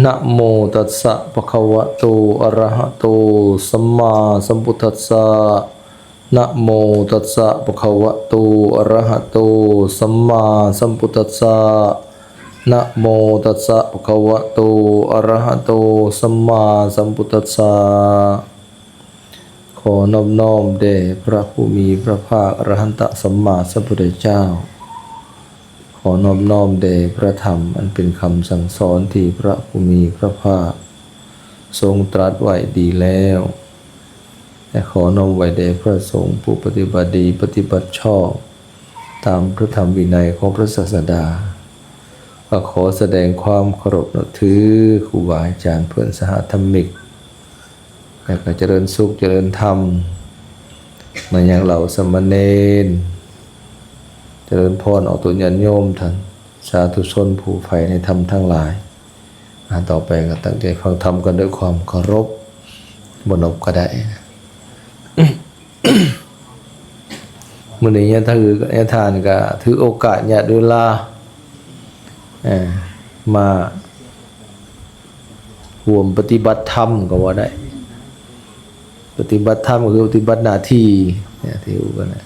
ນະໂມຕັດສະ ພະຄະວະໂຕ ອະຣະຫະໂຕ ສຳມາສຳພຸດທັດສະ ນະໂມຕັດສະ ພະຄະວະໂຕ ອະຣະຫະໂຕ ສຳມາສຳພຸດທັດສະ ນະໂມຕັດສະ ພະຄະວະໂຕ ອະຣະຫະໂຕ ສຳມາສຳພຸດທັດສະ. ຂໍນອບນ້ອມແດ່ພະຜູ້ມີພະພາກ ອະຣະຫັນຕະສຳມາສຳພຸດທະເຈົ້າ. ຂໍນອບນ້ອມແດ່ພະທຳ ອັນເປັນຄຳສັ່ງສອນທີ່ພະຜູ້ມີພະພາກຊົງຕລັດໄວ້ດີແລ້ວ ແລະ ຂໍນ້ອມໄຫວ້ແດ່ພະສົງຜູ້ປະຕິບັດດີ ປະຕິບັດຊອບຕາມພະທຳວິໄນຂອງພະສາສະດາ. ກໍຂໍສະແດງຄວາມເຄົາລົບນັບຖືຄູບາອາຈານ ເພື່ອນສະຫະທຳມິກ ແລ້ວກໍຈະເລີນສຸກຈະເລີນທຳມາຍັງເຫຼົ່າສາມະເນນ, ຈະເລີນພອນອອກຕົນຍາດໂຍມທ່ານສາທຸຊົນຜູ້ໃຝ່ໃນທຳທັງຫຼາຍ. ອາ ຕໍ່ໄປກໍຕັ້ງໃຈຟັງທຳກັນດ້ວຍຄວາມເຄົາລົບ, ບໍ່ນົບກໍໄດ້. ມື້ນີ້ຍາຖື ຍາທ່ານກໍຖືໂອກາດຍາດເວລາ ເອີ ມາຮ່ວມປະຕິບັດທຳກໍວ່າໄດ້. ປະຕິບັດທຳກໍຄືປະຕິບັດໜ້າທີ່ ຍາດໂຍມກໍນະ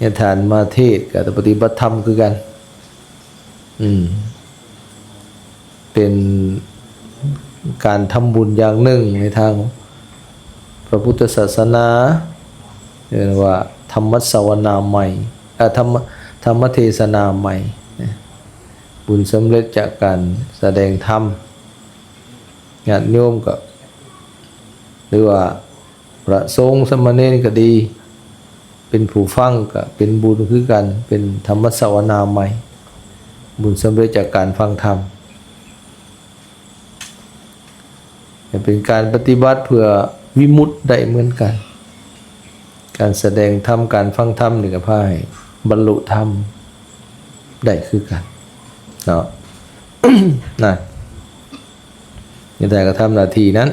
ຍາທ່ານມາເທດກໍປະຕິບັດທຳຄືກັນ. ອືມ ເປັນການທຳບຸນຢ່າງໜຶ່ງໃນທາງພະພຸດທະສາສະໜາ, ເອີ້ນວ່າທຳມະສາວະນາໃໝ່ ເອີ ທຳມະ ທຳມະເທສະນາໃໝ່. ບຸນສຳເລັດຈາກການສະແດງທຳ, ຍາດໂຍມກໍ ຫຼືວ່າ ພະສົງສາມະເນນກໍດີ ເປັນຜູ້ຟັງກໍເປັນບຸນຄືກັນ, ເປັນທຳມະສາວະນາໃໝ່, ບຸນສຳເລັດຈາກການຟັງທຳ ແລະ ເປັນການປະຕິບັດເພື່ອວິມຸດໄດ້ເໝືອນກັນ. ການສະແດງທຳ ການຟັງທຳນີ້ກໍພາໃຫ້ບັນລຸທຳໄດ້ຄືກັນເນາະ. ນະ ຍາທ່ານກໍທຳໜ້າທີ່ນັ້ນ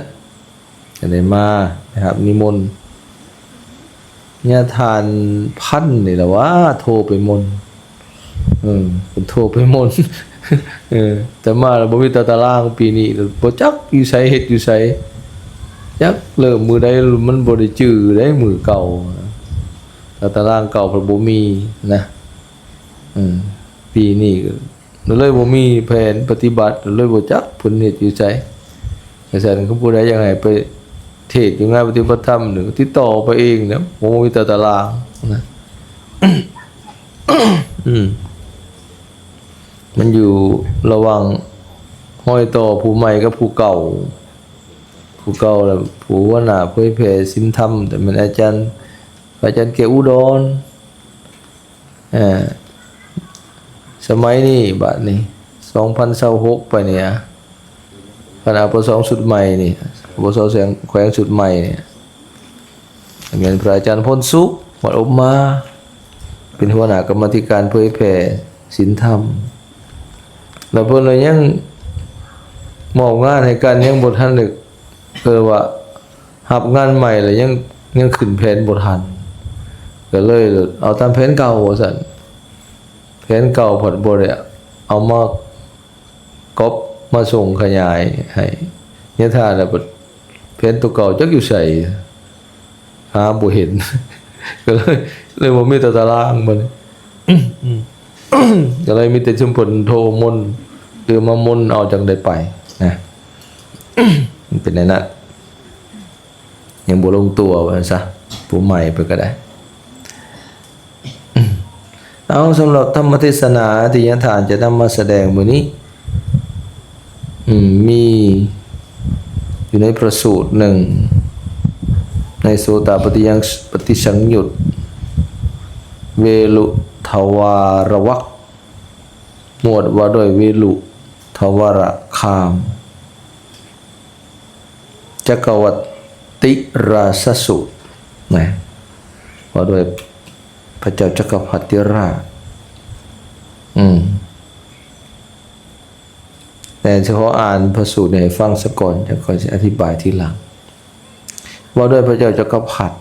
ກໍໄດ້ມາໄດ້ຮັບນິມົນ. ຍາທ່ານພັນນີ້ລະວ່າໂທໄປມົນ, ເອີ ເພິ່ນໂທໄປມົນ. ເອີ ແຕ່ມາລະບໍ່ມີຕາຕາລາງ, ປີນີ້ບໍ່ຈັກຢູ່ໃສ ເຮັດຢູ່ໃສ, ຈັກເລີ່ມມື້ໃດ, ມັນບໍ່ໄດ້ຈື່ໄດ໋ມື້ເກົ່າ, ຕາຕາລາງເກົ່າພັດບໍ່ມີນະ. ເອີ ປີນີ້ກໍ ກໍເລີຍບໍ່ມີແຜນປະຕິບັດ, ກໍເລີຍບໍ່ຈັກເພິ່ນເຮັດຢູ່ໃສ. ຈັ່ງຊັ້ນ ຄັນຜູ້ໃດຢາກໃຫ້ໄປເທດຢູ່ງານປະຕິບັດທຳນີ້ ຕິດຕໍ່ໄປເອງນະ, ບໍ່ມີຕາຕາລາງນະ. ອືມ ມັນຢູ່ລະຫວ່າງຮອຍຕໍ່ຜູ້ໃໝ່ກັບຜູ້ເກົ່າ, ຜູ້ເກົ່າລະຜູ້ຫົວໜ້າເຜີຍແຜ່ສິນທຳ ແຕ່ແມ່ນອາຈານ ອາຈານແກ້ວອຸດອນ. ເອີ ສະໄໝນີ້ ບາດນີ້ ສອງພັນຊາວຫົກໄປນີ້ ຄະນະ ປະຊອງ ຊຸດໃໝ່ນີ້ ປະຊອງ ແຂວງຊຸດໃໝ່ນີ້ ແມ່ນພະອາຈານພົນສຸກ ວັດອົບມາ ເປັນຫົວໜ້າກຳມາທິການເຜີຍແຜ່ສິນທຳ. ແລ້ວເພິ່ນລະຍັງມອບງານໃຫ້ກັນ ຍັງບໍ່ທັນໄດ້ ເອີ້ນວ່າຮັບງານໃໝ່ແລ້ວຍັງ ຍັງຂຶ້ນແຜນບໍ່ທັນ, ກໍເລີຍເອົາຕາມແຜນເກົ່າວ່າຊັ້ນ. ແຜນເກົ່າພັດບໍ່ໄດ້ເອົາມາກັອບມາສົ່ງຂະຫຍາຍໃຫ້ຍາທ່ານ ແລ້ວບັດແຜນໂຕເກົ່າຈັກຢູ່ໃສ ຫາບໍ່ເຫັນ ກໍເລີຍ ເລີຍບໍ່ມີແຕ່ຕາລາງບັດນີ້. ກໍເລີຍມີແຕ່ຊຸມເພິ່ນໂທມົນ ຫຼືມາມົນເອົາຈັ່ງໄດ້ໄປນະ. ມັນເປັນແນວນັ້ນ ຍັງບໍ່ລົງຕົວວ່າຊັ້ນຊະ, ຜູ້ໃໝ່ເພິ່ນກໍໄດ້. ເອົາ ສຳລັບທຳມະເທດສະໜາທີ່ຍາທ່ານຈະນຳມາສະແດງມື້ນີ້ ອືມ ມີຢູ່ໃນພະສູດໜຶ່ງ ໃນໂສຕາປະຕິຍັງ ປະຕິສັງຍຸດ ເວລຸທະວາລະວັກ ໝວດວ່າດ້ວຍເວລຸທະວາລະຄາມ ຈັກກະວັດຕິລາຊະສູດນະ ວ່າດ້ວຍພະເຈົ້າຈັກກະພັດຕິລາຊ ອືມ ແຕ່ຊິຂໍອ່ານພະສູດນີ້ໃຫ້ຟັງສາກ່ອນ ຈັ່ງຄ່ອຍຊິອະທິບາຍທີຫຼັງ. ເວົ້າດ້ວຍພະເຈົ້າຈັກກະພັດ.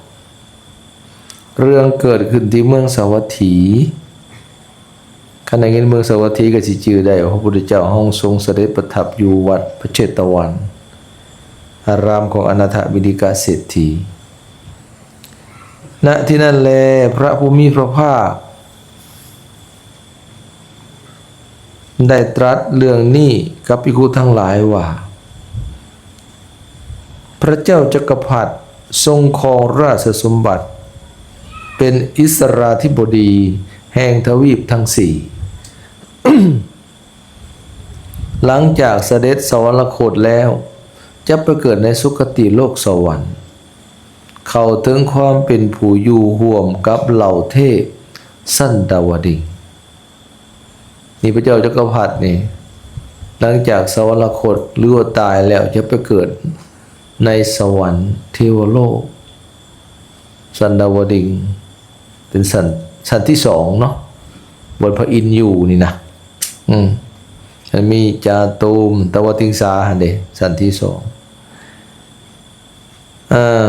ເລື່ອງເກີດຂຶ້ນທີ່ເມືອງສາວັດຖີ, ກ ຄັນໄດ້ຍິນເມືອງສາວັດຖີກໍຊິຈື່ໄດ້ວ່າ ພະພຸດທະເຈົ້າເຮົາຊົງສະເດັດປະທັບຢູ່ວັດພະເຊຕະວັນ ອາຣາມຂອງອະນາຖະວິລິກະເສດຖີ. ນະທີ່ນັ້ນແລ ພະຜູ້ມີພະພາກໄດ້ຕລັດເລື່ອງນີ້ກັບພິກຂຸທັງຫຼາຍວ່າ ພະເຈົ້າຈັກກະພັດຊົງຄອງລາຊະສົມບັດ ເປັນອິດສະລາທິບໍດີແຫ່ງທະວີບທັງສີ່. ຫຼັງຈາກສະເດັດສະຫວັນລະຄົດແລ້ວ ຈະໄປເກີດໃນສຸຄະຕິໂລກສະຫວັນ ເຂົ້າເຖິງຄວາມເປັນຜູ້ຢູ່ຮ່ວມກັບເຫຼົ່າເທບຊັ້ນດາວະດິງ. ນີ້ພະເຈົ້າຈັກກະພັດນີ້ ຫຼັງຈາກສະຫວັນລະຄົດ ຫຼືວ່າຕາຍແລ້ວ ຈະໄປເກີດໃນສະຫວັນເທວະໂລກ ຊັ້ນດາວະດິງ ເປັນຊັ້ນ ຊັ້ນທີສອງເນາະ ບ່ອນພະອິນຢູ່ນີ້ນະ ອືມ ອັນມີຈາຕຸມ ຕະວະຕິງສາຫັ້ນເດ ຊັ້ນທີສອງ. ເອີ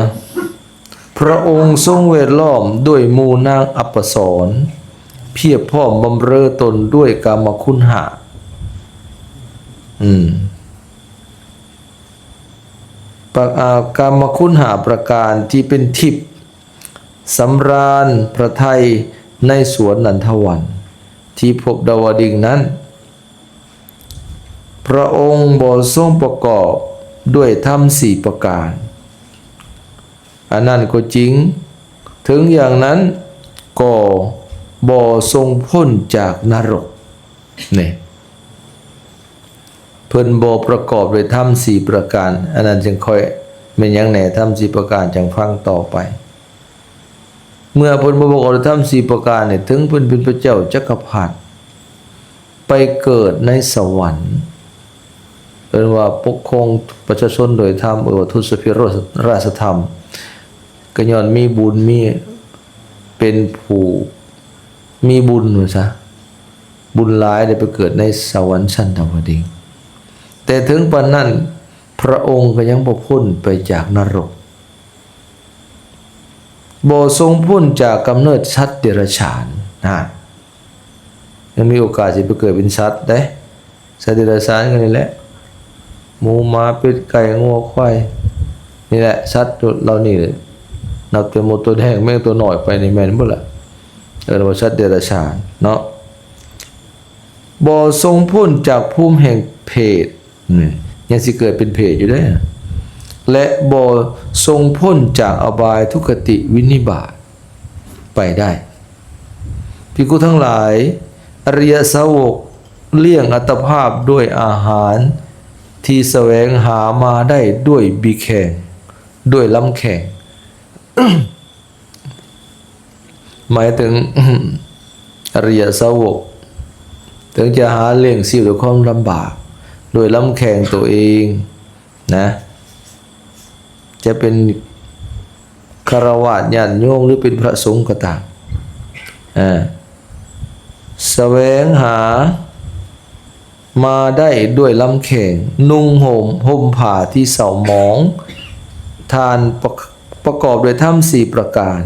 ພະອົງຊົງແວດລ້ອມດ້ວຍໝູ່ນາງອັບປະສອນ ພຽບພ້ອມບຳເລີຕົນດ້ວຍກາມະຄຸນຫ້າ ອືມ ປະ ອາ ກາມະຄຸນຫ້າປະການທີ່ເປັນທິບ ສຳລານພະໄທໃນສວນນັນທະວັນ ທີ່ພົບດາວະດິງນັ້ນ ພະອົງບໍ່ຊົງປະກອບດ້ວຍທຳສີ່ປະການ. ອັນນັ້ນກໍຈິງ, ເຖິງຢ່າງນັ້ນກໍບໍ່ຊົງພົ້ນຈາກນະລົກ. ນີ້ ເພິ່ນບໍ່ປະກອບດ້ວຍທຳສີ່ປະການ, ອັນນັ້ນຈຶ່ງຄ່ອຍແມ່ນຫຍັງແດ່ ທຳສີ່ປະການ ຈັ່ງຟັງຕໍ່ໄປ. ເມື່ອເພິ່ນບໍ່ປະກອບດ້ວຍທຳສີ່ປະການນີ້ ເຖິງເພິ່ນເປັນພະເຈົ້າຈັກກະພັດ ໄປເກີດໃນສະຫວັນ ເອີ້ນວ່າປົກຄອງປະຊາຊົນໂດຍທຳ ເອີ້ນວ່າທົດສະເພດໂລກ ລາຊະທຳ ກໍຍ້ອນມີບຸນ ມີ ເປັນຜູ້ມີບຸນວ່າຊະ ບຸນຫຼາຍໄດ້ໄປເກີດໃນສະຫວັນຊັ້ນດາວະດິງ. ແຕ່ເຖິງປານນັ້ນ ພະອົງກໍຍັງບໍ່ພົ້ນໄປຈາກນະລົກ ບໍ່ຊົງພົ້ນຈາກກຳເນີດສັດເດຍລະສານນະ ຍັງມີໂອກາດຊິໄປເກີດເປັນສັດເດ້. ສັດເດຍລະສານກໍນີ້ແຫຼະ ໝູ ໝາ ເປັດ ໄກ່ ງົວ ຄວາຍ ນີ້ແຫຼະ ສັດເຫຼົ່ານີ້ ນັບແຕ່ມົດ ຕົວແດງ ແມງ ຕົວນ້ອຍໄປນີ້ ແມ່ນບໍ່ລະ? ເອີ້ນວ່າສັດເດຍລະສານເນາະ. ບໍ່ຊົງພົ້ນຈາກພູມແຫ່ງເຜດ ນີ້ ຍັງຊິເກີດເປັນເຜດຢູ່ເດ້ ແລະ ບໍ່ຊົງພົ້ນຈາກອະບາຍທຸກຄະຕິວິນິບາດໄປໄດ້. ພິກຂຸທັງຫຼາຍ, ອະລິຍະສາວົກລ້ຽງອັດຕະພາບດ້ວຍອາຫານທີ່ສະແຫວງຫາມາໄດ້ດ້ວຍບີແຂ່ງ, ດ້ວຍລຳແຂ່ງ. ໝາຍເຖິງ ອະລິຍະສາວົກ ເຖິງຈະຫາລ້ຽງຊີບດ້ວຍຄວາມລຳບາກ ດ້ວຍລຳແຂ່ງໂຕເອງນະ ຈະເປັນຄາລະວາດ ຍາດໂຍມ ຫຼື ເປັນພະສົງກໍຕາມ ອາ ສະແຫວງຫາ ມາໄດ້ດ້ວຍລຳແຂ່ງ, ນຸ່ງຫົ່ມ ຫົ່ມຜ້າທີ່ເສົ້າໝອງ, ທ່ານປະ ປະກອບດ້ວຍທຳສີ່ປະການ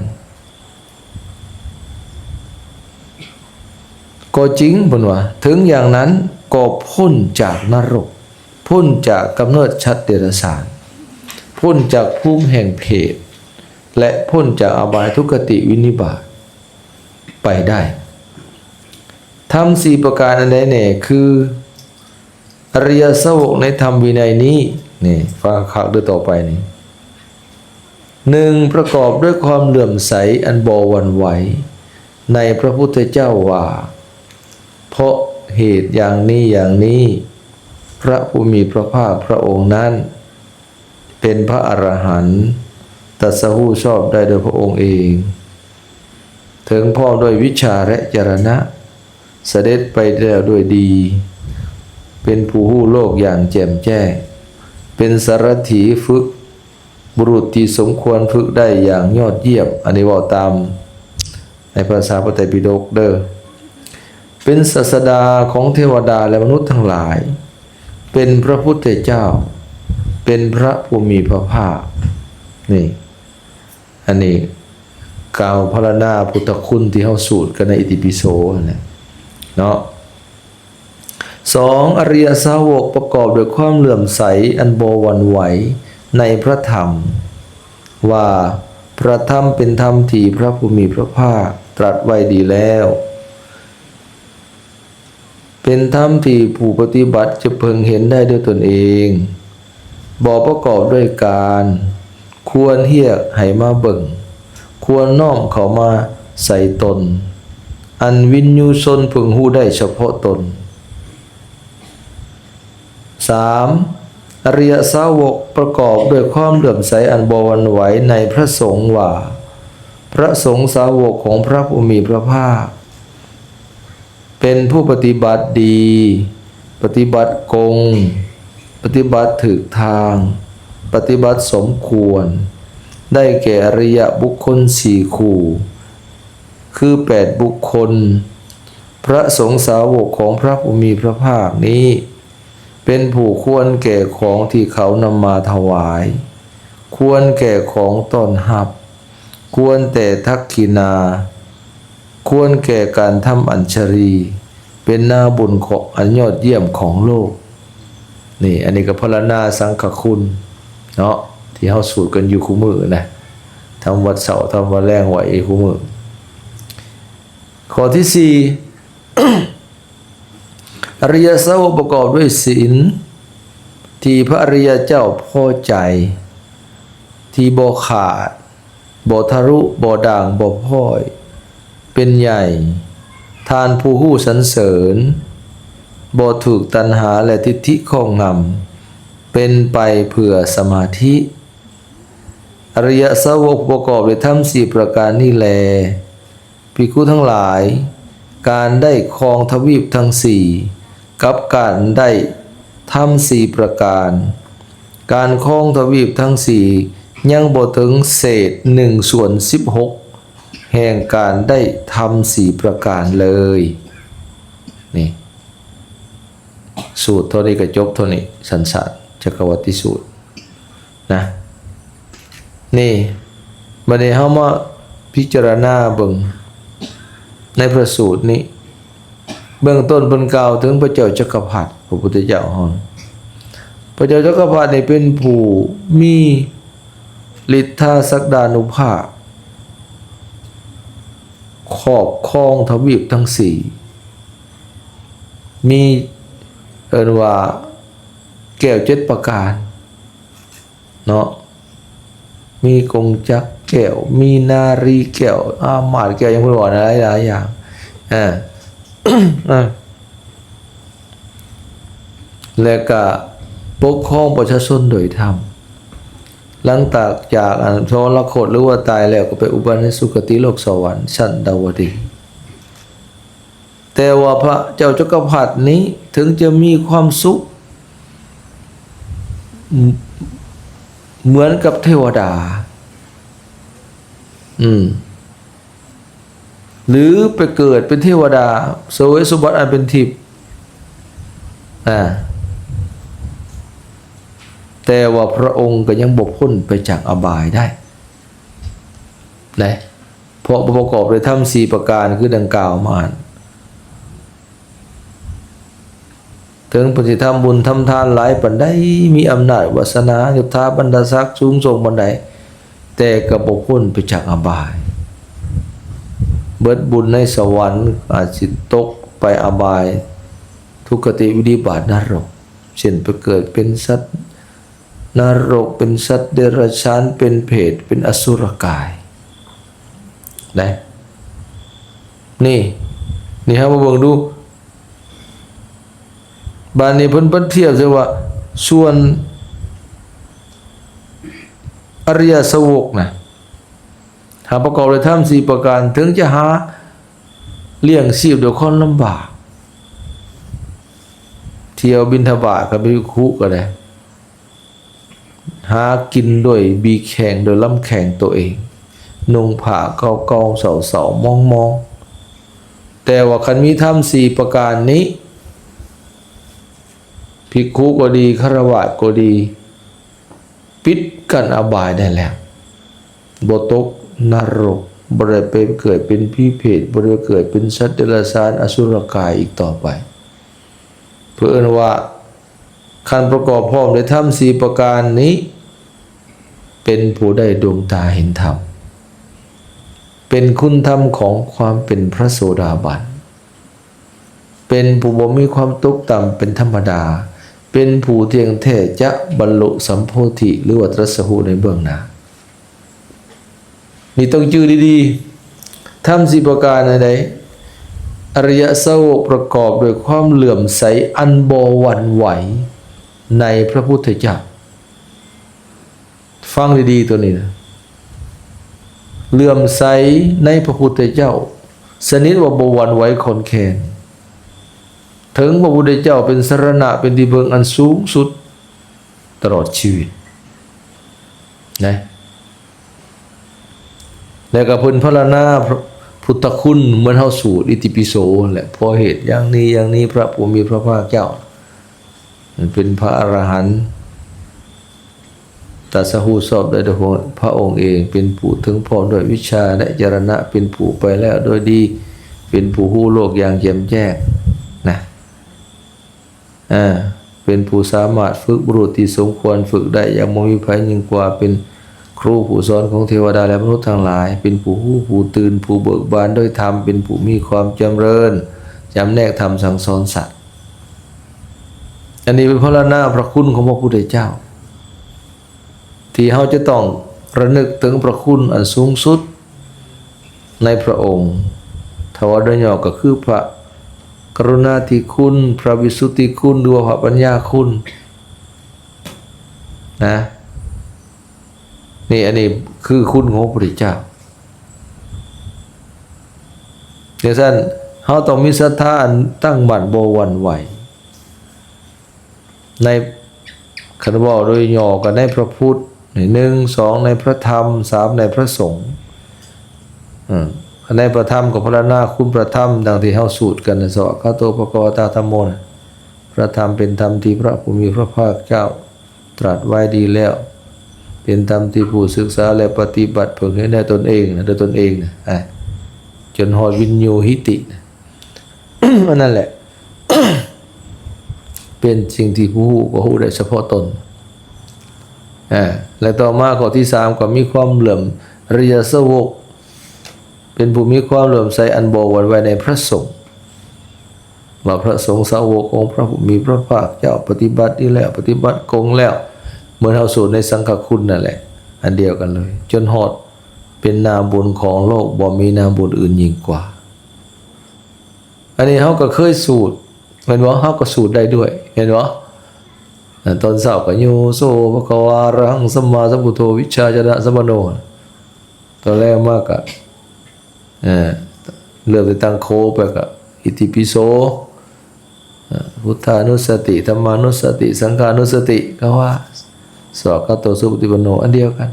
ກໍຈິງ, ເພິ່ນວ່າ, ເຖິງຢ່າງນັ້ນກໍພົ້ນຈາກນະລົກ, ພົ້ນຈາກກຳເນີດສັດເດຍລະສານ, ພົ້ນຈາກພູມແຫ່ງເຜດ ແລະ ພົ້ນຈາກອະບາຍທຸກຄະຕິວິນິບາດ ໄປໄດ້. ທຳສີ່ປະການອັນໃດແດ່? ຄື ອະລິຍະສາວົກໃນທຳວິໄນນີ້, ນີ້ ຟັງຄັກເດີ້ ຕໍ່ໄປນີ້, ໜຶ່ງ ປະກອບດ້ວຍຄວາມເຫຼື້ອມໃສອັນບໍ່ຫວັ່ນໄຫວໃນພະພຸດທະເຈົ້າວ່າ ເພາະເຫດຢ່າງນີ້ຢ່າງນີ້ ພະຜູ້ມີພະພາກພະອົງນັ້ນ ເປັນພະອະລະຫັນ, ຕັດສະຮູ້ຊອບໄດ້ດ້ວຍພະອົງເອງ, ເຖິງພ້ອມດ້ວຍວິຊາ ແລະ ຈະລະນະ, ສະເດັດໄປແລ້ວດ້ວຍດີ, ເປັນຜູ້ຮູ້ໂລກຢ່າງແຈ່ມແຈ້ງ, ເປັນສາລະຖີຝຶກບຸລຸດທີ່ສົມຄວນຝຶກໄດ້ຢ່າງຍອດຢ້ຽມ. ອັນນີ້ເວົ້າຕາມ ໃນພາສາພະໄຕປິດົກເດີ້. ເປັນສາດສະດາຂອງເທວະດາ ແລະ ມະນຸດທັງຫຼາຍ, ເປັນພະພຸດທະເຈົ້າ, ເປັນພະຜູ້ມີພະພາກ. ນີ້ ອັນນີ້ກ່າວພັນລະນາພຸດທະຄຸນທີ່ເຮົາສູດກັນໃນອິຕິປິໂສຫັ້ນແຫຼະເນາະ. ສອງ, ອະລິຍະສາວົກປະກອບດ້ວຍຄວາມເຫຼື້ອມໃສອັນບໍ່ຫວັ່ນໄຫວໃນພະທຳ ວ່າພະທຳເປັນທຳທີ່ພະຜູ້ມີພະພາກຕລັດໄວ້ດີແລ້ວ, ເປັນທຳທີ່ຜູ້ປະຕິບັດຈະເພິ່ງເຫັນໄດ້ດ້ວຍຕົນເອງ, ບໍ່ປະກອບດ້ວຍການ, ຄວນຮຽກໃຫ້ມາເບິ່ງ, ຄວນນ້ອມເຂົ້າມາໃສ່ຕົນ, ອັນວິນຍູຊົນເພິ່ງຮູ້ໄດ້ສະເພາະຕົນ. ສາມ, ອະລິຍະສາວົກປະກອບດ້ວຍຄວາມເຫຼື້ອມໃສອັນບໍ່ຫວັ່ນໄຫວໃນພະສົງ ວ່າພະສົງສາວົກຂອງພະຜູ້ມີພະພາກ ເປັນຜູ້ປະຕິບັດດີ, ປະຕິບັດກົງ, ປະຕິບັດຖືກທາງ, ປະຕິບັດສົມຄວນ, ໄດ້ແກ່ອະລິຍະບຸກຄົນສີ່ຄູ່ ຄືແປດບຸກຄົນ. ພະສົງສາວົກຂອງພະຜູ້ມີພະພາກນີ້ ເປັນຜູ້ຄວນແກ່ຂອງທີ່ເຂົານຳມາຖວາຍ, ຄວນແກ່ຂອງຕ້ອນຮັບ, ຄວນແຕ່ທັກຂິນາ, ຄວນແກ່ການທຳອັນຊະລີ, ເປັນນາບຸນຂອງ ອັນຍອດຢ້ຽມຂອງໂລກ. ນີ້ ອັນນີ້ກໍພັນລະນາສັງຄະຄຸນເນາະ ທີ່ເຮົາສູດກັນຢູ່ຄູ່ມື້ນະ, ທຳວັດເຊົ້າ ທຳວັດແລງໄວ້ຄູ່ມື້. ຂໍ້ທີສີ່, ອະລິຍະສາວົກປະກອບດ້ວຍສິນທີ່ພະອະລິຍະເຈົ້າພໍໃຈ, ທີ່ບໍ່ຂາດ, ບໍ່ທະລຸ, ບໍ່ດ່າງ, ບໍ່ພ້ອຍ, ເປັນໃຫຍ່, ທ່ານຜູ້ຮູ້ສັນເສີນ, ບໍ່ຖືກຕັນຫາ ແລະ ທິດຖິຄອບງຳ, ເປັນໄປເພື່ອສະມາທິ. ອະລິຍະສາວົກປະກອບດ້ວຍທຳສີ່ປະການນີ້ແລ. ພິກຂຸທັງຫຼາຍ, ການໄດ້ຄອງທະວີບທັງສີ່ ກັບການໄດ້ທຳສີ່ປະການ, ການຄອງທະວີບທັງສີ່ ຍັງບໍ່ເຖິງເສດໜຶ່ງສ່ວນສິບຫົກ ແຫ່ງການໄດ້ທຳສີ່ປະການເລີຍ. ນີ້ ສູດເທົ່ານີ້ກໍຈົບເທົ່ານີ້, ສັນສະຈັກກະວັດຕິສູດ. ນະ ນີ້ ບັດນີ້ເຮົາມາພິຈາລະນາເບິ່ງໃນພະສູດນີ້. ເບື້ອງຕົ້ນເພິ່ນກ່າວເຖິງພະເຈົ້າຈັກກະພັດ ພະພຸດທະເຈົ້າເຮົາ. ພະເຈົ້າຈັກກະພັດນີ້ເປັນຜູ້ມີລິດທາສັກດານຸພາບ ຄອບຄອງທະວີບທັງສີ່ ມີ ເອີ້ນວ່າແກ້ວເຈັດປະການ ເນາະ, ມີກົງຈັກແກ້ວ, ມີນາຣີແກ້ວ, ອາມາດແກ້ວ, ຫຍັງເພິ່ນເວົ້າຫຼາຍໆຢ່າງ ເອີ ແລະກະປົກຄອງປະຊາຊົນໂດຍທຳ. ຫຼັງຈາກ ຈາກອັນສະຫວັນນະຄົດ ຫຼືວ່າຕາຍແລ້ວ ກໍໄປອຸບັດໃນສຸຄະຕິໂລກສະຫວັນຊັ້ນດາວະດິງ. ແຕ່ວ່າພະເຈົ້າຈັກກະພັດນີ້ ເຖິງຈະມີຄວາມສຸກ ເໝືອນກັບເທວະດາ ອືມ ຫຼືໄປເກີດເປັນເທວະດາ ສະເຫວີຍສົມບັດອັນເປັນທິບ ອາ ແຕ່ວ່າພະອົງກໍຍັງບໍ່ພົ້ນໄປຈາກອະບາຍໄດ້ ໄດ້ ເພາະບໍ່ປະກອບດ້ວຍທຳສີ່ປະການຄືດັ່ງກ່າວມາຫັ້ນ. ເຖິງເພິ່ນຊິທຳບຸນທຳທານຫຼາຍປານໃດ, ມີອຳນາດວາສະໜາ, ຍົດຖາບັນດາສັກສູງສົ່ງປານໃດ, ແຕ່ກໍບໍ່ພົ້ນໄປຈາກອະບາຍ. ເບິດບຸນໃນສະຫວັນ ອາດຊິຕົກໄປອະບາຍ, ທຸກຄະຕິວິນິບາດນະລົກ, ເຊັ່ນ ໄປເກີດເປັນສັດ ນະລົກ, ເປັນສັດເດຍລະສານ, ເປັນເປດ, ເປັນອະສຸລະກາຍ ໄດ້. ນີ້ ນີ້ເຮົາມາເບິ່ງດູ. ບາດນີ້ເພິ່ນປຽບທຽບໃສ່ວ່າ ສ່ວນອະລິຍະສາວົກນະ ຫາກປະກອບດ້ວຍທຳສີ່ປະການ, ເຖິງຈະຫາລ້ຽງຊີບດ້ວຍຄວາມລຳບາກ, ທ່ຽວບິນທະບາດກັບພິກຂຸກໍໄດ້. ຫາກິນດ້ວຍບີແຂ້ງ ດ້ວຍລຳແຂ້ງໂຕເອງ, ນຸ່ງຜ້າເກົ່າໆເຊົາໆມອງໆ. ແຕ່ວ່າຄັນມີທຳສີ່ປະການນີ້, ພິກຂຸກໍດີ, ຄາລະວາດກໍດີ, ປິດກັ້ນອະບາຍໄດ້ແລ້ວ, ບໍ່ຕົກນະລົກ, ບໍ່ໄດ້ໄປເກີດເປັນຜີເປດ, ບໍ່ໄດ້ເກີດເປັນສັດເດຍລະສານ, ອະສຸລະກາຍອີກຕໍ່ໄປ. ເພິ່ນເອີ້ນວ່າ ຄັນປະກອບພ້ອມດ້ວຍທຳສີ່ປະການນີ້ ເປັນຜູ້ໄດ້ດວງຕາເຫັນທຳ ເປັນຄຸນທຳຂອງຄວາມເປັນພະໂສດາບັນ ເປັນຜູ້ບໍ່ມີຄວາມຕົກຕ່ຳເປັນທຳມະດາ ເປັນຜູ້ທ່ຽງແທ້ຈະບັນລຸສຳໂພທິ ຫຼືວ່າຕຣັດສະຮູ້ໃນເບື້ອງໜ້າ. ນີ້ຕ້ອງຈື່ດີໆ ທຳສີ່ປະການອັນໃດ? ອະລິຍະສາວົກປະກອບດ້ວຍຄວາມເຫຼື້ອມໃສອັນບໍ່ຫວັ່ນໄຫວໃນພະພຸດທະເຈົ້າ. ຟັງດີໆ ໂຕນີ້ນະ ເຫຼື້ອມໃສໃນພະພຸດທະເຈົ້າ ສະໜິດວ່າບໍ່ຫວັ່ນໄຫວຂ້ອນແຄ້ນ ເຖິງພະພຸດທະເຈົ້າເປັນສະລະນະ ເປັນທີ່ເພິ່ງອັນສູງສຸດຕະຫຼອດຊີວິດນະ. ແລ້ວກໍເພິ່ນພັນລະນາພະ ພຸດທະຄຸນ ເໝືອນເຮົາສູດອິຕິປິໂສ ແລະ ເພາະເຫດຢ່າງນີ້ ຢ່າງນີ້ ພະຜູ້ມີພະພາກເຈົ້າ ເປັນພະອະລະຫັນ ຕັດສະຮູ້ຊອບໄດ້ດ້ວຍພະອົງເອງ ເປັນຜູ້ເຖິງພ້ອມດ້ວຍວິຊາ ແລະ ຈະລະນະ ເປັນຜູ້ໄປແລ້ວໂດຍດີ ເປັນຜູ້ຮູ້ໂລກຢ່າງແຈ່ມແຈ້ງນະ ເປັນຜູ້ສາມາດຝຶກບຸລຸດທີ່ສົມຄວນຝຶກໄດ້ຢ່າງບໍ່ມີໃຜຍິ່ງກວ່າ ເປັນຄູຜູ້ສອນຂອງເທວະດາ ແລະ ມະນຸດທັງຫຼາຍ ເປັນຜູ້ຮູ້ ຜູ້ຕື່ນ ຜູ້ເບີກບານໂດຍທຳ ເປັນຜູ້ມີຄວາມຈຳເລີນ ຈຳແນກທຳສັ່ງສອນສັດ. ອັນນີ້ເປັນພັນລະນາພະຄຸນຂອງພະພຸດທະເຈົ້າ ທີ່ເຮົາຈະຕ້ອງລະນຶກເຖິງພະຄຸນອັນສູງສຸດໃນພະອົງ ຖ້າວ່າໂດຍຫຍໍ້ກໍຄືພະກະລຸນາທິຄຸນ, ພະວິສຸດທິຄຸນ ຫຼືວ່າພະປັນຍາຄຸນນະ. ນີ້ ອັນນີ້ຄືຄຸນຂອງພະພຸດທະເຈົ້າ. ຈັ່ງຊັ້ນ ເຮົາຕ້ອງມີສັດທາອັນຕັ້ງໝັ້ນບໍ່ຫວັ່ນໄຫວ ໃນ ຄັນເວົ້າໂດຍຫຍໍ້ກໍໃນພະພຸດ ໜຶ່ງ ສອງ ໃນພະທຳ ສາມ ໃນພະສົງ. ເອີ ໃນພະທຳກໍພັນລະນາຄຸນພະທຳ ດັ່ງທີ່ເຮົາສູດກັນນະ ສະວາກຂາໂຕ ພະຄະວະຕາ ທຳໂມ ນະ. ພະທຳເປັນທຳທີ່ພະຜູ້ມີພະພາກເຈົ້າ ຕລັດໄວ້ດີແລ້ວ ເປັນທຳທີ່ຜູ້ສຶກສາ ແລະ ປະຕິບັດເພິ່ງເຫັນດ້ວຍຕົນເອງນະ ດ້ວຍຕົນເອງນະ ອາ ຈົນຮອດວິນໂຍຫິຕິນະ ອັນນັ້ນແຫຼະ ເປັນສິ່ງທີ່ຜູ້ຮູ້ກໍຮູ້ໄດ້ສະເພາະຕົນ. ອາ ແລະ ຕໍ່ມາຂໍ້ທີສາມ ກໍມີຄວາມເຫຼື້ອມ ອະລິຍະສາວົກ ເປັນຜູ້ມີຄວາມເຫຼື້ອມໃສອັນບໍ່ຫວັ່ນໄຫວໃນພະສົງ ວ່າພະສົງສາວົກຂອງພະຜູ້ມີພະພາກເຈົ້າປະຕິບັດດີແລ້ວ ປະຕິບັດກົງແລ້ວ ເໝືອນເຮົາສູດໃນສັງຄະຄຸນນັ້ນແຫຼະ ອັນດຽວກັນເລີຍ ຈົນຮອດເປັນນາບຸນຂອງໂລກ ບໍ່ມີນາບຸນອື່ນຍິ່ງກວ່າ. ອັນນີ້ເຮົາກໍເຄີຍສູດແມ່ນບໍ່? ເຮົາກໍສູດໄດ້ດ້ວຍແມ່ນບໍ່? ອາ ຕອນເຊົ້າກໍໂຍໂສ ພະຄະວາ ອະລະຫັງ ສຳມາສຳພຸດໂທ ວິດຊາຈະນະສຳປັນໂນ ຕອນແລງມາກໍ ເອີ ເລີ່ມແຕ່ຕັ້ງໂຄໄປກໍ ອິຕິປິໂສ ເອີ ພຸດທານຸສະຕິ ທຳມານຸສະຕິ ສັງຄານຸສະຕິ ກໍວ່າ ສວາກຂາໂຕ ສຸປະຕິປັນໂນ ອັນດຽວກັນ.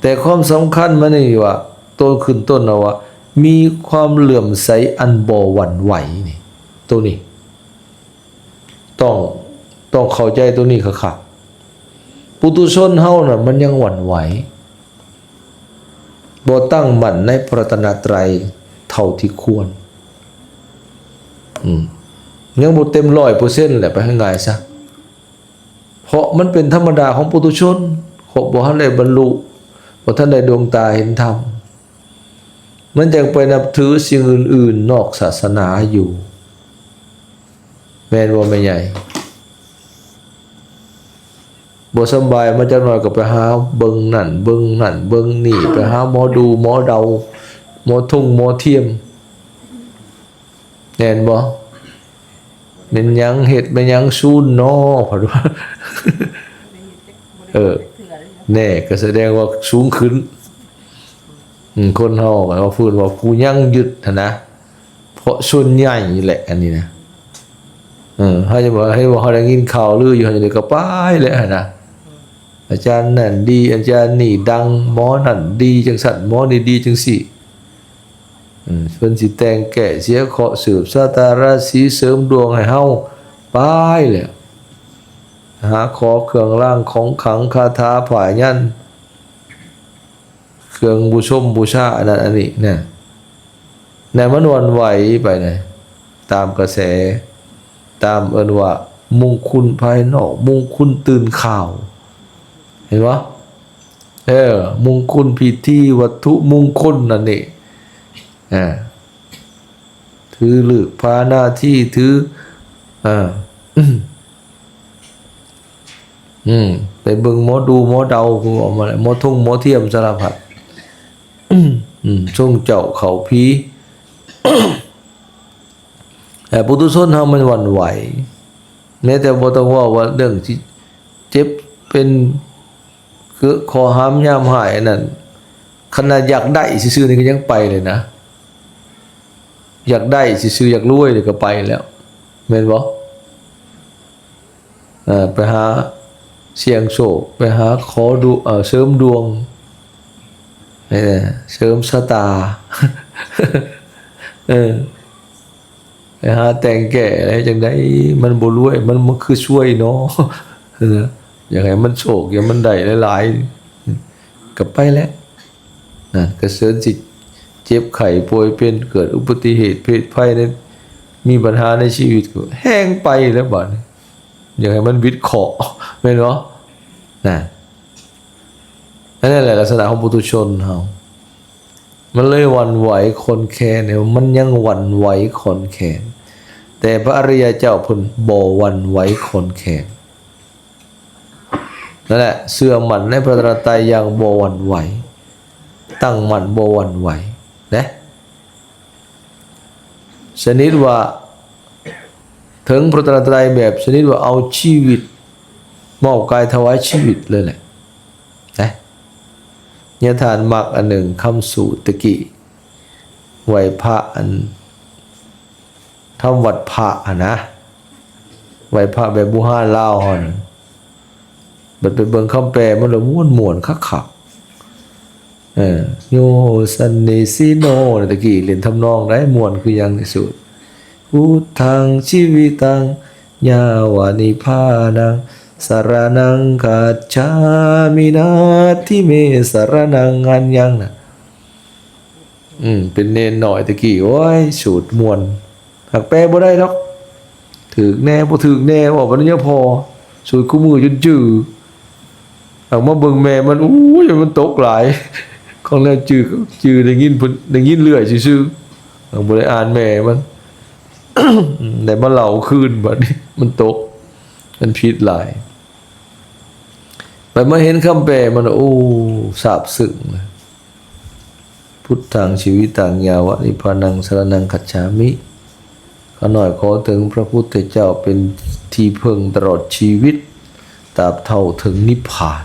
ແຕ່ຄວາມສຳຄັນມັນນີ້ວ່າ ໂຕຂຶ້ນຕົ້ນເອົາວ່າ ມີຄວາມເຫຼື້ອມໃສອັນບໍ່ຫວັ່ນໄຫວນີ້ ໂຕນີ້ ຕ້ອງ ຕ້ອງເຂົ້າໃຈໂຕນີ້ຄັກໆ. ປຸຖຸຊົນເຮົານະ ມັນຍັງຫວັ່ນໄຫວ ບໍ່ຕັ້ງໝັ້ນໃນພະລັດຕະນະໄຕເທົ່າທີ່ຄວນ ອືມ ຍັງບໍ່ເຕັມຮ້ອຍເປີເຊັນແຫຼະ ໄປໃຫ້ງ່າຍຊະ ເພາະມັນເປັນທຳມະດາຂອງປຸຖຸຊົນ ເພາະບໍ່ທັນໄດ້ບັນລຸ ບໍ່ທັນໄດ້ດວງຕາເຫັນທຳ ມັນຈັ່ງໄປນັບຖືສິ່ງອື່ນໆນອກສາສະໜາຢູ່ ແມ່ນບໍ່ແມ່ໃຫຍ່? ບໍ່ສຳບາຍມາຈັກໜ້ອຍກໍໄປຫາເບິ່ງນັ້ນເບິ່ງນັ້ນເບິ່ງນີ້ ໄປຫາໝໍດູໝໍເດົາ ໝໍທຸ່ງໝໍທຽມ ແມ່ນບໍ່? ແມ່ນຫຍັງເຮັດ ແມ່ນຫຍັງຊູນນໍ ເພິ່ນວ່າ ເອີ ແນ່ ກໍສະແດງວ່າສູງຂຶ້ນ. ອືມ ຄົນເຮົາກໍເວົ້າພື້ນວ່າຜູ້ຍັງຍຶດຫັ້ນນະ ເພາະສ່ວນໃຫຍ່ແຫຼະ ອັນນີ້ນະ ເອີ ເຮົາຈະບອກໃຫ້ວ່າເຮົາໄດ້ຍິນຂ່າວລືຢູ່ ເຮົາຈະໄດ້ກໍໄປແລ້ວຫັ້ນນະ ອາຈານນັ້ນດີ ອາຈານນີ້ດັງ ໝໍນັ້ນດີຈັ່ງຊັ້ນ ໝໍນີ້ດີຈັ່ງຊີ້ ເອີ ເພິ່ນຊິແຕ່ງແກ້ເສຍເຄາະ ສືບຊະຕາລາສີ ເສີມດວງໃຫ້ເຮົາ ໄປແລ້ວ ຫາຂໍເຄື່ອງລາງຂອງຂັງ ຄາຖາ ຜ້າຍັນ ເຄື່ອງບູຊົມບູຊາ ອັນນັ້ນອັນນີ້ນະ ແນວມັນຫວັ່ນໄຫວໄປນະ ຕາມກະແສ ຕາມເອີ້ນວ່າມຸງຄຸນພາຍນອກ, ມຸງຄຸນຕື່ນຂາວ. ເຫັນບໍ່? ເອີ, ມຸງຄຸນພິທີ, ວັດຖຸມຸງຄຸນນັ້ນເອງ. ອ່າ, ຖືເລີກພາໜ້າທີ່, ຖື, ອ່າ, ອືມ, ໄປເບິ່ງໝໍດູໝໍເດົາ, ຜູ້ເວົ້າມາແລ້ວ, ໝໍທົງໝໍທຽມສາລະພັດ, ອືມ, ຊົງເຈົ້າເຂົ້າຜີ. ແຕ່ປຸຖຸຊົນເຮົາມັນຫວັ່ນໄຫວ, ແມ້ແຕ່ບໍ່ຕ້ອງເວົ້າວ່າເລື່ອງຊິເຈັບເປັນ ຄືຂໍ້ຫາມຍາມຮ້າຍອັນນັ້ນ, ຂະໜາດຢາກໄດ້ຊື່ໆນີ້ກໍຍັງໄປເລີຍນະ. ຢາກໄດ້ຊື່ໆ, ຢາກລວຍນີ້ກໍໄປແລ້ວ, ແມ່ນບໍ່? ເອີ, ໄປຫາສ່ຽງໂຊກ, ໄປຫາຂໍດູ, ເອີ, ເສີມດວງ, ເອີ, ເສີມຊະຕາ, ເອີ. ໄປຫາແຕ່ງແກ້ ເຮັດຈັ່ງໃດມັນບໍ່ລວຍ, ມັນ ມັນຄືຊວຍເນາະ, ນະ, ຢາກໃຫ້ມັນໂຊກ, ຢາກໃຫ້ມັນໄດ້ຫຼາຍໆ, ກໍໄປແຫຼະ. ນັ້ນ, ກະເຊີນຊິເຈັບໄຂ້ປ່ວຍເປັນ, ເກີດອຸບັດຕິເຫດເພດໄພ, ໃນ, ມີບັນຫາໃນຊີວິດ, ກໍແຮ່ງໄປແລ້ວບາດນີ້, ຢາກໃຫ້ມັນຫວິດເຄາະ, ແມ່ນບໍ່? ນັ້ນ. ອັນນັ້ນແຫຼະລັກສະນະຂອງປຸຖຸຊົນເຮົາ, ມັນເລີຍຫວັ່ນໄຫວຂ້ອນແຄນ, ມັນຍັງຫວັ່ນໄຫວຂ້ອນແຄນ, ແຕ່ພະອະລິຍະເຈົ້າເພິ່ນບໍ່ຫວັ່ນໄຫວຂ້ອນແຄນ. ນັ້ນແຫຼະ, ເຊື່ອໝັ້ນໃນພະລັດຕະນະໄຕຢ່າງບໍ່ຫວັ່ນໄຫວ, ຕັ້ງໝັ້ນບໍ່ຫວັ່ນໄຫວເດ້. ຊະນິດວ່າເຖິງພະລັດຕະນະໄຕແບບຊະນິດວ່າເອົາຊີວິດ, ມອບກາຍຖວາຍຊີວິດເລີຍແຫຼະນະ. ຍາທ່ານມັກອັນໜຶ່ງ, ຄຳສູດຕະກີ້ ໄຫວ້ພະ, ອັນ ທຳວັດພະຫັ້ນນະ, ໄຫວ້ພະແບບບູຮານລາວຫັ້ນ, ບັດໄປເບິ່ງຄຳແປມັນລະມ່ວນໆ ຄັກໆ. ເອີ, ໂຍສັນນິສິໂນ, ແຕ່ກີ້ຫຼິ້ນທຳນອງໄດ້, ມ່ວນຄືຫຍັງນີ້ສູດ. ພຸດທັງຊີວິຕັງ ຍາວະນິບພານັງ ສະລະນັງຄັດສາມິ ນັດຖິເມ ສະລະນັງ ອັນຍັງນະ. ອືມ, ເປັນເນນນ້ອຍແຕ່ກີ້, ໂອ້ຍ, ສູດມ່ວນ, ຫາກແປບໍ່ໄດ້ດອກ. ຖືກແດ່ ບໍ່ຖືກແດ່, ເວົ້າປັນຍາພໍ່, ສູດຄູ່ມືຈົນຈື່. ຫາກມາເບິ່ງແມ່ມັນ, ໂອ້ຍ, ມັນຕົກຫຼາຍ. ຂອງແນວຈື່, ຈື່ໄດ້ຍິນເພິ່ນ, ໄດ້ຍິນເລື້ອຍຊື່ໆ, ຫາກບໍ່ໄດ້ອ່ານແມ່ມັນ. ໄດ້ມາເລົ່າຄືນ, ບັດນີ້ມັນຕົກ, ມັນຜິດຫຼາຍ. ໄປມາເຫັນຄຳແປມັນ, ໂອ້, ຊາບຊຶ້ງເລີຍ. ພຸດທັງຊີວິຕັງ ຍາວະນິບພານັງ ສະລະນັງຄັດສາມິ. ຂ້ານ້ອຍຂໍເຖິງພະພຸດທະເຈົ້າເປັນທີ່ເພິ່ງຕະຫຼອດຊີວິດ, ຕາບເທົ່າເຖິງນິບພານ.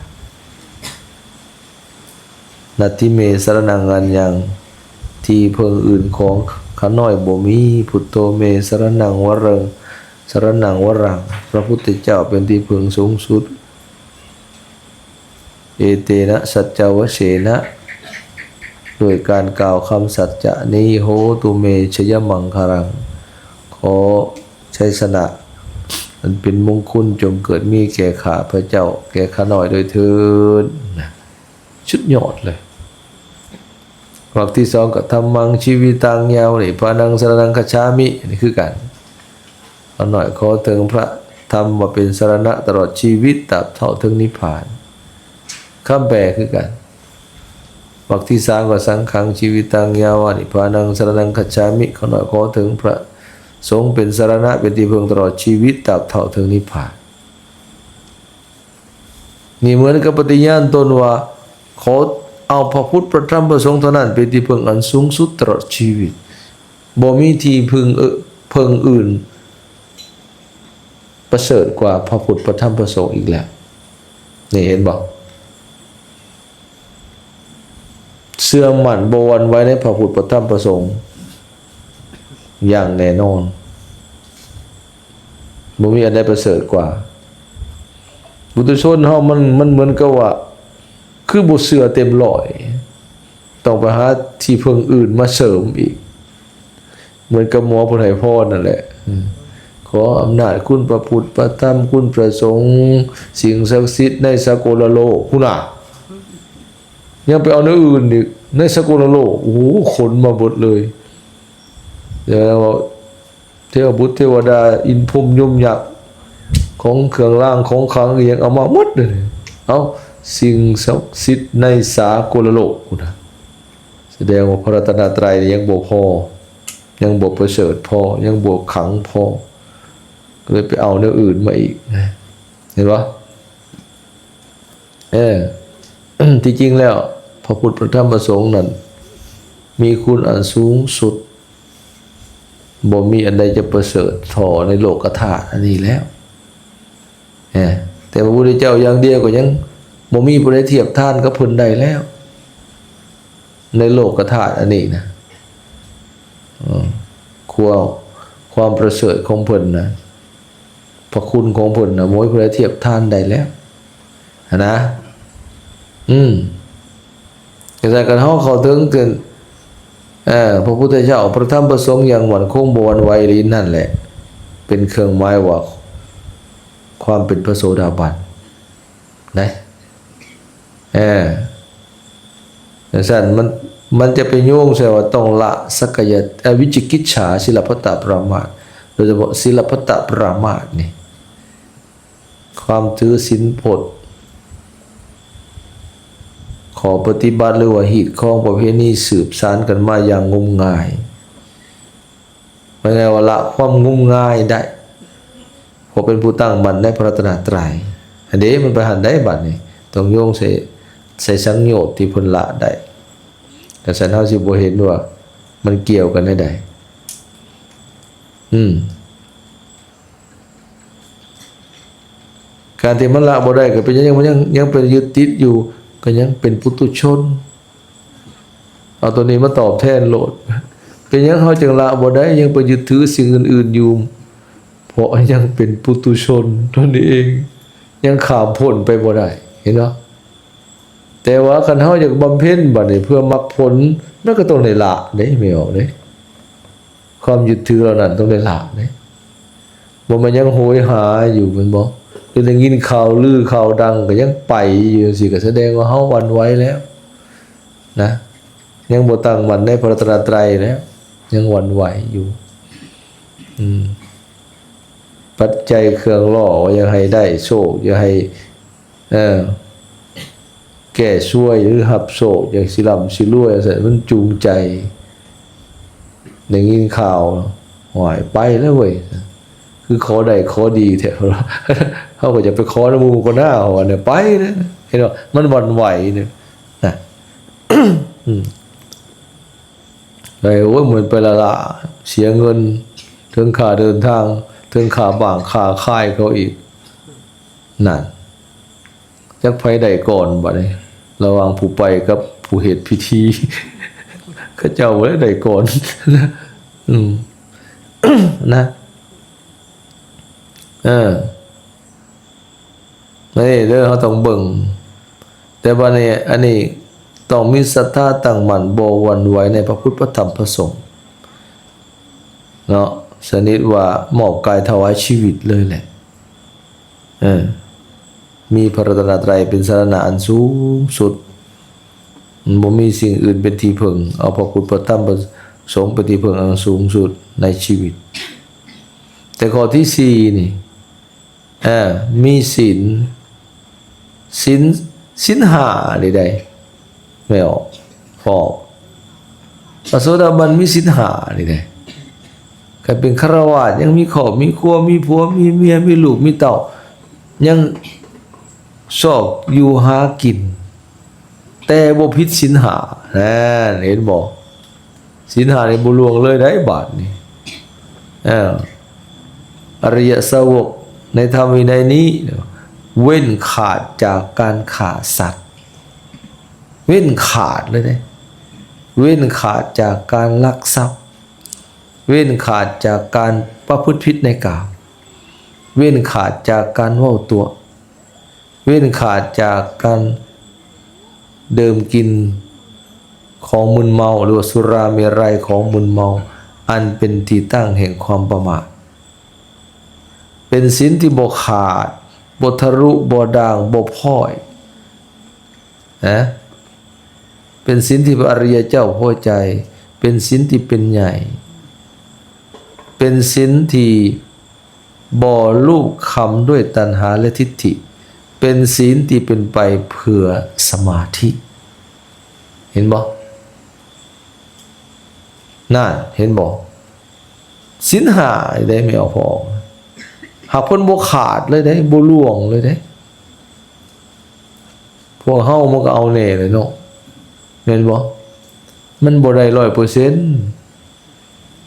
ນັດຖິເມ ສະລະນັງ ອັນຍັງ, ທີ່ເພິ່ງອື່ນຂອງຂ້ານ້ອຍບໍ່ມີ. ພຸດໂທເມ ສະລະນັງ ວະຣັງ, ສະລະນັງ ວະຣັງ. ພະພຸດທະເຈົ້າເປັນທີ່ເພິ່ງສູງສຸດ. ເອເຕນະ ສັດຈະວະເສນະ, ດ້ວຍການກ່າວຄຳສັດຈະນີ້, ໂຫຕຸເມ ຊະຍະມັງຄະລັງ, ຂໍໄຊຊະນະອັນເປັນມົງຄຸນຈົ່ງເກີດມີແກ່ຂ້າພະເຈົ້າ, ແກ່ຂ້ານ້ອຍດ້ວຍເທີ້ນ. ນະ, ສຸດຍອດເລີຍ. ວັກທີສອງກໍ ທຳມັງ ຊີວິຕັງ ຍາວະນິບພານັງ ສະລະນັງ ຄັດສາມິ. ອັນນີ້ຄືກັນ. ຂ້ານ້ອຍຂໍເຖິງພະທຳມາເປັນສະລະນະຕະຫຼອດຊີວິດ ຕາບເທົ່າເຖິງນິບພານ. ຄຳແປຄືກັນ. ວັກທີສາມກໍ ສັງຄັງ ຊີວິຕັງ ຍາວະນິບພານັງ ສະລະນັງ ຄັດສາມິ. ຂ້ານ້ອຍຂໍເຖິງພະສົງເປັນສະລະນະ ເປັນທີ່ເພິ່ງຕະຫຼອດຊີວິດ ຕາບເທົ່າເຖິງນິບພານ. ນີ້ເໝືອນກັບປະຕິຍານຕົນວ່າ ຂໍເອົາພະພຸດ ພະທຳ ພະສົງເທົ່ານັ້ນເປັນທີ່ເພິ່ງອັນສູງສຸດຕະຫຼອດຊີວິດ. ບໍ່ມີທີ່ເພິ່ງ ເອີ ເພິ່ງອື່ນປະເສີດກວ່າພະພຸດ ພະທຳ ພະສົງອີກແລ້ວ. ນີ້ເຫັນບໍ່? ເຊື່ອໝັ້ນບໍ່ຫວັ່ນໄຫວໃນພະພຸດ ພະທຳ ພະສົງຢ່າງແນ່ນອນ. ບໍ່ມີອັນໃດປະເສີດກວ່າ. ປຸຖຸຊົນເຮົາມັນ ມັນເໝືອນກັບວ່າ ຄືບໍ່ເຊື່ອເຕັມຮ້ອຍ, ຕ້ອງໄປຫາທີ່ເພິ່ງອື່ນມາເສີມອີກ. ເໝືອນກັບໝໍເພິ່ນໃຫ້ພອນນັ້ນແຫຼະ. ອືມ. ຂໍອຳນາດຄຸນພະພຸດ ພະທຳ ຄຸນພະສົງ, ສິ່ງສັກສິດໃນສາກົນລະໂລກ. ພຸ້ນນະ. ຍັງໄປເອົາແນວອື່ນອີກ ໃນສາກົນລະໂລກ. ໂອ້ໂຫ, ຂົນມາເບິດເລີຍ. ແລ້ວ ທວະບຸດເທວະດາ ອິນພົມຍົມຍັກ ຂອງເຄື່ອງລາງຂອງຂລັງອີ່ຫຍັງເອົາມາໝົດເລີຍ. ເອົາ ສິ່ງສັກສິດໃນສາກົນລະໂລກພຸ້ນນະ ສະແດງວ່າພະລັດຕະນະໄຕຍັງບໍ່ພໍ ຍັງບໍ່ປະເສີດພໍ ຍັງບໍ່ຂລັງພໍ ກໍເລີຍໄປເອົາແນວອື່ນມາອີກນະ ເຫັນບໍ່? ເອີ ທີ່ຈິງແລ້ວ ພະພຸດ ພະທຳ ພະສົງນັ້ນ ມີຄຸນອັນສູງສຸດ ບໍ່ມີອັນໃດຈະປະເສີດທໍ່ໃນໂລກກະທາດອັນນີ້ແລ້ວ. ແຕ່ພະພຸດທະເຈົ້າຢ່າງດຽວກໍຍັງບໍ່ມີຜູ້ໃດທຽບທານກັບເພິ່ນໄດ້ແລ້ວ ໃນໂລກກະທາດອັນນີ້ນະ. ເອີ ຄວາມ ຄວາມປະເສີດຂອງເພິ່ນນະ ພະຄຸນຂອງເພິ່ນນະ ບໍ່ມີຜູ້ໃດທຽບທານໄດ້ແລ້ວຫັ້ນນະ. ອືມ ຈັ່ງຊັ້ນ ຄັນເຮົາເຂົ້າເຖິງ ເອີ ພະພຸດທະເຈົ້າ ພະທຳ ພະສົງຢ່າງໝັ້ນຄົງບໍ່ຫວັ່ນໄຫວອີ່ຫຼີ ນັ້ນແຫຼະ ເປັນເຄື່ອງໝາຍວ່າ ຄວາມເປັນພະໂສດາບັນນະ. ເອີ ຈັ່ງຊັ້ນ ມັນ ມັນຈະໄປໂຍງໃສ່ວ່າຕ້ອງລະສັກກາຍະ ເອີ ວິຈິກິດສາ ສີລະພັດຕະປະລະມາດ ໂດຍສະເພາະສີລະພັດຕະປະລະມາດນີ້ ຄວາມຖືສິນພົດ ຂໍ້ປະຕິບັດ ຫຼືວ່າຮີດຄອງປະເພນີສືບສານກັນມາຢ່າງງົມງາຍ. ໝາຍຄວາມວ່າລະຄວາມງົມງາຍໄດ້ ເພາະເປັນຜູ້ຕັ້ງໝັ້ນໃນພະລັດຕະນະໄຕ. ອັນເດ ມັນໄປຫັ້ນໄດ໋ ບັດນີ້ ຕ້ອງໂຍງໃສ່ ໃສ່ສັງໂຍດທີ່ເພິ່ນລະໄດ້. ກະຊັ້ນເຮົາຊິບໍ່ເຫັນວ່າມັນກ່ຽວກັນແນວໃດ. ອືມ ການທີ່ມັນລະບໍ່ໄດ້ ກໍເປັນຫຍັງ ຍັງ ຍັງ ຍັງໄປຍຶດຕິດຢູ່ ກໍຍັງເປັນປຸຖຸຊົນ. ເອົາຕົວນີ້ມາຕອບແທນໂລດ. ເປັນຫຍັງເຮົາຈຶ່ງລະບໍ່ໄດ້ ຍັງໄປຍຶດຖືສິ່ງອື່ນໆຢູ່? ເພາະຍັງເປັນປຸຖຸຊົນຕົນເອງ ຍັງຂ້າມພົ້ນໄປບໍ່ໄດ້ ເຫັນບໍ່? ແຕ່ວ່າຄັນເຮົາຢາກບຳເພັນບັດນີ້ເພື່ອມັກຜົນ ມັນກໍຕ້ອງໄດ້ລະເດ້ ແມ່ນບໍ່ເດ້? ຄວາມຍຶດຖືເຫຼົ່ານັ້ນຕ້ອງໄດ້ລະເດ້. ບໍ່ແມ່ນຍັງໂຫຍຫາຢູ່ແມ່ນບໍ່? ຫຼືໄດ້ຍິນຂ່າວລືຂ່າວດັງກໍຍັງໄປຢູ່ຈັ່ງຊີ້ ກໍສະແດງວ່າເຮົາຫວັ່ນໄຫວແລ້ວນະ. ຍັງບໍ່ຕັ້ງໝັ້ນໃນພະລັດຕະນະໄຕແລ້ວ ຍັງຫວັ່ນໄຫວຢູ່. ອືມ ປັດໄຈເຄື່ອງຫຼໍ່ ຢາກໃຫ້ໄດ້ໂຊກ ຢາກໃຫ້ ເອີ ແກ້ຊວຍ ຫຼື ຮັບໂຊກ ຢາກຊິລ່ຳຊິລວຍ ຈັ່ງຊັ້ນ ມັນຈູງໃຈ. ໄດ້ຍິນຂ່າວ ໂອ້ຍ ໄປແລ້ວເວີຍ ຄືຂໍໄດ້ຂໍດີແທ້. ເຮົາກໍຢາກໄປຂໍນຳໝູ່ກ່ອນນາ ເຮົາວ່າ ໄປແລ້ວ ເຫັນບໍ່? ມັນຫວັ່ນໄຫວເນາະ ນະ. ອືມ ໄປ ໂອ້ຍ ມັນໄປລະລະ ເສຍເງິນ ເຖິງຄ່າເດີນທາງ ເຖິງຄ່າບ້ານຄ່າຂາຍເຂົາອີກ ນັ້ນ. ຈັກໃຜໄດ້ກ່ອນບັດນີ້ ລະຫວ່າງຜູ້ໄປກັບຜູ້ເຮັດພິທີ ເຂົາເຈົ້າບໍ່ໄດ້ໄດ້ກ່ອນ. ອືມ ນະ ເອີ ນີ້ເດີ ເຮົາຕ້ອງເບິ່ງ. ແຕ່ບັດນີ້ ອັນນີ້ຕ້ອງມີສັດທາຕັ້ງໝັ້ນ ບໍ່ຫວັ່ນໄຫວໃນພະພຸດ ພະທຳ ພະສົງເນາະ ຊະນິດວ່າມອບກາຍຖວາຍຊີວິດເລີຍແຫຼະ. ເອີ ມີພະລັດຕະນະໄຕເປັນສະລະນະອັນສູງສຸດ ບໍ່ມີສິ່ງອື່ນເປັນທີ່ເພິ່ງ ເອົາພະພຸດ ພະທຳ ພະສົງເປັນທີ່ເພິ່ງອັນສູງສຸດໃນຊີວິດ. ແຕ່ຂໍ້ທີສີ່ນີ້ ເອີ ມີສິນ ສິນ ສິນຫ້ານີ້ໄດ໋ ແມ່ນບໍ່? ພະໂສດາບັນມີສິນຫ້ານີ້ເດ້. ຄັນເປັນຄະລະວາດ ຍັງມີຄອບມີຄົວ ມີຜົວມີເມຍ ມີລູກມີເຕົ້າ ຍັງຊອກຢູ່ຫາກິນ ແຕ່ບໍ່ຜິດສິນຫ້າ ນັ້ນ ເຫັນບໍ່? ສິນຫ້ານີ້ບໍ່ລ່ວງເລີຍໄດ໋ບາດນີ້. ເອີ ອະລິຍະສາວົກໃນທຳວິໄນນີ້ ເວັ້ນຂາດຈາກການຂ້າສັດ ເວັ້ນຂາດເລີຍເດ້ ເວັ້ນຂາດຈາກການລັກຊັບ ເວັ້ນຂາດຈາກການປະພຶດຜິດໃນກາມ ເວັ້ນຂາດຈາກການເວົ້າຕົວະ ເວັ້ນຂາດຈາກການດື່ມກິນຂອງມຶນເມົາ ຫຼືວ່າສຸລາເມໄຣ ຂອງມຶນເມົາ ອັນເປັນທີ່ຕັ້ງແຫ່ງຄວາມປະໝາດ. ເປັນສິນທີ່ບໍ່ຂາດ ບໍ່ທະລຸ ບໍ່ດ່າງ ບໍ່ພ້ອຍ ນະ ເປັນສິນທີ່ພະອະລິຍະເຈົ້າພໍໃຈ ເປັນສິນທີ່ເປັນໃຫຍ່. ເປັນສິນທີ່ບໍ່ລູບຄຳດ້ວຍຕັນຫາ ແລະ ທິດຖິ, ເປັນສິນທີ່ເປັນໄປເພື່ອສະມາທິ. ເຫັນບໍ່? ນັ້ນ ເຫັນບໍ່? ສິນຫ້າເດ້ ແມ່ອອກ ພອອກ ຫາກເພິ່ນບໍ່ຂາດເລີຍເດ້ ບໍ່ລ່ວງເລີຍເດ້. ພວກເຮົາມັນກໍເອົາແນ່ແຫຼະເນາະ ແມ່ນບໍ່? ມັນບໍ່ໄດ້ຮ້ອຍເປີເຊັນ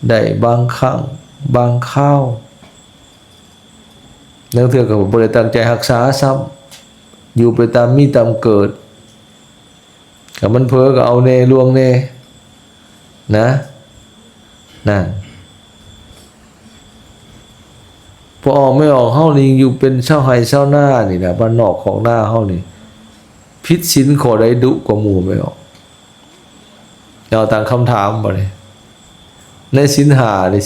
ໄດ້ບາງຄັ້ງບາງຄາວ, ລາງເທື່ອກໍບໍ່ໄດ້ຕັ້ງໃຈຮັກສາຊ້ຳ, ຢູ່ໄປຕາມມີຕາມເກີດ. ຄັນມັນເຜີກໍເອົາແນ່ລ່ວງແນ່ນະ. ນັ້ນ ພໍ່ອອກແມ່ອອກເຮົານີ້ຢູ່ເປັນຊາວໄຮ່ຊາວນານີ້ນະ, ບ້ານນອກຄອກນາເຮົານີ້ ຜິດສິນຂໍ້ໃດດຸກວ່າໝູ່ແມ່ອອກ? ເຈົ້າຕັ້ງຄຳຖາມບໍ່ນີ້? ໃນສິນຫ້ານີ້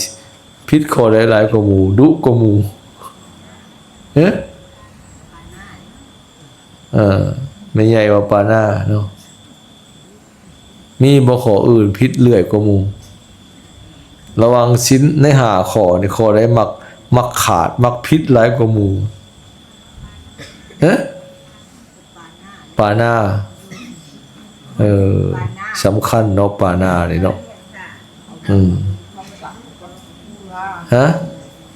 ຜິດຂໍ້ໃດຫຼາຍກວ່າໝູ່ ດຸກວ່າໝູ່? ເອີ ເອີ ແມ່ໃຫຍ່ວ່າປານາເນາະ. ມີບໍ່ຂໍ້ອື່ນຜິດເລື້ອຍກວ່າໝູ່? ລະຫວ່າງສິນໃນຫ້າຂໍ້ນີ້ ຂໍ້ໃດມັກ ມັກຂາດ ມັກຜິດຫຼາຍກວ່າໝູ່? ເອີ ປານາ. ເອີ ສຳຄັນເນາະ ປານານີ້ເນາະ. ອືມ ຮະ?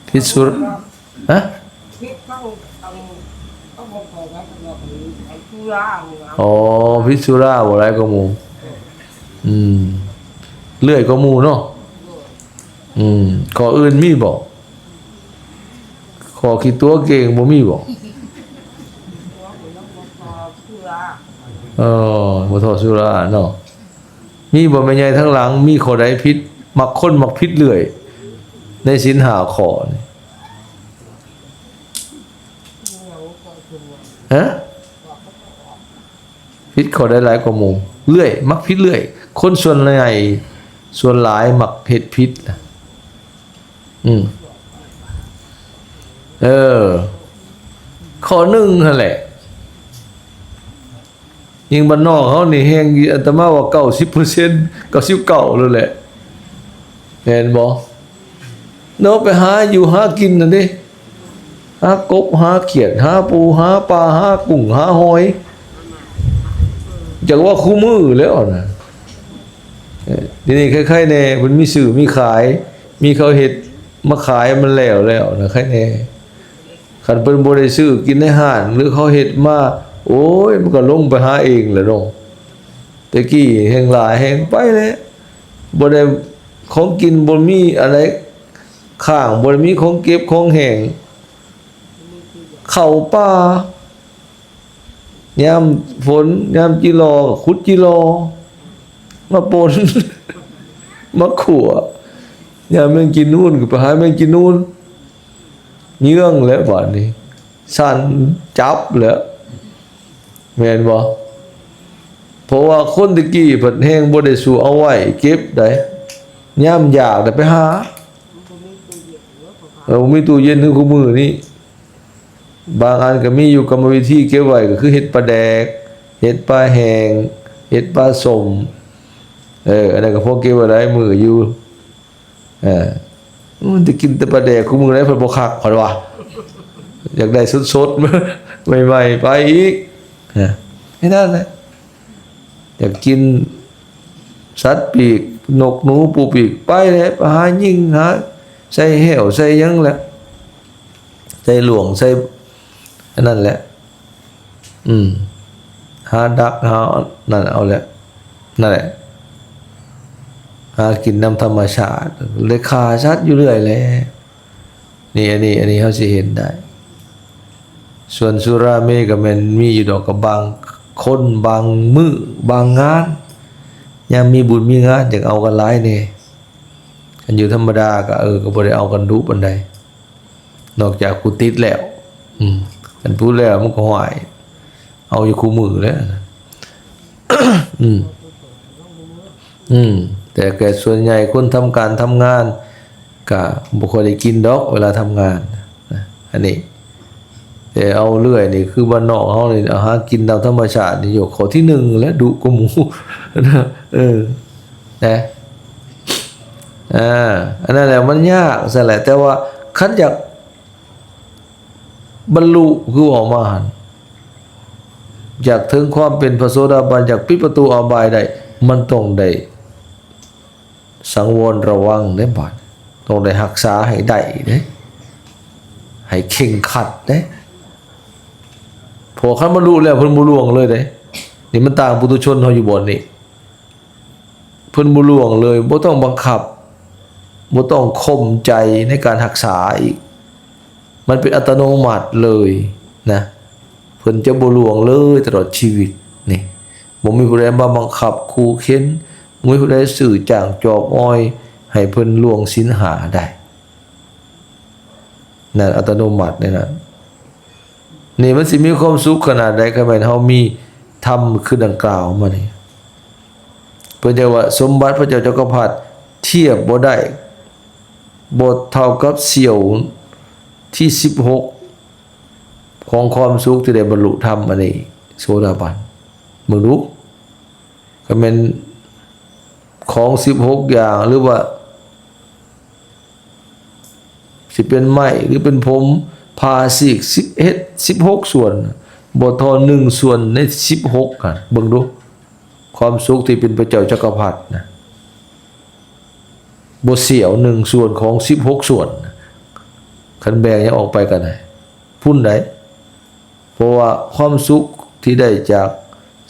ພິດສຸ ຮະ? ອໍ ພິດສຸລາບໍ່ຫຼາຍກວ່າໝູ່. ອືມ ເລື້ອຍກວ່າໝູ່ເນາະ. ອືມ ຂໍ້ອື່ນມີບໍ່? ຂໍ້ຂີ້ຕົວະເກັ່ງບໍ່ມີບໍ່? ເອີ ບໍ່ທໍ່ສຸລາເນາະ. ມີບໍ່ແມ່ໃຫຍ່ທາງຫຼັງ ມີຂໍ້ໃດຜິດ? ມັກຄົນມັກຜິດເລື້ອຍໃນສິນຫ້າຂໍ້ນີ້ ຮະ? ຜິດຂໍ້ໃດຫຼາຍກວ່າໝູ່? ເລື້ອຍ ມັກຜິດເລື້ອຍ. ຄົນສ່ວນໃຫຍ່ ສ່ວນຫຼາຍມັກເຮັດຜິດນະ. ອືມ ເອີ ຂໍ້ໜຶ່ງຫັ້ນແຫຼະ. ຍິ່ງບ້ານນອກເຮົານີ້ແຮ່ງ ອາດຕະມາວ່າເກົ້າສິບເປີເຊັນ ເກົ້າສິບເກົ້າແລ້ວແຫຼະ ແມ່ນບໍ່? ເນາະ ໄປຫາຢູ່ຫາກິນຫັ້ນເດ້ ຫາກົບ ຫາຂຽດ ຫາປູ ຫາປາ ຫາກຸ້ງ ຫາຫອຍ ຈັກວ່າຄູ່ມື້ແລ້ວນະ. ເອີ ດຽວນີ້ໄຄໆແດ່ ເພິ່ນມີຊື້ມີຂາຍ ມີເຂົາເຮັດມາຂາຍ ມັນແລ້ວແລ້ວນະ ໄຄແດ່. ຄັນເພິ່ນບໍ່ໄດ້ຊື້ກິນໃນຮ້ານ ຫຼືເຂົາເຮັດມາ ໂອ້ຍ ມັນກໍລົງໄປຫາເອງແຫຼະເນາະ. ແຕ່ກີ້ແຮ່ງຫຼາຍແຮ່ງໄປແຫຼະ ບໍ່ໄດ້ ຂອງກິນບໍ່ມີອັນໃດຄ້າງ ບໍ່ໄດ້ມີຂອງເກັບຂອງແຫ້ງ ເຂົ້າປ່າ ຍາມຝົນ ຍາມຈີລໍ ຂຸດຈີລໍມາປົ່ນ ມາຂົ້ວ. ຍາມແມງຈີນູນກໍໄປຫາແມງຈີນູນ ເຍືອງແລ້ວບາດນີ້ ສັນຈັບແລ້ວ ແມ່ນບໍ່? ເພາະວ່າຄົນແຕ່ກີ້ພັດແຮ່ງບໍ່ໄດ້ສູ່ເອົາໄວ້ເກັບໃດ ຍາມຢາກໄດ້ໄປຫາ. ເອີ ບໍ່ມີຕູ້ເຢັນຄືຄູ່ມື້ນີ້. ບາງອັນກໍມີຢູ່ກຳມະວິທີເກັບໄວ້ ກໍຄືເຮັດປາແດກ ເຮັດປາແຫ້ງ ເຮັດປາສົ້ມ. ເອີ ອັນນັ້ນກໍພໍເກັບໄວ້ຫຼາຍມື້ຢູ່. ເອີ ມັນຈະກິນແຕ່ປາແດກຄູ່ມື້ໃດ ເພິ່ນບໍ່ຄັກ ເພິ່ນວ່າ ຢາກໄດ້ສົດໆ ໃໝ່ໆ ໄປອີກ. ເອີ ແຄ່ນັ້ນແຫຼະ. ຢາກກິນສັດປີກ ນົກໜູ ປູປີກ ໄປແຫຼະ ໄປຫາຍິງ ຫາໃສ່ແຫ້ວໃສ່ຫຍັງແຫຼະ ໃສ່ຫຼວງ ໃສ່ອັນນັ້ນແຫຼະ. ອືມ ຫາດັກ ຫານັ້ນເອົາແຫຼະ ນັ້ນແຫຼະ ຫາກິນນຳທຳມະຊາດ ໄດ້ຂ້າສັດຢູ່ເລື້ອຍແຫຼະ. ນີ້ ອັນນີ້ ອັນນີ້ເຮົາຊິເຫັນໄດ້. ສ່ວນສຸລາເມກໍແມ່ນມີຢູ່ດອກ ກັບບາງຄົນ ບາງມື້ ບາງງານ ຍາມມີບຸນມີງານ ຈັ່ງເອົາກັນຫຼາຍແດ່. ຄັນຢູ່ທຳມະດາກໍ ເອີ ກໍບໍ່ໄດ້ເອົາກັນດຸປານໃດ ນອກຈາກຜູ້ຕິດແລ້ວ. ອືມ ຄັນຜູ້ແລ້ວມັນກໍ ຫ້ວຍ ເອົາຢູ່ຄູ່ມື້ແຫຼະ. ອືມ ອືມ ແຕ່ແກ່ສ່ວນໃຫຍ່ຄົນທຳການທຳງານກະບໍ່ຄ່ອຍໄດ້ກິນດອກເວລາທຳງານນະ ອັນນີ້. ແຕ່ເອົາເລື່ອຍນີ້ ຄືບ້ານນອກເຮົານີ້ ເອົາຫາກິນຕາມທຳມະຊາດນີ້ ຢູ່ຂໍ້ທີໜຶ່ງແຫຼະ ດຸກວ່າໝູ່. ເອີ ນະ. ອ່າ ອັນນັ້ນແຫຼະ ມັນຍາກຊັ້ນແຫຼະ. ແຕ່ວ່າຄັນຢາກບັນລຸ ຄືເວົ້າມາຫັ້ນ ຢາກເຖິງຄວາມເປັນພະໂສດາບັນ ຢາກປິດປະຕູອະບາຍໄດ້ ມັນຕ້ອງໄດ້ ສັງວອນລະວັງເດ້ບາດ, ຕ້ອງໄດ້ຮັກສາໃຫ້ໄດ້ເດ້, ໃຫ້ເຄັ່ງຄັດເດ້. ເພາະຄັນບັນລຸແລ້ວເພິ່ນບໍ່ລ່ວງເລີຍເດ້. ນີ້ມັນຕ່າງປຸຖຸຊົນເຮົາຢູ່ບ່ອນນີ້, ເພິ່ນບໍ່ລ່ວງເລີຍ, ບໍ່ຕ້ອງບັງຄັບ, ບໍ່ຕ້ອງຂົ່ມໃຈໃນການຮັກສາອີກ. ມັນເປັນອັດຕະໂນມັດເລີຍນະ, ເພິ່ນຈະບໍ່ລ່ວງເລີຍຕະຫຼອດຊີວິດນີ້. ບໍ່ມີຜູ້ໃດມາບັງຄັບຂູ່ເຂັນ, ບໍ່ມີຜູ້ໃດຊື້ຈ້າງຈອບອອຍໃຫ້ເພິ່ນລ່ວງສິນຫ້າໄດ້. ນັ້ນອັດຕະໂນມັດໃນນັ້ນ. ນີ້ມັນຊິມີຄວາມສຸກຂະໜາດໃດ ຄັນແມ່ນເຮົາມີທຳຄືດັ່ງກ່າວມານີ້. ເພິ່ນເອີ້ນວ່າ ສົມບັດພະເຈົ້າຈັກກະພັດທຽບບໍ່ໄດ້, ບໍ່ເທົ່າກັບສ່ຽວທີສິບຫົກຂອງຄວາມສຸກທີ່ໄດ້ບັນລຸທຳອັນນີ້ ໂສດາບັນ. ເບິ່ງດູ, ຄັນແມ່ນຂອງສິບຫົກຢ່າງ ຫຼືວ່າ ຊິເປັນໄມ້ ຫຼືເປັນຜົມ ຜ່າຊີກສິບເອັດ ສິບຫົກສ່ວນ, ບໍ່ທໍ່ໜຶ່ງສ່ວນໃນສິບຫົກຫັ້ນ. ເບິ່ງດູ, ຄວາມສຸກທີ່ເປັນພະເຈົ້າຈັກກະພັດນະ, ບໍ່ສ່ຽວໜຶ່ງສ່ວນຂອງສິບຫົກສ່ວນ, ຄັນແບ່ງຫຍັງອອກໄປກໍໄດ້ ພຸ້ນໃດ. ເພາະວ່າຄວາມສຸກທີ່ໄດ້ຈາກ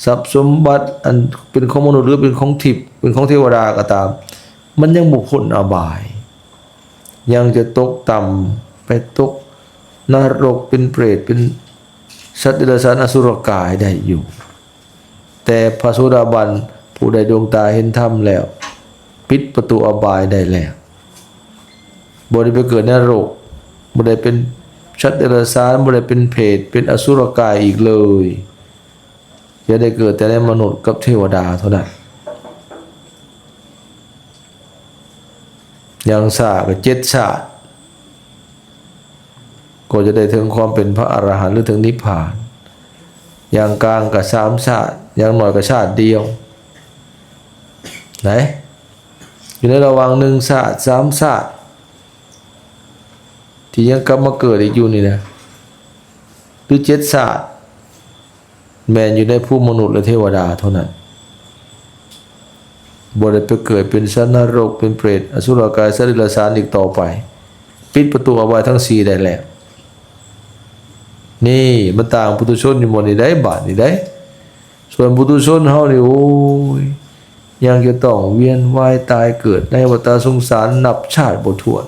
ຊັບສົມບັດ ອັນເປັນຂອງມະນຸດ ຫຼື ເປັນຂອງທິບ ເປັນຂອງເທວະດາກໍຕາມ, ມັນຍັງບໍ່ພົ້ນອະບາຍ, ຍັງຈະຕົກຕ່ຳ ໄປຕົກນະລົກ ເປັນເປດ ເປັນສັດເດຍລະສານ ອະສຸລະກາຍໄດ້ຢູ່. ແຕ່ພະໂສດາບັນຜູ້ໄດ້ດວງຕາເຫັນທຳແລ້ວ ປິດປະຕູອະບາຍໄດ້ແລ້ວ, ບໍ່ໄດ້ໄປເກີດໃນນະລົກ, ບໍ່ໄດ້ເປັນສັດເດຍລະສານ, ບໍ່ໄດ້ເປັນເປດ ເປັນອະສຸລະກາຍອີກເລີຍ, ຈະໄດ້ເກີດແຕ່ໃນມະນຸດກັບເທວະດາເທົ່ານັ້ນ. ຢ່າງຊ້າກໍເຈັດຊາດ ກໍຈະໄດ້ເຖິງຄວາມເປັນພະອະລະຫັນ ຫຼື ເຖິງນິບພານ, ຢ່າງກາງກໍສາມຊາດ, ຢ່າງໜ້ອຍກໍຊາດດຽວ. ໄດ້ ຢູ່ໃນລະຫວ່າງໜຶ່ງຊາດ ສາມຊາດ ທີ່ຍັງກັບມາເກີດອີກຢູ່ນີ້ນະ ຫຼື ເຈັດຊາດ ແມ່ນຢູ່ໃນພູມມະນຸດ ແລະ ເທວະດາເທົ່ານັ້ນ, ບໍ່ໄດ້ໄປເກີດເປັນສັດນະລົກ ເປັນເປດ ອະສຸລະກາຍ ສັດເດຍລະສານອີກຕໍ່ໄປ, ປິດປະຕູອະບາຍທັງສີ່ໄດ້ແລ້ວ. ນີ້ມັນຕ່າງປຸຖຸຊົນຢູ່ໝ່ອງນີ້ໄດ໋ ບາດນີ້ໄດ໋. ສ່ວນປຸຖຸຊົນເຮົານີ້ ໂອ້ຍ ຍັງຈະຕ້ອງວຽນວ່າຍຕາຍເກີດໃນວັດຕະສົງສານນັບຊາດບໍ່ຖ້ວນ,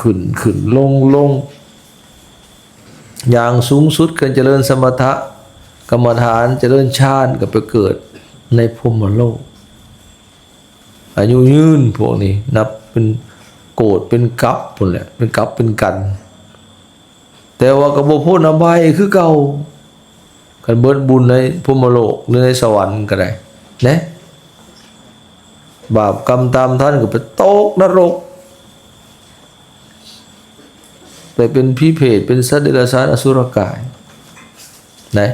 ຂຶ້ນຂຶ້ນລົງລົງ. ຢ່າງສູງສຸດ ຄັນຈະເລີນສະມະຖະກຳມະຖານ ຈະເລີນฌານ ກໍໄປເກີດໃນພົມມະໂລກ, ອາຍຸຍືນ. ພວກນີ້ນັບເປັນໂກດເປັນກັບພຸ້ນແຫຼະ, ເປັນກັບເປັນກັນ, ແຕ່ວ່າກໍບໍ່ພົ້ນອະບາຍຄືເກົ່າ. ຄັນເບິດບຸນໃນພົມມະໂລກ ຫຼື ໃນສະຫວັນກໍໄດ້ເດ້, ບາບກຳຕາມທັນກໍໄປຕົກນະລົກ, ໄປເປັນຜີເປດ ເປັນສັດເດຍລະສານ ອະສຸລະກາຍໄດ້.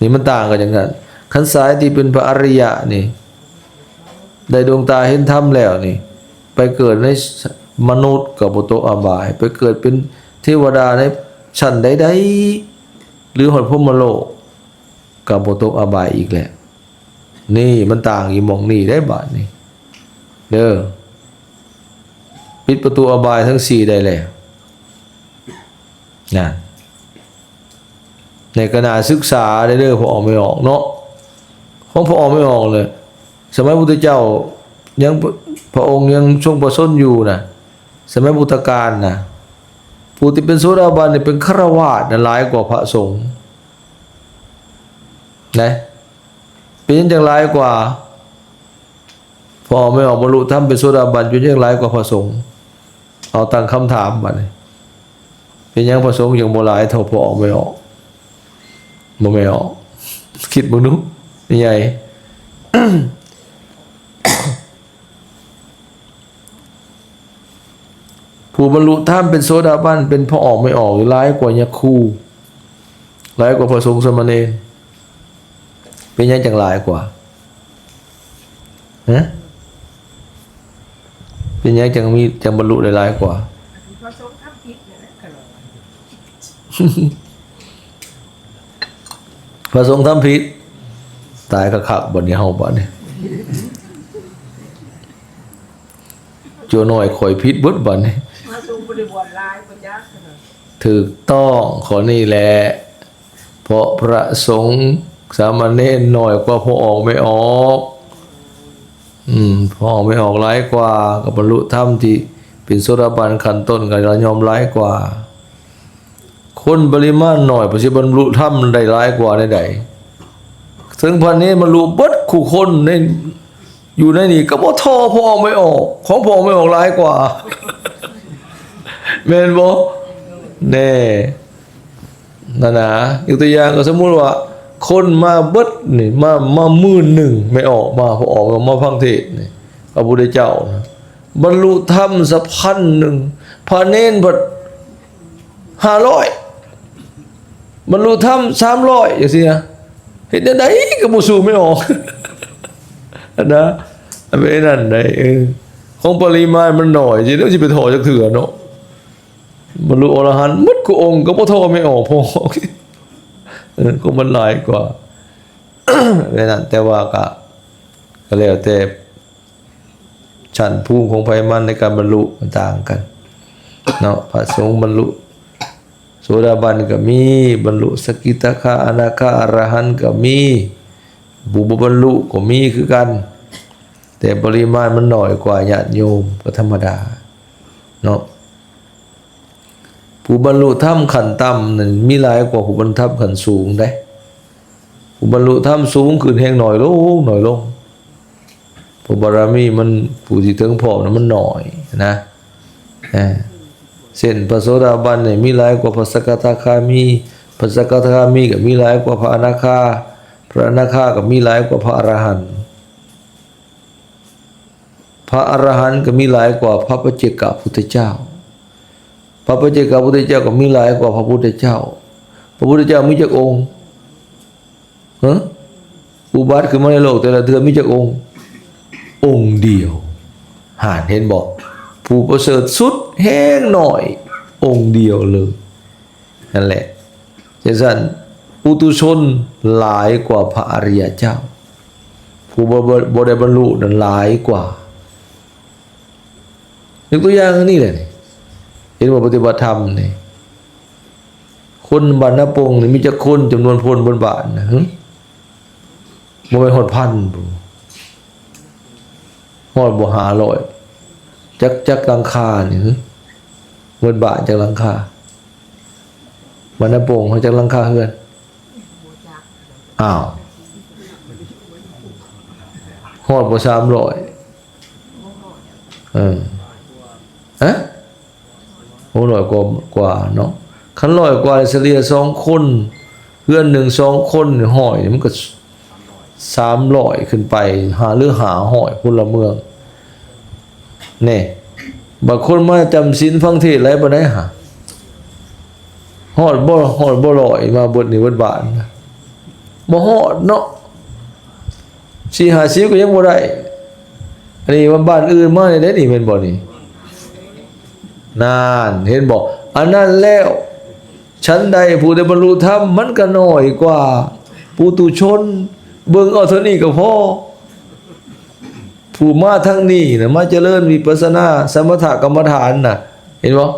ນີ້ມັນຕ່າງກັນຈັ່ງນັ້ນ. ຄັນສາຍທີ່ເປັນພະອະລິຍະນີ້ ໄດ້ດວງຕາເຫັນທຳແລ້ວນີ້ ໄປເກີດໃນມະນຸດກໍບໍ່ຕົກອະບາຍ, ໄປເກີດເປັນເທວະດາໃນຊັ້ນໃດໆ ຫຼື ຮອດພົມມະໂລກ ກໍບໍ່ຕົກອະບາຍອີກແລ້ວ. ນີ້ມັນຕ່າງຢູ່ໝ່ອງນີ້ເດ້ ບາດນີ້ເດີ, ປິດປະຕູອະບາຍທັງສີ່ໄດ້ແລ້ວນະ. ໃນຂະນະສຶກສາໄດ້ເດີ ພໍ່ອອກແມ່ອອກເນາະ, ຂອງພໍ່ອອກແມ່ອອກເລີຍ. ສະໄໝພຸດທະເຈົ້າຍັງ ພະອົງຍັງຊົງປະຊົນຢູ່ນະ, ສະໄໝພຸດທະການນະ ຜູ້ທີ່ເປັນໂສດາບັນນີ້ເປັນຄະລາວາດນະ ຫຼາຍກວ່າພະສົງນະ. ເປັນຫຍັງຈັ່ງຫຼາຍກວ່າ ພໍ່ອອກແມ່ອອກ ບັນລຸທຳເປັນໂສດາບັນ ເປັນຫຍັງຫຼາຍກວ່າພະສົງ? ເອົາຕັ້ງຄຳຖາມບາດນີ້, ເປັນຫຍັງພະສົງຈຶ່ງບໍ່ຫຼາຍເທົ່າພໍ່ອອກແມ່ອອກ? ບໍ່ແມ່ນອອກ, ຄິດເບິ່ງດູ ແມ່ໃຫຍ່. ຜູ້ບັນລຸທຳເປັນໂສດາບັນ ເປັນພໍ່ອອກແມ່ອອກ ຫຼາຍກວ່າຍັກຄູ, ຫຼາຍກວ່າພະສົງສາມະເນນ. ເປັນຫຍັງຈັ່ງຫຼາຍກວ່າ? ຮະ? ເປັນຫຍັງຈັ່ງມີ ຈັ່ງບັນລຸໄດ້ຫຼາຍກວ່າ? ພະສົງທຳຜິດ ຕາຍຄັກໆ ບັດນີ້ເຮົາ ບັດນີ້ ຈົວນ້ອຍຂ້ອຍຜິດເບິດ ບັດນີ້ ພະສົງບໍ່ໄດ້ບວດຫຼາຍ ບໍ່ຈັກ ຖືກຕ້ອງຂໍ້ນີ້ແຫຼະ. ເພາະພະສົງສາມະເນນໜ້ອຍກວ່າພໍ່ອອກແມ່ອອກ ອືມ ພໍ່ອອກແມ່ອອກຫຼາຍກວ່າ ກໍບັນລຸທຳທີ່ເປັນໂສດາບັນຂັ້ນຕົ້ນກໍລະຍ່ອມຫຼາຍກວ່າ. ຄົນປະລິມານໜ້ອຍ ເພິ່ນຊິບັນລຸທຳໄດ້ຫຼາຍກວ່າແນວໃດ? ເຖິງພະເນນບັນລຸເບິດຄູ່ຄົນໃນ ຢູ່ໃນນີ້ກໍບໍ່ທໍ່ພໍ່ອອກແມ່ອອກ ຂອງພໍ່ອອກແມ່ອອກຫຼາຍກວ່າ ແມ່ນບໍ່? ແນ່ ນັ້ນນະ ຍົກຕົວຢ່າງກໍສົມມຸດວ່າ ຄົນມາເບິດນີ້ ມາ ມາໝື່ນໜຶ່ງ ແມ່ອອກມາ ພໍ່ອອກມາຟັງເທດນີ້ ພະພຸດທະເຈົ້ານະ ບັນລຸທຳສະພັນໜຶ່ງ ພະເນນພັດຫ້າຮ້ອຍ ບັນລຸທຳສາມຮ້ອຍ ຈັ່ງຊີ້ນະ ເຮັດແນວໃດກໍບໍ່ສູ້ແມ່ອອກ ຫັ້ນນະ ເປັນອັນນັ້ນໃດ໋ ເອີ ຂອງປະລິມານມັນໜ້ອຍ ຊິ ຊິໄປທໍ່ຈັກເທື່ອເນາະ ບັນລຸອໍລະຫັນໝົດທຸກອົງກໍບໍ່ທໍ່ແມ່ອອກ ພໍ ເອີ ຂອງມັນຫຼາຍກວ່າ ເປັນອັນນັ້ນ ແຕ່ວ່າກໍ ກໍແລ້ວແຕ່ ຊັ້ນພູມຂອງໃຜມັນໃນການບັນລຸມັນຕ່າງກັນເນາະ ພະສົງບັນລຸໂສດາບັນກໍມີ ບັນລຸສະກິທາຄາ ອະນາຄາ ອະລະຫັນກໍມີ ຜູ້ບໍ່ບັນລຸກໍມີຄືກັນ ແຕ່ປະລິມານມັນໜ້ອຍກວ່າຍາດໂຍມກໍທຳມະດາເນາະ. ຜູ້ບັນລຸທຳຂັ້ນຕ່ຳນັ້ນມີຫຼາຍກວ່າຜູ້ບັນລຸທຳຂັ້ນສູງເດ້ ຜູ້ບັນລຸທຳສູງຂຶ້ນແຮ່ງໜ້ອຍລົງ ໜ້ອຍລົງ ເພາະບາລະມີມັນ ຜູ້ທີ່ເຖິງພ້ອມນັ້ນມັນໜ້ອຍນະ ເອີ ເຊັ່ນ ພະໂສດາບັນນີ້ມີຫຼາຍກວ່າພະສະກະທາຄາມີ ພະສະກະທາຄາມີກໍມີຫຼາຍກວ່າພະອະນາຄາ ພະອະນາຄາກໍມີຫຼາຍກວ່າພະອະລະຫັນ ພະອະລະຫັນກໍມີຫຼາຍກວ່າພະປັດເຈກະພຸດທະເຈົ້າ ພະປັດເຈກະພຸດທະເຈົ້າກໍມີຫຼາຍກວ່າພະພຸດທະເຈົ້າ ພະພຸດທະເຈົ້າມີຈັກອົງ? ຮະ? ອຸບັດຂຶ້ນມາໃນໂລກແຕ່ລະເທື່ອມີຈັກອົງ? ອົງດຽວ. ຫານເຫັນບໍ່? ຜູ້ປະເສີດສຸດແຮ່ງໜ້ອຍ ອົງດຽວເລີຍ. ນັ້ນແຫຼະ ຈັ່ງຊັ້ນ ປຸຖຸຊົນຫຼາຍກວ່າພະອະລິຍະເຈົ້າ ຜູ້ບໍ່ ບໍ່ ບໍ່ໄດ້ບັນລຸນັ້ນຫຼາຍກວ່າ. ຍົກຕົວຢ່າງອັນນີ້ແຫຼະ ເຫັນບໍ່? ປະຕິບັດທຳນີ້ ຄົນບ້ານນາປົງນີ້ມີຈັກຄົນ? ຈຳນວນຄົນເບິດບ້ານນະ ຫຶ? ບໍ່ແມ່ນຮອດພັນພຸ້ນ ຮອດບໍ່ຫ້າຮ້ອຍ? ຈັກ ຈັກຫຼັງຄານີ້ ຫຶ? ເບິດບ້ານຈັກຫຼັງຄາ? ບ້ານນາປົງເຮົາຈັກຫຼັງຄາເຮືອນ? ອ້າວ ຮອດບໍ່ສາມຮ້ອຍ? ເອີ ຮະ? ໂອ້ ຮ້ອຍກວ່າ ກວ່າເນາະ ຄັນຮ້ອຍກວ່າ ສະເລ່ຍສອງຄົນ ເຮືອນໜຶ່ງສອງຄົນ ຮ້ອຍ ມັນກໍສາມຮ້ອຍຂຶ້ນໄປ ຫາ ຫຼື ຫ້າຮ້ອຍພົນລະເມືອງ ແນ່ ບາງຄົນມາຈຳສິນຟັງເທດຫຼາຍປານໃດຫາ? ຮອດບໍ່ ຮອດບໍ່ຮ້ອຍ ມາເບິດນີ້ເບິດບ້ານນະ ບໍ່ຮອດເນາະ ສີ່ຫ້າສິບກໍຍັງບໍ່ໄດ້. ອັນນີ້ວ່າບ້ານອື່ນມານີ້ເດ້ນີ້ ແມ່ນບໍ່ນີ້? ນັ້ນ ເຫັນບໍ່? ອັນນັ້ນແລ້ວ ສັນໃດຜູ້ໄດ້ບັນລຸທຳ ມັນກໍໜ້ອຍກວ່າປຸຖຸຊົນ ເບິ່ງເອົາເທົ່ານີ້ກໍພໍ. ຜູ້ມາທາງນີ້ນະ ມາຈະເລີນວິປັດສະນາ ສະມະຖະກຳມະຖານນະ ເຫັນບໍ່?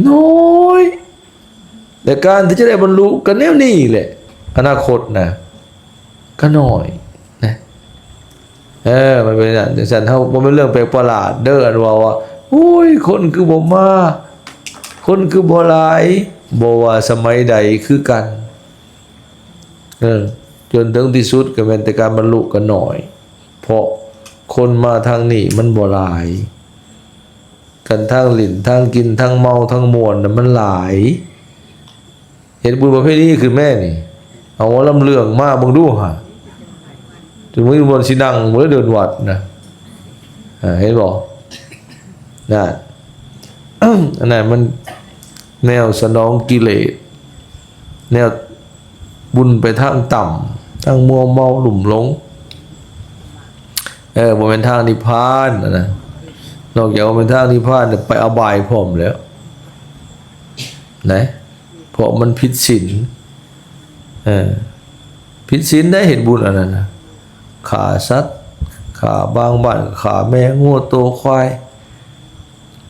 ໜ້ອຍ ແລະ ການທີ່ຈະໄດ້ບັນລຸກໍແນວນີ້ແຫຼະ ອະນາຄົດນະ ກໍໜ້ອຍນະ. ເອີ ມັນເປັນຈັ່ງຊັ້ນ ເຮົາ ບໍ່ແມ່ນເລື່ອງແປກປະຫຼາດເດີ ອັນວ່າ ວ່າ ໂອ້ຍ ຄົນຄືບໍ່ມາ ຄົນຄືບໍ່ຫຼາຍ ບໍ່ວ່າສະໄໝໃດຄືກັນ. ເອີ ຈົນເຖິງທີ່ສຸດກໍແມ່ນແຕ່ການບັນລຸກໍໜ້ອຍ ເພາະຄົນມາທາງນີ້ມັນບໍ່ຫຼາຍ. ຄັນທາງຫຼິ້ນ ທາງກິນ ທາງເມົາ ທາງມ່ວນນະ ມັນຫຼາຍ. ເຮັດບຸນປະເພນີຂຶ້ນແມ້ນີ້ ເອົາໝໍລຳເລື່ອງມາເບິ່ງດູຫາ ຈົນບໍ່ມີບ່ອນຊິນັ່ງ ບໍ່ໄດ້ເດີນວັດນະ. ອ່າ ເຫັນບໍ່? ນັ້ນ ອັນນັ້ນມັນແນວສະໜອງກິເລດ ແນວບຸນໄປທາງຕ່ຳ ທາງມົວເມົາ ລຸ່ມຫຼົງ. ເອີ ບໍ່ແມ່ນທາງນິບພານນະ. ນອກຈາກວ່າເປັນທາງນິບພານ ໄປອະບາຍພ້ອມແລ້ວນະ ເພາະມັນຜິດສິນ. ເອີ ຜິດສິນໄດ໋ ເຮັດບຸນອັນນັ້ນນະ ຂ້າສັດ ຂ້າ ບາງບ້ານຂ້າແມ່ງົວໂຕຄວາຍ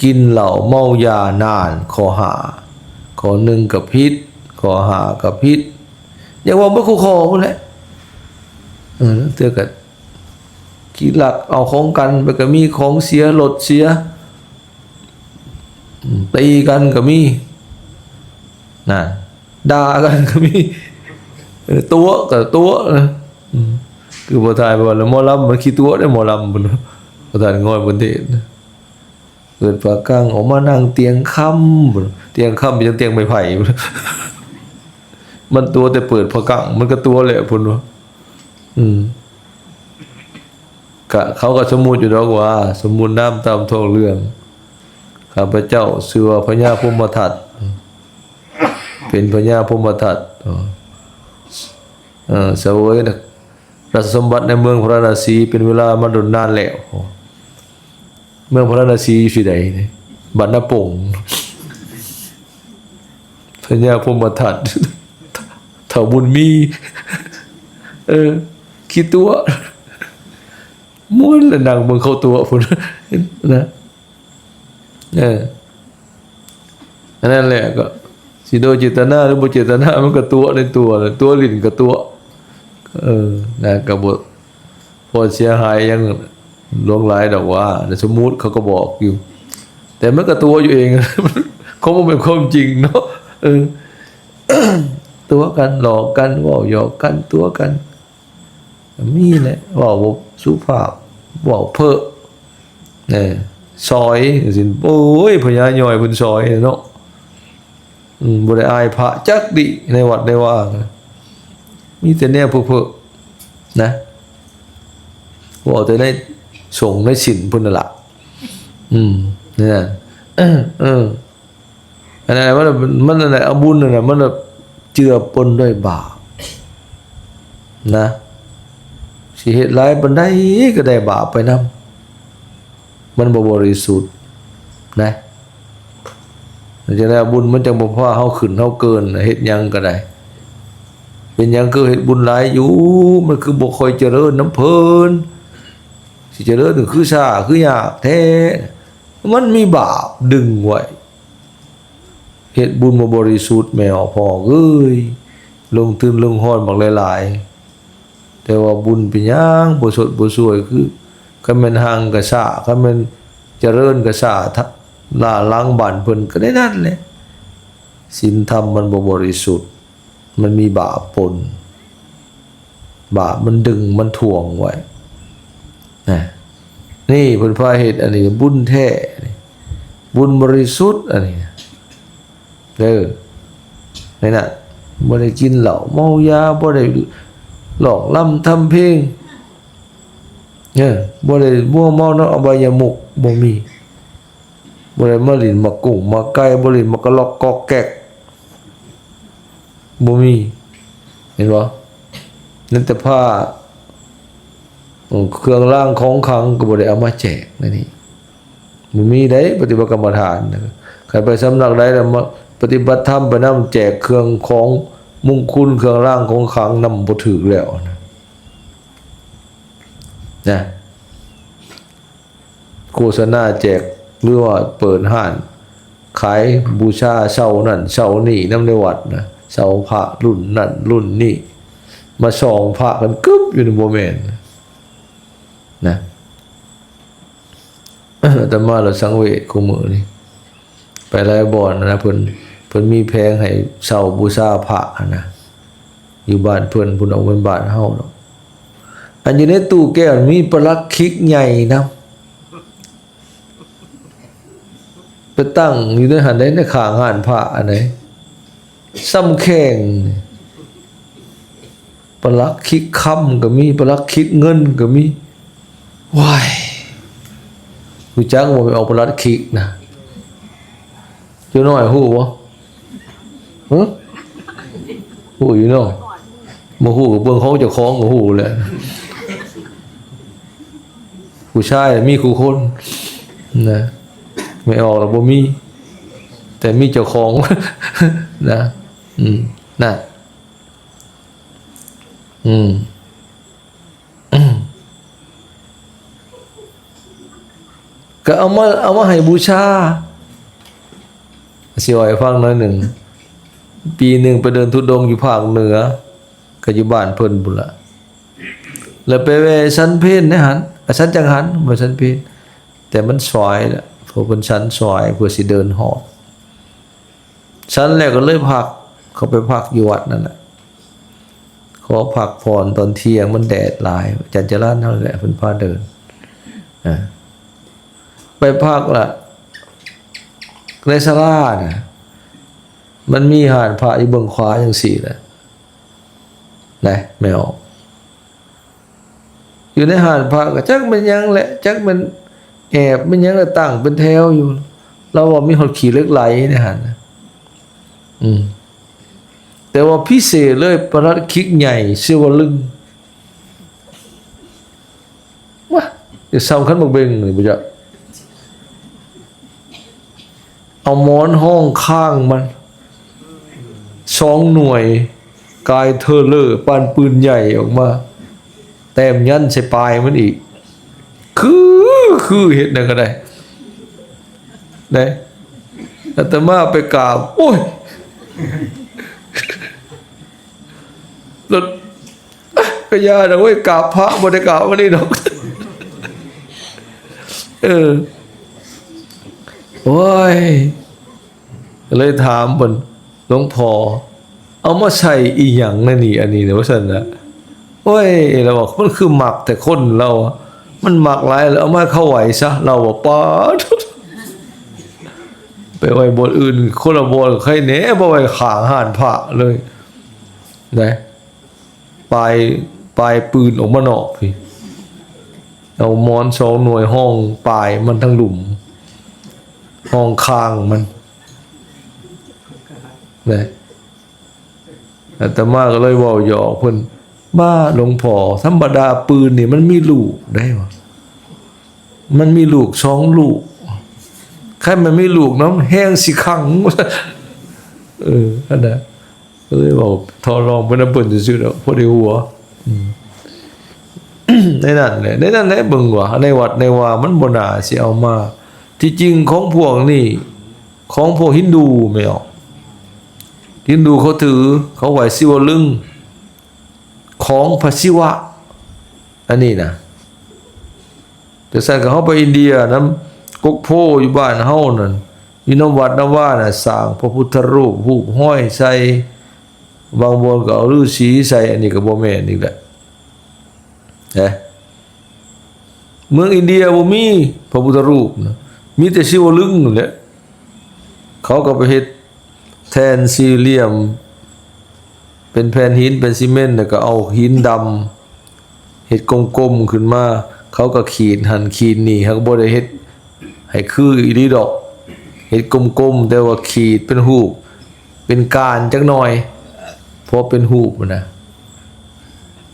ກິນເຫຼົ້າເມົາຢານານ ຂໍ້ຫ້າ ຂໍ້ໜຶ່ງກໍຜິດ ຂໍ້ຫ້າກໍຜິດ ຢາກເວົ້າເບິດຄູ່ຂໍ້ພຸ້ນແຫຼະ. ເອີ ເທື່ອກໍຂີ້ລັກເອົາຂອງກັນໄປກໍມີ ຂອງເສຍ ລົດເສຍ ຕີກັນກໍມີ ນັ້ນ ດ່າກັນກໍມີ ເອີ ຕົວະກໍຕົວະນະ. ອືມ ຄືພໍ່ທ່ານວ່າ ໝໍລຳມັນຂີ້ຕົວະເດ້ ໝໍລຳ ເພິ່ນວ່າ ພໍ່ທ່ານງອຍເພິ່ນເທດນະ. ເປີດຜ້າກັ້ງອອກມານັ່ງຕຽງຄຳ ຕຽງຄຳເປັນຫຍັງ ຕຽງໄມ້ໄຜ່ ມັນຕົວະແຕ່ເປີດຜ້າກັ້ງ ມັນກໍຕົວະແຫຼະ ເພິ່ນວ່າ. ອືມ ກະ ເຂົາກໍສົມມຸດຢູ່ດອກວ່າ ສົມມຸດນາມຕາມທ້ອງເລື່ອງ ຂ້າພະເຈົ້າຊື່ວ່າພະຍາພົມມະທັດ ເປັນພະຍາພົມມະທັດ ເອີ ສະເຫວີຍລາຊະສົມບັດໃນເມືອງພາລານະສີ ເປັນເວລາມາດົນນານແລ້ວ. ເມືອງພາລານະສີຢູ່ທີ່ໃດນີ້? ບ້ານນາປົງ ພະຍາພົມມະທັດ ທ້າວບຸນມີ ເອີ ຂີ້ຕົວະ ມ່ວນລະນັ່ງເບິ່ງເຂົາຕົວະພຸ້ນນະ. ເອີ ອັນນັ້ນແຫຼະ ກໍຊິໂດຍເຈດຕະນາ ຫຼື ບໍ່ເຈດຕະນາ ມັນກໍຕົວະໃນຕົວ ຕົວະຫຼິ້ນກໍຕົວະ. ເອີ ນະ ກໍບໍ່ ບໍ່ເສຍຫາຍຫຍັງຫຼວງຫຼາຍດອກວ່າ ສົມມຸດເຂົາກໍບອກຢູ່ ແຕ່ມັນກໍຕົວະຢູ່ເອງ ຄົງບໍ່ແມ່ນຄວາມຈິງເນາະ. ເອີ ຕົວະກັນ ຫຼອກກັນ ເວົ້າຫຍອກກັນ ຕົວະກັນ ມີແຫຼະ ເວົ້າບໍ່ສຸພາບ ເວົ້າເພີ້ ເອີ ສອຍ ຈັ່ງຊີ້. ໂອ້ຍ ພະຍາຍ່ອຍເພິ່ນສອຍເນາະ. ອືມ ບໍ່ໄດ້ອາຍພະຈັກດີ້ ໃນວັດໃນວາ ມີແຕ່ແນວເພີ້ໆນະ ເວົ້າແຕ່ໃນສົງໃນສິນພຸ້ນນະລະ. ອືມ ນັ້ນ ເອີ ອັນນັ້ນມັນ ມັນນັ້ນແຫຼະ ເອົາບຸນນັ້ນນະ ມັນແບບເຈືອປົນດ້ວຍບາບນະ ຊິເຮັດຫຼາຍປານໃດກໍໄດ້ບາບໄປນຳ. ມັນບໍ່ບໍລິສຸດນະ. ຈັ່ງໃດບຸນມັນຈັ່ງບໍ່ພາເຮົາຂຶ້ນເຮົາເກີນ ເຮັດຫຍັງກໍໄດ້. ເປັນຫຍັງຄືເຮັດບຸນຫຼາຍຢູ່ ມັນຄືບໍ່ຄ່ອຍຈະເລີນນຳເພິ່ນ? ຊິຈະເລີນກໍຄືຊ້າຄືຍາກແທ້. ມັນມີບາບດຶງໄວ້. ເຮັດບຸນບໍ່ບໍລິສຸດແມ່ອອກພໍ່ເອີຍ. ລົງທຶນລົງຮອນບັກຫຼາຍໆ. ແຕ່ວ່າບຸນເປັນຫຍັງບໍ່ຊົດບໍ່ຊ່ວຍ ຄືຄັນແມ່ນຮັ່ງກໍຊ້າ ຄັນແມ່ນຈະເລີນກໍຊ້າ ທະ ລ້າຫຼັງບ້ານເພິ່ນກໍໄດ້ນັ້ນແຫຼະ. ສິນທຳມັນບໍ່ບໍລິສຸດ ມັນມີບາບປົນ ບາບມັນດຶງມັນຖ່ວງໄວ້ນະ. ນີ້ເພິ່ນພາເຮັດອັນນີ້ບຸນແທ້ ບຸນບໍລິສຸດອັນນີ້ນະ. ເດີ ໃນນັ້ນບໍ່ໄດ້ກິນເຫຼົ້າເມົາຢາ ບໍ່ໄດ້ຫຼອກລຳທຳເພງ ເອີ ບໍ່ໄດ້ມົວເມົານຳອະບາຍະມຸກ ບໍ່ມີ. ບໍ່ໄດ້ມາຫຼິ້ນໝາກກຸ້ງໝາກໄກ່ ບໍ່ຫຼິ້ນໝາກກະລອກກອກແກກ ບໍ່ມີ. ເຫັນບໍ່? ນັ້ນແຕ່ຜ້າ ເອີ ເຄື່ອງລາງຂອງຂລັງກໍບໍ່ໄດ້ເອົາມາແຈກໃນນີ້. ບໍ່ມີໃດ ປະຕິບັດກຳມະຖານ ຄັນໄປສຳນັກໃດລະມາປະຕິບັດທຳໄປນຳ ແຈກເຄື່ອງຂອງມຸງຄຸນ ເຄື່ອງລາງຂອງຂລັງນຳ ບໍ່ຖືກແລ້ວນະ ນະ. ໂຄສະນາແຈກ ຫຼືວ່າເປີດຮ້ານຂາຍບູຊາເຊົ່ານັ້ນເຊົ່ານີ້ນຳໃນວັດນະ ເຊົ່າພະລຸ້ນນັ້ນລຸ້ນນີ້ ມາສ່ອງພະກັນກຶບຢູ່ນີ້ ບໍ່ແມ່ນນະ. ອາດຕະມາລະສັງເວດຄູ່ມື້ນີ້ ໄປຫຼາຍບ່ອນນະ ເພິ່ນ ເພິ່ນມີແຜງໃຫ້ເຊົ່າບູຊາພະຫັ້ນນະ ຢູ່ບ້ານເພິ່ນພຸ້ນດອກ ແມ່ນບ້ານເຮົາດອກ. ອັນຢູ່ໃນຕູ້ແກ້ວມີປະຫຼັດຂີກໃຫຍ່ນຳ ໄປຕັ້ງຢູ່ໃນຫັ້ນໃດ໋ ໃນຂ້າງຮ້ານພະອັນໃດ ສ່ຳແຂ້ງ. ປະຫຼັດຂີກຄຳກໍມີ ປະຫຼັດຂີກເງິນກໍມີ. ວ້າຍ ຮູ້ຈັກບໍ່ ໄປອອກປະຫຼັດຂີກນະ? ເຈົ້ານ້ອຍຮູ້ບໍ່? ຫື? ຮູ້ຢູ່ເນາະ? ບໍ່ຮູ້ກໍເບິ່ງຂອງເຈົ້າຂອງກໍຮູ້ແຫຼະ. ຜູ້ຊາຍມີຄູ່ຄົນ ນະ ແມ່ອອກລະບໍ່ມີ ແຕ່ມີເຈົ້າຂອງ ນະ ອືມ ນະ ອືມ ກໍເອົາມາ ເອົາມາໃຫ້ບູຊາ. ຊິເວົ້າໃຫ້ຟັງໜ້ອຍໜຶ່ງ. ປີໜຶ່ງໄປເດີນທຸດົງຢູ່ພາກເໜືອ ກໍຢູ່ບ້ານເພິ່ນພຸ້ນລະ ແລ້ວໄປແວ່ສັນເພນໃນຫັ້ນ ອາ ສັນຈັງຫັນ ບໍ່ສັນເພນ ແຕ່ມັນສວາຍລະ ເພາະເພິ່ນສັນສວາຍ ເພື່ອຊິເດີນຮອດ. ສັນແລ້ວກໍເລີຍພັກ ເຂົ້າໄປພັກຢູ່ວັດນັ້ນແຫຼະ ຂໍພັກຜ່ອນຕອນທ່ຽງ ມັນແດດຫຼາຍ. ອາຈານຈະລານເຮົາແຫຼະ ເພິ່ນພາເດີນ ອາ ໄປພັກລະ ໃນສາລານະ ມັນມີຮ້ານພະຢູ່ເບື້ອງຂວາຈັ່ງຊີ້ແຫຼະ ນະ ແມ່ອອກ. ຢູ່ໃນຮ້ານພະກໍຈັກແມ່ນຫຍັງແຫຼະ ຈັກແມ່ນແອບແມ່ນຫຍັງ ແລ້ວຕັ້ງເປັນແຖວຢູ່. ລາວວ່າມີຮອດຂີ້ເຫຼັກໄຫຼໃນຫັ້ນນະ ອືມ ແຕ່ວ່າພິເສດເລີຍ ປະຫຼັດຂີກໃຫຍ່ ສີວະລຶງ ວະ ຈະສ່ຳຄັນບັກເບັງນີ້ບໍ່ຈັກ. ເອົາໝອນຮອງຄາງມັນສອງໜ່ວຍ ກາຍເທີເລີປານປືນໃຫຍ່ອອກມາ ແຕ້ມຢັນໃສ່ປາຍມັນອີກ ຄື ຄືເຮັດແນວໃດກໍໄດ້ ໄດ້. ອາດຕະມາໄປກາບ ໂອ້ຍ ແລ້ວ ກະຢ່າດອກເວີຍ ກາບພະບໍ່ໄດ້ກາບອັນນີ້ດອກ. ເອີ ໂອ້ຍ ກໍເລີຍຖາມເພິ່ນ ຫຼວງພໍ່ ເອົາມາໃສ່ອີ່ຫຍັງແນວນີ້ ອັນນີ້ນະ ວ່າຊັ້ນນະ. ໂອ້ຍ ລາວວ່າ ມັນຄືມັກແຕ່ຄົນ ລາວວ່າ ມັນມັກຫຼາຍ ເອົາມາໃຫ້ເຂົາໄຫວ້ຊະ ລາວວ່າ. ປາດ ໄປໄວ້ບ່ອນອື່ນ ຄົນລະບ່ອນ ໃຄແດ່ ບໍ່ໄວ້ຂ້າງຮ້ານພະເລີຍ ໄດ້. ປາຍ ປາຍປືນອອກມານອກພີ້ ເອົາໝອນສອງໜ່ວຍຮອງປາຍມັນທາງລຸ່ມ ຮອງຄາງມັນ ນະ. ອາດຕະມາກໍເລີຍເວົ້າຫຍອກເພິ່ນ ບ້າ ຫຼວງພໍ່ ທຳມະດາປືນນີ້ມັນມີລູກໄດ໋ ວ່າ ມັນມີລູກສອງລູກ ຄັນມັນມີລູກນຳແຮງຊິຄັງ. ເອີ ອັນນະ ກໍເລີຍເວົ້າຕໍ່ລອງໄປນຳເພິ່ນຊື່ໆດອກ ພໍໄດ້ຫົວ. ອືມ ໃນນັ້ນແຫຼະ ໃນນັ້ນແຫຼະ ເບິ່ງວ່າໃນວັດໃນວາມັນບໍ່ໜ້າຊິເອົາມາ. ທີ່ຈິງຂອງພວກນີ້ ຂອງພວກຮິນດູແມ່ນບໍ່? ຮິນດູເຂົາຖື ເຂົາໄຫວ້ສີວະລຶງ ຂອງພະສີວະ ອັນນີ້ນະ. ຈັ່ງຊັ້ນກໍເຮົາໄປອິນເດຍນຳ ກົກໂພຢູ່ບ້ານເຮົານັ້ນ ຢູ່ນຳວັດນຳວານະ ສ້າງພະພຸດທະຮູບ ຮູບຮອຍໃສ່ ບາງບ່ອນກໍເອົາລືສີໃສ່ ອັນນີ້ກໍບໍ່ແມ່ນອີກແຫຼະ ນະ. ເມືອງອິນເດຍບໍ່ມີພະພຸດທະຮູບນະ ມີແຕ່ສີວະລຶງນັ້ນແຫຼະ. ເຂົາກໍໄປເຮັດແທ່ນສີ່ຫຼ່ຽມ ເປັນແຜ່ນຫີນ ເປັນຊີເມັນ ແລ້ວກໍເອົາຫີນດຳ ເຮັດກົມໆຂຶ້ນມາ ເຂົາກໍຂີດຫັ້ນຂີດນີ້ ເຂົາກໍບໍ່ໄດ້ເຮັດໃຫ້ຄືອີ່ຫຼີດອກ ເຮັດກົມໆ ແຕ່ວ່າຂີດເປັນຮູບ ເປັນການຈັກໜ່ອຍ ພໍເປັນຮູບຫັ້ນນະ.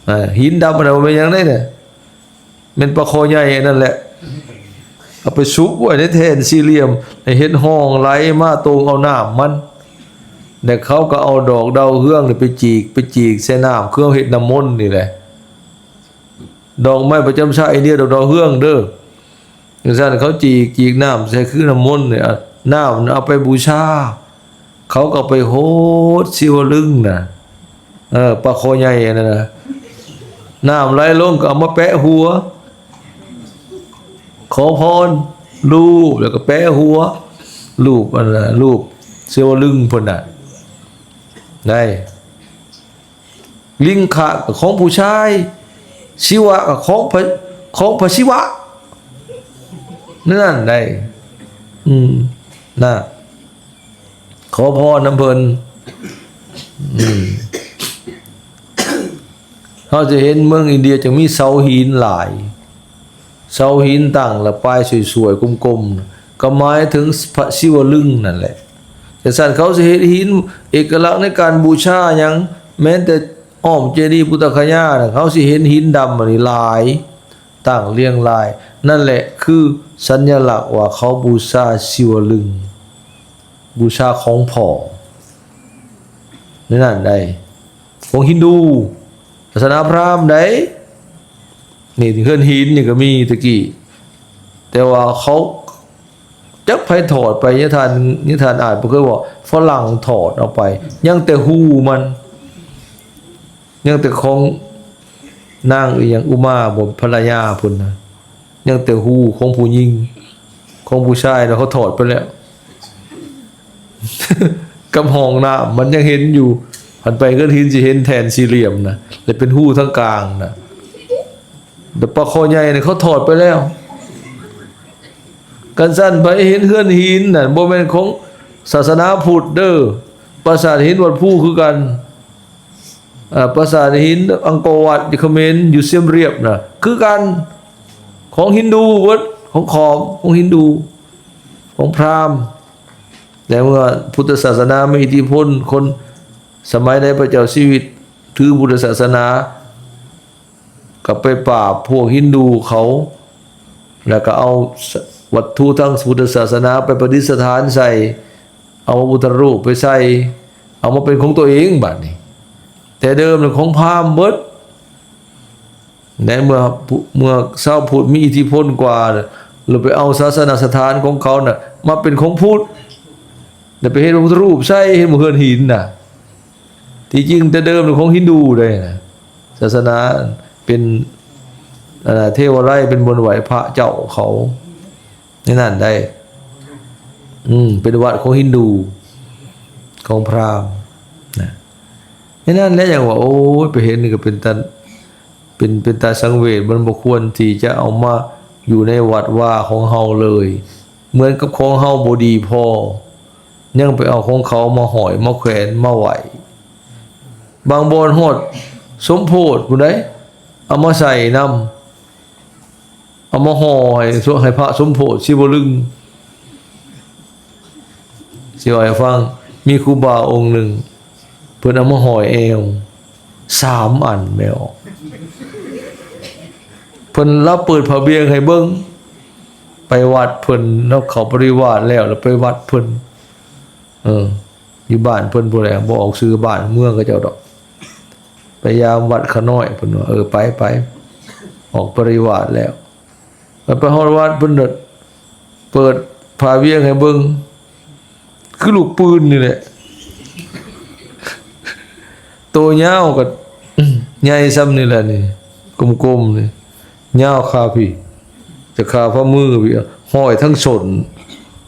ອາ ຫີນດຳຫັ້ນນະ ບໍ່ແມ່ນຫຍັງເດ້ນະ ແມ່ນປາຄໍໃຫຍ່ອັນນັ້ນແຫຼະ ເອົາໄປສຸກໄວ້ໃນແທ່ນສີ່ຫຼ່ຽມ ໃຫ້ເຮັດຮ່ອງໄຫຼມາຕົງເອົານ້ຳມັນ ແລ້ວເຂົາກໍເອົາດອກດາວເຮືອງນີ້ໄປຈີກ ໄປຈີກໃສ່ນ້ຳ ຄືເຮົາເຮັດນ້ຳມົນນີ້ແຫຼະ. ດອກໄມ້ປະຈຳຊາດອິນເດຍ ດອກດາວເຮືອງເດີ. ຈັ່ງຊັ້ນເຂົາຈີກ ຈີກນ້ຳໃສ່ຄືນ້ຳມົນນີ້ ອາ ນ້ຳເອົາໄປບູຊາ ເຂົາກໍໄປຫົດສີວະລຶງນະ ເອີ ປາຄໍໃຫຍ່ອັນນັ້ນນະ ນ້ຳໄຫຼລົງກໍເອົາມາແປະຫົວ ຂໍພອນ ລູບ ແລ້ວກໍແປະຫົວ ລູບອັນນັ້ນ ລູບສີວະລຶງພຸ້ນນະ ໄດ້. ລິງຄະກໍຂອງຜູ້ຊາຍ ສີວະກໍຂອງພະ ຂອງພະສີວະ ນັ້ນໄດ໋. ອືມ ນະ ຂໍພອນນຳເພິ່ນ. ອືມ ເຮົາຈະເຫັນເມືອງອິນເດຍຈະມີເສົາຫີນຫຼາຍ. ເສົາຫີນຕັ້ງ ແລະ ປາຍສວຍໆ ກົມໆ ກໍໝາຍເຖິງພະສີວະລຶງນັ້ນແຫຼະ. ຈັ່ງຊັ້ນເຂົາຊິເຮັດຫີນເອກະລັກໃນການບູຊາຫຍັງ ແມ່ນແຕ່ອ້ອມເຈດີປຸດຕະຄະຍານະ ເຮົາຊິເຫັນຫີນດຳອັນນີ້ຫຼາຍ ຕັ້ງລຽງລາຍ. ນັ້ນແຫຼະຄື ສັນຍະລັກວ່າເຂົາບູຊາສີວະລຶງ, ບູຊາຂອງພໍ່ ໃນນັ້ນໃດ໋. ຂອງຮິນດູ, ສາສະໜາພຣາມໃດ໋. ນີ້ເຮືອນຫີນນີ້ກໍມີແຕ່ກີ້, ແຕ່ວ່າເຂົາ ຈັກໃຜຖອດໄປ, ຍາທ່ານ, ຍາທ່ານອາດບໍ່ເຄີຍເວົ້າ, ຝຣັ່ງຖອດເອົາໄປ, ຍັງແຕ່ຮູມັນ, ຍັງແຕ່ຂອງນາງອີ່ຫຍັງ ອຸມາບໍ ພັນລະຍາເພິ່ນນະ, ຍັງແຕ່ຮູຂອງຜູ້ຍິງ, ຂອງຜູ້ຊາຍນະເຂົາຖອດໄປແລ້ວ. ກັບຫ້ອງນ້ຳມັນຍັງເຫັນຢູ່, ຄັນໄປເຮືອນຫີນຊິເຫັນແທ່ນສີ່ຫຼ່ຽມນະ ແລະເປັນຮູທາງກາງນະ, ແຕ່ປາຄໍໃຫຍ່ນະເຂົາຖອດໄປແລ້ວ. ຄັນຊັ້ນໃຜເຫັນເຮືອນຫີນນັ້ນ ບໍ່ແມ່ນຂອງສາສະໜາພຸດເດີ້. ປາສາດຫີນວັດພູຄືກັນ, ເອີ ປາສາດຫີນອັງກໍວັດຢູ່ຂະເໝນ ຢູ່ຊຽມຣຽບນະ ຄືກັນ, ຂອງຮິນດູເບິດ, ຂອງຂອມ, ຂອງຮິນດູ, ຂອງພຣາມ. ແຕ່ເມື່ອພຸດທະສາສະໜາມີອິດທິພົນ, ຄົນສະໄໝໃດພະເຈົ້າຊີວິດຖືພຸດທະສາສະໜາ ກໍໄປປາບພວກຮິນດູເຂົາ, ແລ້ວກໍເອົາ ສ- ວັດຖຸທາງພຸດທະສາສະໜາໄປປະດິດສະຖານໃສ່, ເອົາພະພຸດທະຮູບໄປໃສ່, ເອົາມາເປັນຂອງຕົວເອງບາດນີ້. ແຕ່ເດີມນະຂອງພາມເບິດ. ໃນເມື່ອ ເມື່ອຊາວພຸດມີອິດທິພົນກວ່າ ແລ້ວໄປເອົາສາສະນະສະຖານຂອງເຂົານະມາເປັນຂອງພຸດ, ແລ້ວໄປເຮັດພະພຸດທະຮູບໃສ່, ເຮັດເຮືອນຫີນນະ. ທີ່ຈິງແຕ່ເດີມຂອງຮິນດູເດ້ນະ, ສາສະໜາເປັນ ອັນນະ ເທວາໄລ ເປັນບ່ອນໄຫວ້ພະເຈົ້າເຂົາໃນນັ້ນໄດ໋. ອືມ ເປັນວັດຂອງຮິນດູ ຂອງພຣາມນະ. ໃນນັ້ນແຫຼະ ຫຍັງວ່າ ໂອ້ຍ ໄປເຫັນນີ້ກໍເປັນຕາ ເປັນ ເປັນຕາສັງເວດ, ມັນບໍ່ຄວນທີ່ຈະເອົາມາຢູ່ໃນວັດວາຂອງເຮົາເລີຍ, ເໝືອນກັບຂອງເຮົາບໍ່ດີພໍ, ຍັງໄປເອົາຂອງເຂົາມາຫ້ອຍ ມາແຂວນ ມາໄຫວ້. ບາງບ່ອນຮອດສົມໂພດພຸ້ນໃດ໋, ເອົາມາໃສ່ນຳ, ເອົາມາຫໍ່ໃຫ້ ໃຫ້ພະສົມໂພດສີວະລຶງ. ຊິເວົ້າໃຫ້ຟັງ, ມີຄູບາອົງໜຶ່ງ ເພິ່ນເອົາມາຫ້ອຍແອວສາມອັນແມ່ອອກ. ເພິ່ນລະເປີດຜ້າບ່ຽງໃຫ້ເບິ່ງ, ໄປວັດເພິ່ນເນາະ, ເຂົ້າປະລິວາດແລ້ວ ແລ້ວໄປວັດເພິ່ນ. ເອີ ຢູ່ບ້ານເພິ່ນພຸ້ນແຫຼະ, ບໍ່ອອກຊື່ບ້ານເມືອງເຂົາເຈົ້າດອກ. ໄປຢາມວັດຂະນ້ອຍ ເພິ່ນວ່າ, ເອີ ໄປ ໄປ, ອອກປະລິວາດແລ້ວ. ແລ້ວໄປຮອດວັດ ເພິ່ນເປີດຜ້າບ່ຽງໃຫ້ເບິ່ງ, ຄືລູກປືນນີ້ແຫຼະ, ໂຕຍາວກໍໃຫຍ່ສ່ຳນີ້ແຫຼະນີ້, ກົມໆນີ້, ຍາວຄາພີ້ ແຕ່ຄາຝ່າມືພີ້, ຫ້ອຍທັງສົ້ນ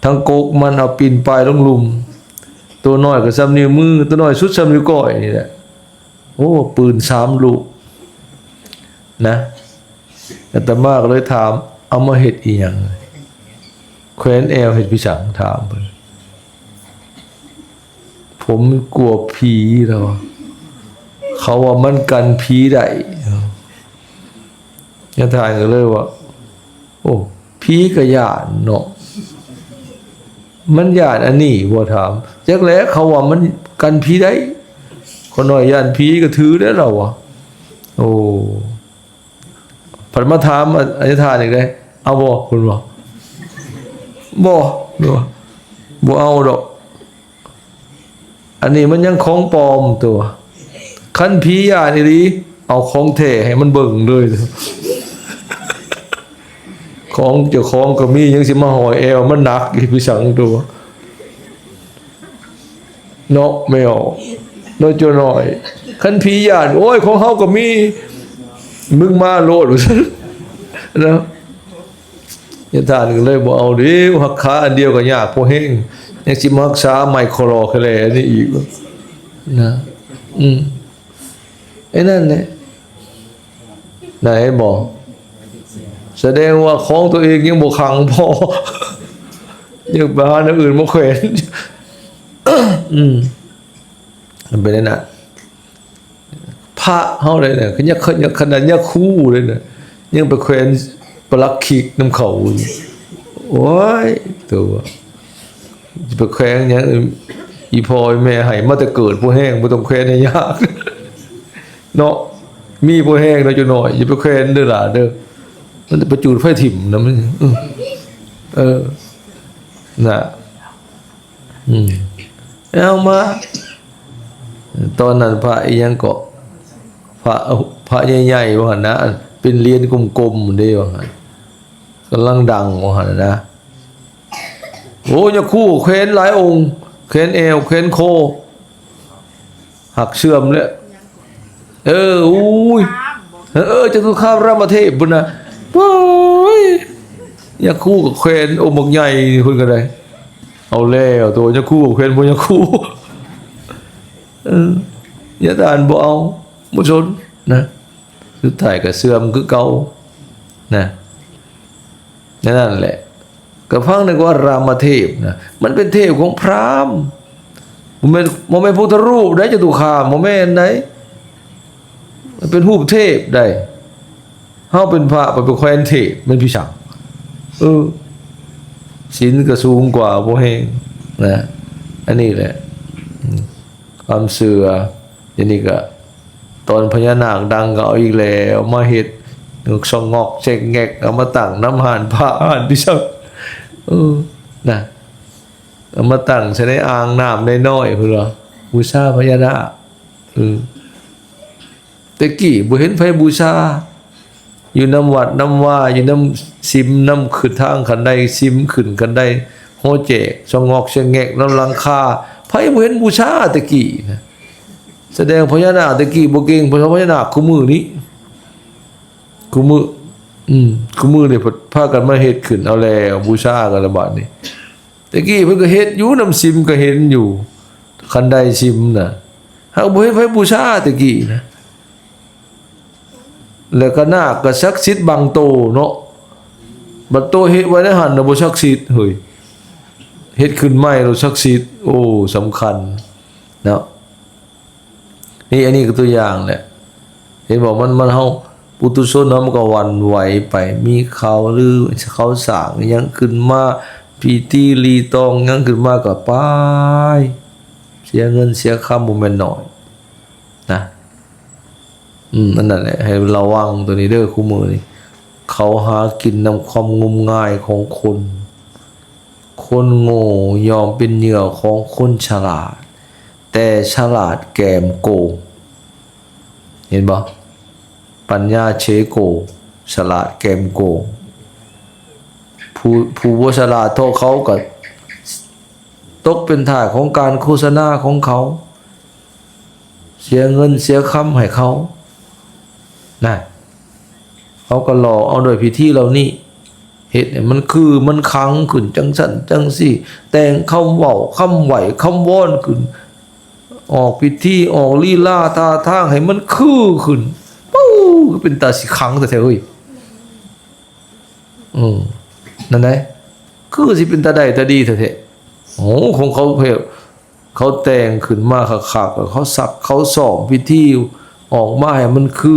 ທັງກົກມັນ, ເອົາປິ່ນປາຍລົງລຸ່ມ. ໂຕນ້ອຍກໍສ່ຳນິ້ວມື, ໂຕນ້ອຍສຸດສ່ຳນິ້ວກ້ອຍນີ້ແຫຼະ. ໂອ້ ປືນສາມລູກນະ. ອາດຕະມາກໍເລີຍຖາມ, ເອົາມາເຮັດອີ່ຫຍັງ? ແຂວນແອວເຮັດພິສັງ? ຖາມເພິ່ນ. ຜົມກົວຜີ ລາວວ່າ, ເຂົາວ່າມັນກັນຜີໄດ້. ຍາທ່ານກໍເລີຍວ່າ ໂອ້ ຜີກໍຢ້ານເນາະ, ມັນຢ້ານອັນນີ້ບໍ່? ຖາມ. ຈັກແຫຼະ, ເຂົາວ່າມັນກັນຜີໄດ້. ຂ້ານ້ອຍຢ້ານຜີກໍຖືແລ້ວ ລາວວ່າ. ໂອ້ ພັດມາຖາມອາຈານທ່ານອີກເດ້, ເອົາບໍ່? ເພິ່ນວ່າ ບໍ່, ບໍ່ເອົາດອກ. ອັນນີ້ມັນຍັງຂອງປອມຕົວະ, ຄັນຜີຢ້ານອີ່ຫຼີ ເອົາຂອງແທ້ໃຫ້ມັນເບິ່ງເລີຍ. ຂອງເຈົ້າຂອງກໍມີ, ຍັງຊິມາຫ້ອຍແອວ, ມັນໜັກອີກ ພິສັງຕົວະ ເນາະ ແມວ ເນາະ ເຈົ້ານ້ອຍ. ຄັນຜີຢ້ານ, ໂອ້ຍ ຂອງເຮົາກໍມີ, ມຶງມາໂລດ ວ່າຊັ້ນນະ. ຍາທ່ານກໍເລີຍບໍ່ເອົາເດ້, ຮັກສາອັນດຽວກໍຍາກພໍແຮງ, ຍັງຊິມາຮັກສາໄມ້ຄໍລໍແຄແລອັນນີ້ອີກນະ. ອືມ ໄອ້ນັ້ນແຫຼະ, ນະ ເຫັນບໍ່? ສະແດງວ່າຂອງຕົວເອງຍັງບໍ່ຄັງພໍ, ຍັງໄປຫາແນວອື່ນມາແຂວນ. ອືມ ມັນເປັນແນວນັ້ນ. ພະເຮົາເດ້ນະ, ຂະໜາດ ຂະໜາດຍາຄູເດ້ນະ, ຍັງໄປແຂວນປະຫຼັກຂີກນຳເຂົາຢູ່. ໂອ້ຍ ໂຕ ຊິໄປແຂວນຫຍັງ? ອີ່ພໍ່ອີ່ແມ່ໃຫ້ມາແຕ່ເກີດພໍແຮງ, ບໍ່ຕ້ອງແຂວນໃຫ້ຍາກເນາະ. ມີພໍແຮງເນາະ ເຈົ້ານ້ອຍ, ຢ່າໄປແຂວນເດີຫຼ້າເດີ, ມັນຈະໄປຈູດໄຟຖິ້ມນະ. ມັນ ອື ເອີ ນະ ອືມ ເອົາມາ ຕອນນັ້ນພະອີ່ຫຍັງເກາະ ພະ ພະໃຫຍ່ໆ ວ່າຫັ້ນນະ ເປັນຫຼຽນກົມໆ ເດ້ ວ່າຫັ້ນ ກຳລັງດັງ ວ່າຫັ້ນນະ. ໂອ້ ຍາຄູແຂວນຫຼາຍອົງ ແຂວນແອວ ແຂວນຄໍ ຫັກເສື່ອມແລ້ວ. ເອີ ໂອ້ຍ ເອີ ຈະຕຸຄາມລາມະເທບພຸ້ນນະ. ໂອ້ຍ ຍາຄູກໍແຂວນອົງບັກໃຫຍ່ພຸ້ນກໍໄດ້. ເອົາແລ້ວ ໂຕຍາຄູກໍແຂວນບໍ່ຍາຄູ. ເອີ ຍາດານບໍ່ເອົາ ບໍ່ສົນນະ. ສຸດທ້າຍກໍເສື່ອມຄືເກົ່ານະ. ແນວນັ້ນແຫຼະ ກໍຟັງໄດ້ວ່າລາມະເທບນະ ມັນເປັນເທບຂອງພຣາມ ບໍ່ແມ່ນ ບໍ່ແມ່ນພຸດທະຮູບໃດ ຈະຕຸຄາມ ບໍ່ແມ່ນໃດ ມັນເປັນຮູບເທບໃດ. ເຮົາເປັນພະໄປ ໄປແຂວນເທບ ແມ່ນພິສັງ? ເອີ ສິນກໍສູງກວ່າບໍ່ແຮງນະ. ອັນນີ້ແຫຼະ ອືມ ຄວາມເຊື່ອ ດຽວນີ້ກໍ ຕອນພະຍານາກດັງກໍເອົາອີກແລ້ວ ມາເຮັດສະຫງອກແຊກແງກ ເອົາມາຕັ້ງນຳຮ້ານພະຮ້ານພິສັງ ເອີ ນະ ເອົາມາຕັ້ງໃສ່ໃນອ່າງນ້ຳນ້ອຍໆ ເພິ່ນວ່າ ບູຊາພະຍານາກ. ເອີ ແຕ່ກີ້ບໍ່ເຫັນໃຜບູຊາ ຢູ່ນຳວັດນຳວາ ຢູ່ນຳສິມ ນຳຂຶ້ນທາງຂັ້ນໄດ ສິມຂຶ້ນຂັ້ນໄດ ຫໍແຈກສະຫງອກສະແງກນຳຫຼັງຄາ ໃຜບໍ່ເຫັນບູຊາແຕ່ກີ້ນະ. ສະແດງພະຍານາກແຕ່ກີ້ບໍ່ເກັ່ງເທົ່າພະຍານາກຄູ່ມື້ນີ້ ຄູ່ມື້ ອືມ ຄູ່ມື້ນີ້ພາກັນມາເຮັດຂຶ້ນ ເອົາແລ້ວ ບູຊາກັນລະບາດນີ້. ແຕ່ກີ້ເພິ່ນກໍເຮັດຢູ່ ນຳສິມກໍເຫັນຢູ່ ຂັ້ນໄດສິມນະ ຫາກບໍ່ເຫັນໃຜບູຊາແຕ່ກີ້ນະ. ແລ້ວກໍນາກກໍສັກສິດບາງໂຕເນາະ ບັດໂຕເຮັດໄວ້ໃນຫັ້ນນະບໍ່ສັກສິດເຮີ້ຍ ເຮັດຂຶ້ນໃໝ່ແລ້ວສັກສິດ. ໂອ້ ສຳຄັນເນາະ ນີ້ ອັນນີ້ກໍຕົວຢ່າງແຫຼະ ເຫັນບໍ່ ມັນ ມັນ ເຮົາ ປຸຖຸຊົນເຮົາມັນກໍຫວັ່ນໄຫວໄປ ມີຂ່າວລືເຂົາສ້າງອີ່ຫຍັງຂຶ້ນມາ ພິທີລີຕອງຫຍັງຂຶ້ນມາກໍໄປ ເສຍເງິນເສຍຄຳບໍ່ແມ່ນໜ້ອຍນະ. ອືມ ອັນນັ້ນແຫຼະ ໃຫ້ລະວັງໂຕນີ້ເດີ ຄູ່ມື້ນີ້ ເຂົາຫາກິນນຳຄວາມງົມງາຍຂອງຄົນ. ຄົນໂງ່ຍ່ອມເປັນເຫຍື່ອຂອງຄົນສະຫຼາດ ແຕ່ສະຫຼາດແກມໂກງ. ເຫັນບໍ່? ປັນຍາເຊໂກ ສະຫຼາດແກມໂກງ. ຜູ້ ຜູ້ບໍ່ສະຫຼາດເທົ່າເຂົາກໍຕົກເປັນທາດຂອງການໂຄສະນາຂອງເຂົາ. ເສຍເງິນເສຍຄຳໃຫ້ເຂົານະ ເຂົາກໍຫຼອກເອົາດ້ວຍພິທີເຫຼົ່ານີ້ ເຮັດໃຫ້ມັນຄືມັນຄັງຂຶ້ນ ຈັ່ງຊັ້ນຈັ່ງຊີ້ ແຕ່ງຄຳເວົ້າ ຄຳໄຫວ້ ຄຳວອນຂຶ້ນ ອອກພິທີ ອອກລີລາທ່າທາງໃຫ້ມັນຄືຂຶ້ນ. ປູ້ ຄືເປັນຕາຊິຄັງແທ້ໆເຮີ້ຍ. ອືມ ນັ້ນໃດ ຄືຊິເປັນຕາໄດ້ຕາດີແທ້ໆ. ໂອ້ ຂອງເຂົາແບບ ເຂົາແຕ່ງຂຶ້ນມາຄັກໆ ເຂົາສັກ ເຂົາຊ້ອມພິທີອອກມາໃຫ້ມັນຄື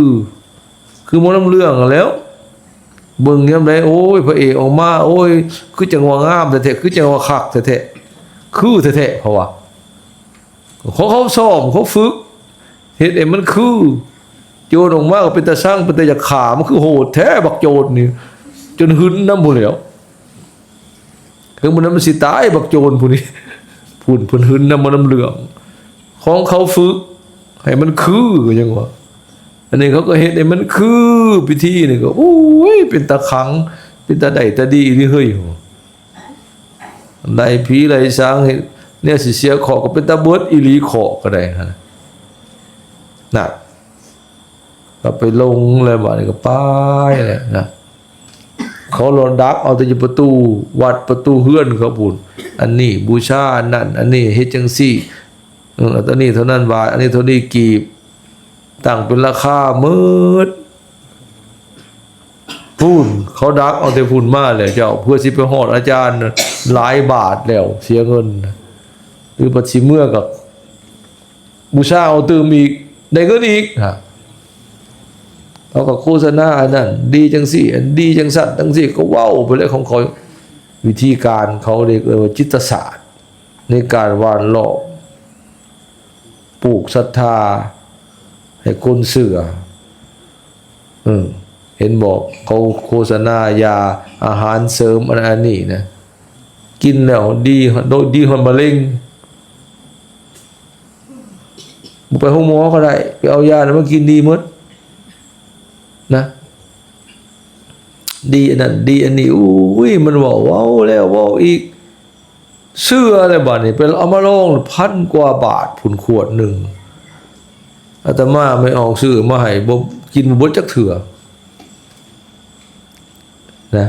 ຄືໝໍລຳເລື່ອງຫັ້ນແຫຼ້ວ. ເບິ່ງຍາມໃດ ໂອ້ຍ ພະເອກອອກມາ ໂອ້ຍ ຄືຈັ່ງວ່າງາມແທ້ໆ ຄືຈັ່ງວ່າຄັກແທ້ໆ ຄືແທ້ໆ ເຂົາວ່າ ເຂົາ ເຂົາຊ້ອມ ເຂົາຝຶກ ເຮັດໃຫ້ມັນຄື. ໂຈນອອກມາກໍເປັນຕາຊັງ ເປັນຕາຢາກຂ້າ ມັນຄືໂຫດແທ້ບັກໂຈນນີ້ ຈົນຫຶນນຳພຸ້ນແຫຼ້ວ. ເຖິງມື້ນັ້ນມັນຊິຕາຍບັກໂຈນຜູ້ນີ້ ພຸ້ນ ເພິ່ນຫຶນນຳໝໍລຳເລື່ອງ. ຂອງເຂົາຝຶກໃຫ້ມັນຄື ກໍຍັງວ່າ ອັນນີ້ເຂົາກໍເຮັດໃຫ້ມັນຄື. ພິທີນີ້ກໍ ໂອ້ຍ ເປັນຕາຄັງ ເປັນຕາໄດ້ຕາດີອີ່ຫຼີເຮີ້ຍ. ໄລ່ຜີໄລ່ສາງ ເຮັດແນວຊິເສຍເຄາະ ກໍເປັນຕາເບີດອີ່ຫຼີ ເຄາະກໍໄດ້ຫັ້ນນະ. ນັ້ນ ກໍໄປລົງແລ້ວ ບາດນີ້ກໍໄປແລ້ວນະ. ເຂົາລະດັກເອົາແຕ່ຢູ່ປະຕູວັດປະຕູເຮືອນເຂົາພຸ້ນ ອັນນີ້ບູຊາອັນນັ້ນ ອັນນີ້ເຮັດຈັ່ງຊີ້ ເອີ ອັນນີ້ເທົ່ານັ້ນບາດ ອັນນີ້ເທົ່ານີ້ກີບ ຕັ້ງເປັນລາຄາໝົດ. ພຸ້ນ ເຂົາດັກເອົາແຕ່ພຸ້ນມາແຫຼະເຈົ້າ ເພື່ອຊິໄປຮອດອາຈານຫຼາຍບາດແລ້ວ ເສຍເງິນ ຫຼືບັດຊິເມືອກໍ ບູຊາເອົາຕື່ມອີກ ໄດ້ເງິນອີກ. ເຂົາກໍໂຄສະນາອັນນັ້ນດີຈັ່ງຊີ້ ອັນດີຈັ່ງຊັ້ນຈັ່ງຊີ້ ກໍເວົ້າໄປເລີຍຂອງເຂົາ. ວິທີການເຂົາເອີ້ນວ່າຈິດຕະສາດ ໃນການຫວ່ານລ້ອມ ປູກສັດທາໃຫ້ຄົນເຊື່ອ. ເອີ ເຫັນບໍ່ ເຂົາໂຄສະນາຢາ ອາຫານເສີມອັນນັ້ນອັນນີ້ນະ ກິນແລ້ວດີ ໂດຍດີຮອດມະເຮັງ ບໍ່ໄປໂຮງໝໍກໍໄດ້ ໄປເອົາຢານັ້ນມາກິນດີໝົດນະ ດີອັນນັ້ນດີອັນນີ້ ໂອ້ຍ ມັນເວົ້າ ເວົ້າແລ້ວເວົ້າອີກ ເຊື່ອແລ້ວບາດນີ້ ໄປເອົາມາລອງ ພັນກວ່າບາດພຸ້ນຂວດໜຶ່ງ ອາດຕະມາແມ່ອອກຊື້ມາໃຫ້ ບໍ່ ກິນບໍ່ເບິດຈັກເທື່ອນະ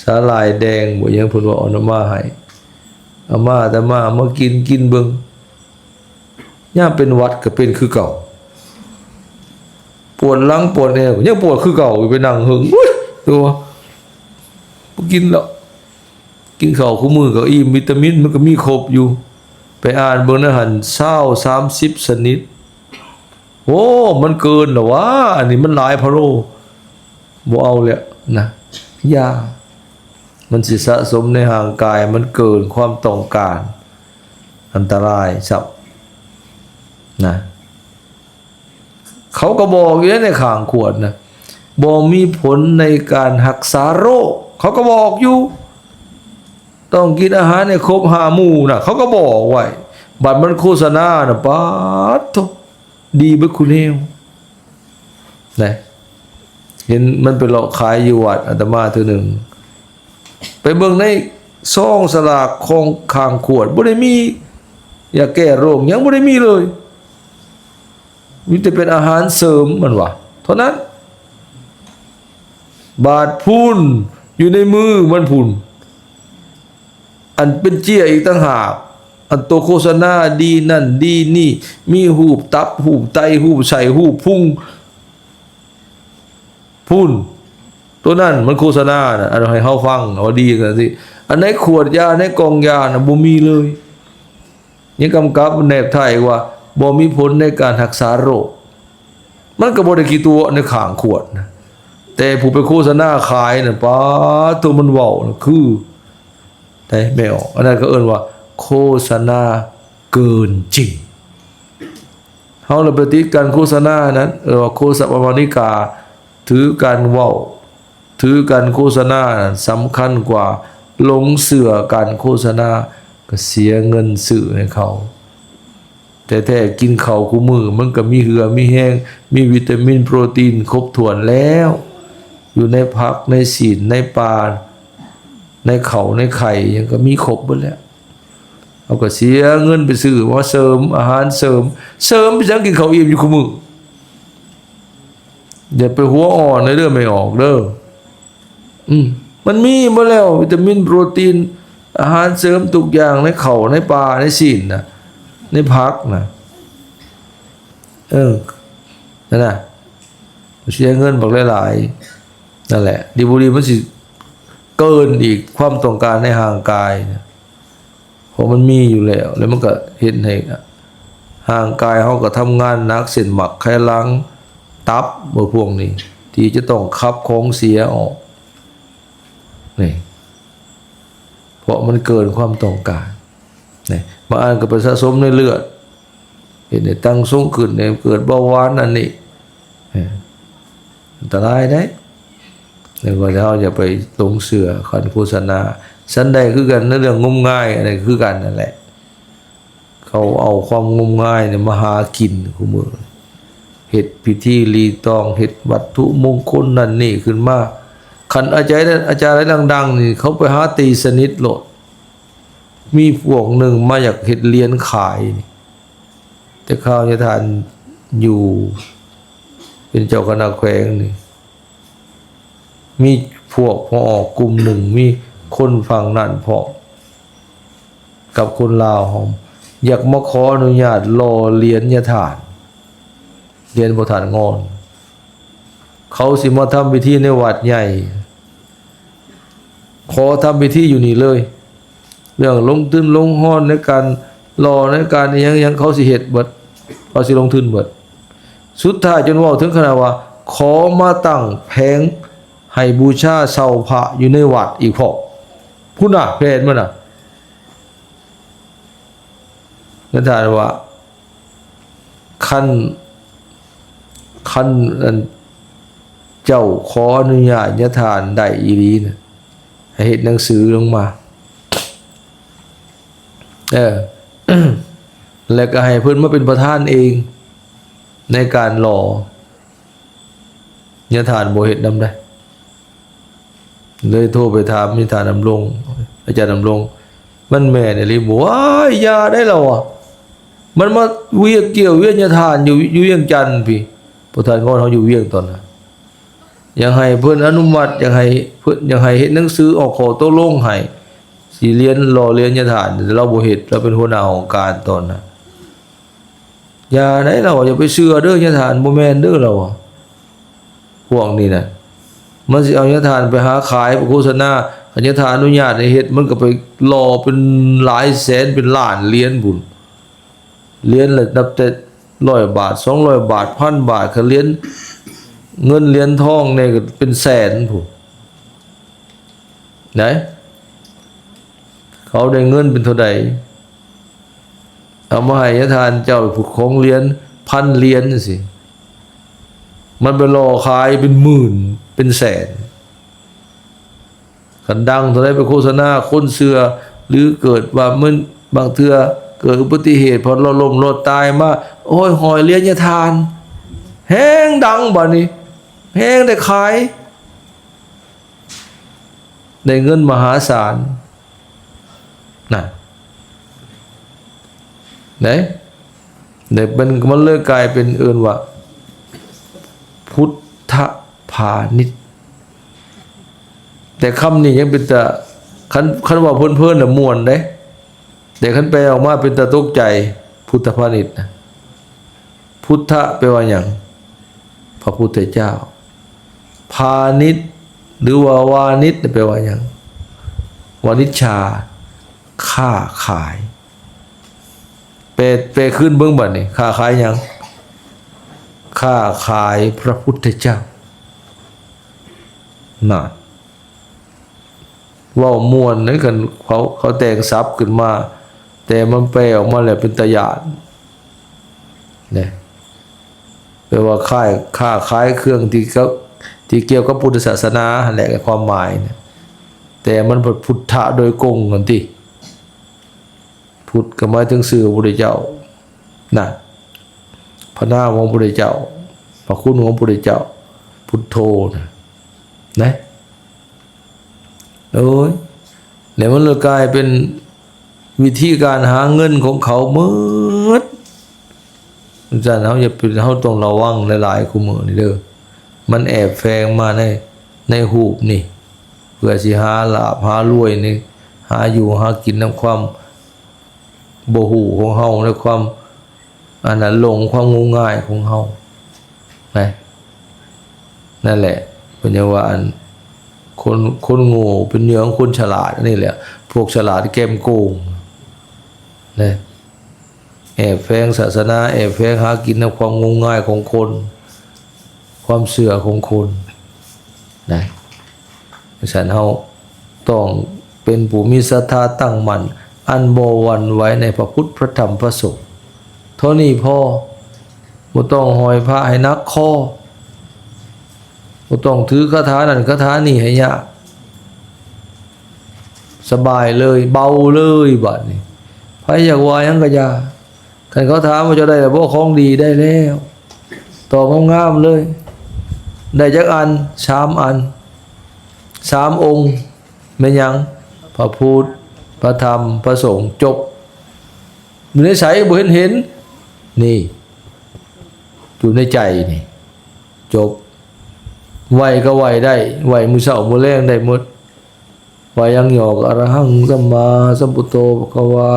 ສາຫຼ່າຍແດງບໍ່ ຫຍັງເພິ່ນວ່າເອົາມາໃຫ້ ອາດຕະມາ ອາດຕະມາເອົາມາກິນ ກິນເບິ່ງ ຍາມເປັນຫວັດກໍເປັນຄືເກົ່າ ປວດຫຼັງປວດແອວກໍຍັງປວດຄືເກົ່າຢູ່ ໄປນັ່ງເຫິງ ໂອ້ຍ ຕົວະ ບໍ່ກິນແລ້ວ ກິນເຂົ້າຄູ່ມື້ກໍອີ່ມ ວິຕາມິນມັນກໍມີຄົບຢູ່ ໄປອ່ານເບິ່ງໃນຫັ້ນ ຊາວ ສາມສິບຊະນິດ ໂອ້ ມັນເກີນແລ້ວຫວາ ອັນນີ້ມັນຫຼາຍພະໂລ ບໍ່ເອົາແລ້ວນະ ຢ່າ ມັນຊິສະສົມໃນຮ່າງກາຍ ມັນເກີນຄວາມຕ້ອງການ ອັນຕະລາຍຊ້ຳນະ. ເຂົາກໍບອກຢູ່ໃນຂ້າງຂວດນະ ບໍ່ມີຜົນໃນການຮັກສາໂລກ ເຂົາກໍບອກຢູ່ ຕ້ອງກິນອາຫານໃຫ້ຄົບຫ້າໝູ່ນະ ເຂົາກໍບອກໄວ້ ບັດມັນໂຄສະນານະ ປາດໂທ້ ດີເບິດຄູ່ແນວນະ ເຫັນມັນໄປເລາະຂາຍຢູ່ວັດອາດຕະມາເທື່ອໜຶ່ງ ໄປເບິ່ງໃນຊອງສະຫຼາກຂອງຂ້າງຂວດ ບໍ່ໄດ້ມີຢາແກ້ໂລກ ຫຍັງບໍ່ໄດ້ມີເລີຍ ມີແຕ່ເປັນອາຫານເສີມ ມັນວ່າ ເທົ່ານັ້ນ ບາດພຸ້ນ ຢູ່ໃນມືມັນພຸ້ນ ອັນເປັນເຈ້ຍອີກຕ່າງຫາກ ອັນໂຕໂຄສະນາດີນັ້ນດີນີ້ ມີຮູບຕັບ ຮູບໄຕ ຮູບໄສ້ ຮູບພຸງ ພຸ້ນ ໂຕນັ້ນມັນໂຄສະນານະ ອັນໃຫ້ເຮົາຟັງວ່າດີຈັ່ງຊີ້ ອັນໃນຂວດຢາ ໃນກ່ອງຢານະ ບໍ່ມີເລີຍ ຍັງກຳກັບແນບທ້າຍອີກວ່າ ບໍ່ມີຜົນໃນການຮັກສາໂລກ ມັນກໍບໍ່ໄດ້ຂີ້ຕົວະໃນຂ້າງຂວດນະ ແຕ່ຜູ້ໄປໂຄສະນາຂາຍນະ ປາດໂທ້ ມັນເວົ້ານະ ຄື ໄດ້ແມ່ອອກ ອັນນັ້ນເຂົາເອີ້ນວ່າໂຄສະນາເກີນຈິງ ເຮົາລະໄປຕິດການໂຄສະນານັ້ນ ເອີ້ນວ່າໂຄສະປະມານລິກາ ຖືການເວົ້າ ຖືການໂຄສະນານັ້ນສຳຄັນກວ່າ ຫຼົງເຊື່ອການໂຄສະນາ ກໍເສຍເງິນຊື້ໃຫ້ເຂົາ ແທ້ໆ ກິນເຂົ້າຄູ່ມື້ ມັນກໍມີເຫື່ອມີແຮງ ມີວິຕາມິນ ໂປຣຕີນຄົບຖ້ວນແລ້ວ ຢູ່ໃນຜັກ ໃນຊີ້ນ ໃນປາ ໃນເຂົ້າ ໃນໄຂ່ ຫຍັງກໍມີຄົບເບິດແລ້ວ ເຮົາກໍເສຍເງິນໄປຊື້ມາເສີມ ອາຫານເສີມ ເສີມໄປຫຍັງ ກິນເຂົ້າອີ່ມຢູ່ຄູ່ມື້ ຢ່າໄປຫົວອ່ອນເດີ ແມ່ອອກເດີ ອືມ ມັນມີໝົດແລ້ວ ວິຕາມິນ ໂປຣຕີນ ອາຫານເສີມທຸກຢ່າງ ໃນເຂົ້າ ໃນປາ ໃນຊີ້ນນະ ໃນຜັກນະ ເອີ ນັ້ນນະ ເສຍເງິນບັກຫຼາຍໆ ນັ້ນແຫຼະ ດີບໍ່ດີມັນຊິເກີນອີກ ຄວາມຕ້ອງການໃນຮ່າງກາຍນະ ເພາະມັນມີຢູ່ແລ້ວ ແລ້ວມັນກໍເຮັດໃຫ້ຮ່າງກາຍເຮົາກໍທຳງານໜັກ ເຊັ່ນໝາກໄຂ່ຫຼັງ ຕັບ ພວກນີ້ ທີ່ຈະຕ້ອງຂັບຂອງເສຍອອກ ນີ້ ເພາະມັນເກີນຄວາມຕ້ອງການ ນີ້ ບາງອັນກໍໄປສະສົມໃນເລືອດ ເຮັດໃຫ້ຕັ້ງສູງຂຶ້ນ ໃຫ້ເກີດເບົາຫວານອັນນີ້ ເອີ ອັນຕະລາຍເດ້ ແລ້ວກໍເຮົາຢ່າໄປຫຼົງເຊື່ອການໂຄສະນາ ສັນໃດຄືກັນໃນເລື່ອງງົມງາຍ ອັນນີ້ຄືກັນນັ້ນແຫຼະ ເຂົາເອົາຄວາມງົມງາຍນີ້ມາຫາກິນຄູ່ມື້ ເຮັດພິທີລີຕອງ ເຮັດວັດຖຸມົງຄົນນັ້ນນີ້ຂຶ້ນມາ ຄັນອາຈານ ອາຈານດັງໆນີ້ ເຂົາໄປຫາຕີສະໜິດໂລດ ມີພວກໜຶ່ງມາຢາກເຮັດຫຼຽນຂາຍນີ້ ແຕ່ຄາວຍາທ່ານຢູ່ເປັນເຈົ້າຄະນະແຂວງນີ້ ມີພວກພໍ່ອອກກຸ່ມໜຶ່ງ ມີຄົນຝັ່ງນັ້ນພ້ອມກັບຄົນລາວເຮົາ ຢາກມາຂໍອະນຸຍາດຫຼໍ່ຫຼຽນຍາທ່ານ ຫຼຽນພໍ່ທ່ານງອນ ເຂົາຊິມາທຳພິທີໃນວັດໃຫຍ່ ຂໍທຳພິທີຢູ່ນີ້ເລີຍ ເລື່ອງລົງທຶນລົງຮອນໃນການຫຼໍ່ ໃນການອີ່ຫຍັງໆ ເຂົາຊິເຮັດເບິດ ເຂົາຊິລົງທຶນເບິດ ສຸດທ້າຍຈົນເວົ້າເຖິງຂະໜາດວ່າ ຂໍມາຕັ້ງແຜງໃຫ້ບູຊາເຊົ່າພະຢູ່ໃນວັດອີກພ້ອມ ພຸ້ນນະ ແຜນມັນນະ ແລະ ທ່ານວ່າ ຄັນ ຄັນ ອັນ ເຈົ້າຂໍອະນຸຍາດຍາທ່ານໄດ້ອີ່ຫຼີນະ ໃຫ້ເຮັດໜັງສືລົງມາ ເອີ ແລ້ວກໍໃຫ້ເພິ່ນມາເປັນປະທານເອງໃນການຫຼໍ່ ຍາທ່ານບໍ່ເຮັດນຳໃດ. ເລີຍໂທໄປຖາມຍາທ່ານດຳລົງ ອາຈານດຳລົງ ມັນແມ່ນອີ່ຫຼີບໍ່? ວ້າຍ ຢ່າໄດ້ລາວອະ ມັນມາວຽກກ່ຽວວຽນຍາທ່ານຢູ່ ຢູ່ວຽງຈັນພີ້ ພວກທ່ານງອນເຮົາຢູ່ວຽງຕອນນັ້ນ ຢາກໃຫ້ເພິ່ນອະນຸມັດ ຢາກໃຫ້ເພິ່ນ ຢາກໃຫ້ເຮັດໜັງສືອອກຂໍ້ຕົກລົງໃຫ້ ຊິລຽນ ຫຼໍ່ລຽນຍາທ່ານ ແຕ່ລາວບໍ່ເຮັດ ລາວເປັນຫົວໜ້າຫ້ອງການຕອນນັ້ນ. ຢ່າໄດ໋ລາວວ່າ ຢ່າໄປເຊື່ອເດີຍາທ່ານ ບໍ່ແມ່ນເດີລາວວ່າ ພວກນີ້ນະ ມັນຊິເອົາຍາທ່ານໄປຫາຂາຍ ໄປໂຄສະນາ ຄັນຍາທ່ານອະນຸຍາດໃຫ້ເຮັດ ມັນກໍໄປຫຼໍ່ເປັນຫຼາຍແສນເປັນລ້ານຫຼຽນພຸ້ນ ຫຼຽນລະນັບແຕ່ຮ້ອຍບາດ ສອງຮ້ອຍບາດ ພັນບາດ ຄັນຫຼຽນເງິນຫຼຽນທອງແດ່ກໍເປັນແສນພຸ້ນ ໄດ໋ ເຂົາໄດ້ເງິນເປັນເທົ່າໃດ ເອົາມາໃຫ້ຍາທ່ານເຈົ້າຂອງຫຼຽນ ພັນຫຼຽນຈັ່ງຊີ້ ມັນໄປຫຼໍ່ຂາຍເປັນໝື່ນເປັນແສນ ຄັນດັງເທົ່າໃດໄປໂຄສະນາ ຄົນເຊື່ອ ຫຼືເກີດວ່າມັນ ບາງເທື່ອເກີດອຸບັດຕິເຫດ ເພາະລົມລົດຕາຍມາ ໂອ້ຍ ຮ້ອຍຫຼຽນຍາທ່ານ ແຮງດັງບາດນີ້ ແຮງໄດ້ຂາຍ ໄດ້ເງິນມະຫາສານ ນະ ເດ້ ໄດ້ເປັນ ມັນເລີຍກາຍເປັນເອີ້ນວ່າ ພຸດທະພານິດ ແຕ່ຄຳນີ້ຍັງເປັນຕາ ຄັນ ຄັນເວົ້າເພີນໆ ລະມ່ວນເດ້ ແຕ່ຄັນແປອອກມາເປັນຕາຕົກໃຈ ພຸດທະພານິດນະ ພຸດທະແປວ່າຫຍັງ? ພະພຸດທະເຈົ້າ. ພານິດ ຫຼືວ່າວານິດແປວ່າຫຍັງ? ວານິດຊາ ຄ້າຂາຍ. ແປ ແປຄືນເບິ່ງບາດນີ້ ຄ້າຂາຍຫຍັງ? ຄ້າຂາຍພະພຸດທະເຈົ້າ. ນະ ເວົ້າມ່ວນເດ້ ຄັນເຂົາ ເຂົາແຕ່ງສັບຂຶ້ນມາ ແຕ່ມັນແປອອກມາແລ້ວເປັນຕາຢ້ານເດ້ ແປວ່າຂາຍ ຄ້າຂາຍເຄື່ອງທີ່ ທີ່ກ່ຽວກັບພຸດທະສາສະໜາຫັ້ນແຫຼະ ຄວາມໝາຍນະ ແຕ່ມັນພັດພຸດທະໂດຍກົງຫັ້ນຕິ. ພຸດກໍໝາຍເຖິງຊື່ຂອງພະພຸດທະເຈົ້ານະ ພະນາມຂອງພະພຸດທະເຈົ້າ ພະຄຸນຂອງພະພຸດທະເຈົ້າ ພຸດໂທນະ ນະ ໂອ້ຍ ແລ້ວມັນເລີຍກາຍເປັນວິທີການຫາເງິນຂອງເຂົາໝົດ. ຈັ່ງຊັ້ນເຮົາຢ່າໄປ ເຮົາຕ້ອງລະວັງຫຼາຍໆ ຄູ່ມື້ນີ້ເດີ ມັນແອບແຝງມາໃນ ໃນຮູບນີ້ ເພື່ອຊິຫາລາບຫາລວຍນີ້ ຫາຢູ່ຫາກິນນຳຄວາມບໍ່ຮູ້ຂອງເຮົາ ແລະ ຄວາມ ອັນນັ້ນ ຫຼົງຄວາມງົມງາຍຂອງເຮົານະ. ນັ້ນແຫຼະ ເພິ່ນຍັງວ່າ ອັນ ຄົນ ຄົນໂງ່ເປັນເຫຍື່ອຂອງຄົນສະຫຼາດ ອັນນີ້ແຫຼະ ພວກສະຫຼາດແກ້ມໂກງນະ ແອບແຝງສາສະໜາ ແອບແຝງຫາກິນນຳຄວາມງົມງາຍຂອງຄົນ ຄວາມເຊື່ອຂອງຄົນນະ. ຈັ່ງຊັ້ນເຮົາຕ້ອງເປັນຜູ້ມີສັດທາຕັ້ງໝັ້ນ ອັນບໍ່ຫວັ່ນໄຫວໃນພະພຸດ ພະທຳ ພະສົງ ເທົ່ານີ້ພໍ. ບໍ່ຕ້ອງຫ້ອຍພະໃຫ້ໜັກຄໍ ບໍ່ຕ້ອງຖືຄາຖານັ້ນຄາຖານີ້ໃຫ້ຍາກ ສະບາຍເລີຍ ເບົາເລີຍບາດນີ້. ໃຜຢາກວ່າຫຍັງກໍຢ່າ ຄັນເຂົາຖາມວ່າເຈົ້າໄດ້ແລ້ວບໍ່ຂອງດີ? ໄດ້ແລ້ວ. ຕອບງາມໆເລີຍ. ໄດ້ຈັກອັນ? ສາມອັນ. ສາມອົງ. ແມ່ນຫຍັງ? ພະພຸດ, ພະທຳ, ພະສົງ. ຈົບ. ຢູ່ໃນໃສ? ບໍ່ເຫັນເຫັນ. ນີ້. ຢູ່ໃນໃຈນີ້. ຈົບ. ໄຫວ້ກໍໄຫວ້ໄດ້. ໄຫວ້ມື້ເຊົ້າມື້ແລງໄດ້ໝົດ. ໄຫວ້ຫຍັງຫຍໍ້ກໍ ອະລະຫັງ ສຳມາສຳພຸດໂທ ພະຄະວາ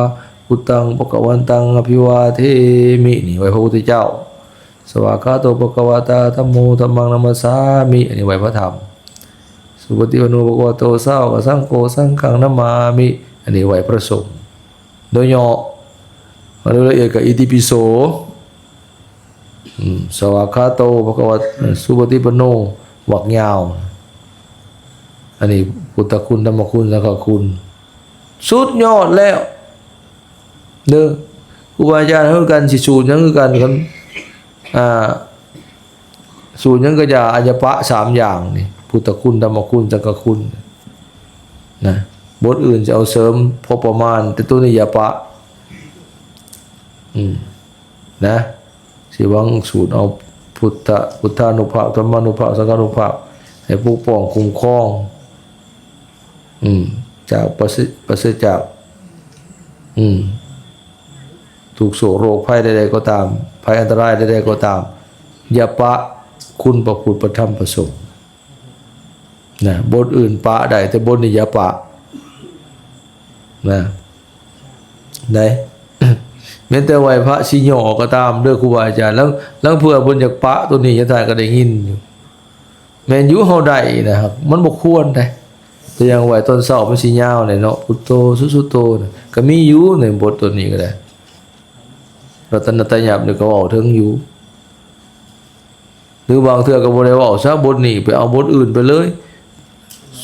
ພຸດຕັງ ພະຄະວັນຕັງ ອະພິວາເທມິ ນີ້ໄຫວ້ພະພຸດທະເຈົ້າ. ສະຫວາກາໂຕ ພະຄະວະຕາ ທຳໂມ ທຳມັງ ນະມັດສາມິ ອັນນີ້ໄຫວ້ພະທຳ. ສຸປະຕິປັນໂນ ພະຄະວະໂຕ ສາວະກະສັງໂຄ ສັງຄັງ ນະມາມິ ອັນນີ້ໄຫວ້ພະສົງ. ໂດຍຫຍໍ້ ມາໂດຍລະອຽດກໍ ອິຕິປິໂສ. ອືມ ສະຫວາກາໂຕ ພະຄະວະ ເອີ ສຸປະຕິປັນໂນ ວັກຍາວ. ອັນນີ້ພຸດທະຄຸນ ທຳມະຄຸນ ສັງຄະຄຸນ ສຸດຍອດແລ້ວເດີ. ຄູບາອາຈານເຮົາຄືກັນ ຊິສູດຫຍັງຄືກັນ ຄັນ ອ່າ ສູດຫຍັງກໍຢ່າ ຢ່າປະສາມຢ່າງນີ້ ພຸດທະຄຸນ ທຳມະຄຸນ ສັງຄະຄຸນນະ. ບົດອື່ນຈະເອົາເສີມພໍປະມານ ແຕ່ໂຕນີ້ຢ່າປະ. ອືມ ນະ ຊິຫວັງສູດເອົາພຸດທະ ພຸດທານຸພາບ ທຳມານຸພາບ ສັງຄານຸພາບ ໃຫ້ປົກປ້ອງຄຸ້ມຄອງ ອືມ ຈາກປາສ ປາສຈາກ ອືມ ທຸກໂສກໂລກໄພໃດໆກໍຕາມ ໄພອັນຕະລາຍໃດໆກໍຕາມ ຢ່າປະຄຸນພະພຸດ ພະທຳ ພະສົງນະ. ບົດອື່ນປະໄດ້ ແຕ່ບົດນີ້ຢ່າປະນະ ໄດ້ ແມ່ນແຕ່ໄຫວ້ພະຊິຫຍໍ້ກໍຕາມເດີ ຄູບາອາຈານ ລາງ ລາງເທື່ອເພິ່ນຢາກປະໂຕນີ້ ຍາທ່ານກໍໄດ້ຍິນຢູ່. ແມ່ນຢູ່ ເຮົາໄດ້ນະ ມັນບໍ່ຄວນໃດ. ຕົວຢ່າງໄຫວ້ຕອນເຊົ້າມັນຊິຍາວແຫຼະເນາະ ພຸດໂທ ສຸສຸໂຕນະ ກໍມີຢູ່ໃນບົດຕົວນີ້ກໍໄດ້. ລັດຕະນະຕະຍັບນີ້ກໍເວົ້າເຖິງຢູ່ ຫຼືບາງເທື່ອກໍບໍ່ໄດ້ເວົ້າຊະບົດນີ້ ໄປເອົາບົດອື່ນໄປເລີຍ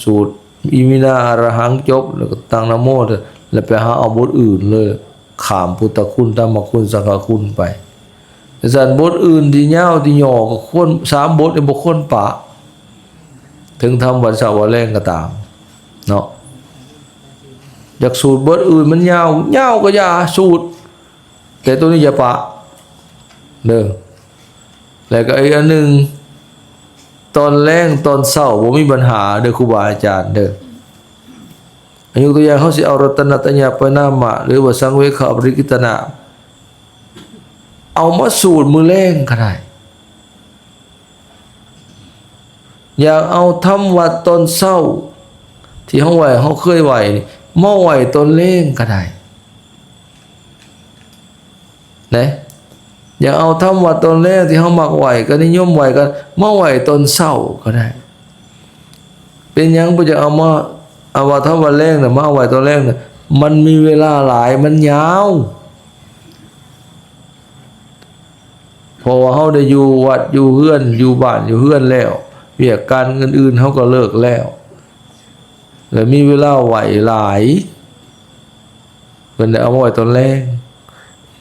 ສູດອິມິນາອະລະຫັງຈົບ ແລ້ວກໍຕັ້ງນະໂມ ແລ້ວໄປຫາເອົາບົດອື່ນເລີຍ. ຂ້າມພຸດທະຄຸນ ທຳມະຄຸນ ສັງຄະຄຸນໄປ. ຈັ່ງຊັ້ນ ບົດອື່ນທີ່ຍາວທີ່ຫຍໍ້ກໍຄວນ ສາມບົດນີ້ບໍ່ຄວນປະ ເຖິງທຳວັນເສົາວັນແລງກໍຕາມເນາະ. ຢາກສູດບົດອື່ນມັນຍາວ ຍາວກໍຢ່າສູດ ແຕ່ໂຕນີ້ຢ່າປະເດີ. ແລ້ວກໍອີກອັນໜຶ່ງ ຕອນແລງຕອນເຊົ້າບໍ່ມີບັນຫາເດີ ຄູບາອາຈານເດີ. ຍົກຕົວຢ່າງ ເຮົາຊິເອົາລັດຕະນະຕະຍະປະນາມະ ຫຼືວ່າສັງເວຄະປະລິກິດຕະນະ ເອົາມາສູດມື້ແລງກໍໄດ້. ຢາກເອົາທຳວັດຕອນເຊົ້າ ທີ່ເຮົາໄຫວ້ ເຮົາເຄີຍໄຫວ້ນີ້ ມາໄຫວ້ຕອນແລງກໍໄດ້. ນະ ຢາກເອົາທຳວັດຕອນແລງທີ່ເຮົາມັກໄຫວ້ ກໍນິຍົມໄຫວ້ກັນ ມາໄຫວ້ຕອນເຊົ້າກໍໄດ້. ເປັນຫຍັງບໍ່ຢາກເອົາມາ ເອົາວ່າທຳວັດແລງນະ ມາໄຫວ້ຕອນແລງນະ? ມັນມີເວລາຫຼາຍ ມັນຍາວ. ເພາະວ່າເຮົາໄດ້ຢູ່ວັດຢູ່ເຮືອນ ຢູ່ບ້ານຢູ່ເຮືອນແລ້ວ ວຽກການອື່ນໆເຮົາກໍເລີກແລ້ວ ແລະ ມີເວລາໄຫວ້ຫຼາຍ. ເພິ່ນໄດ້ເອົາມາໄວ້ຕອນແລງ.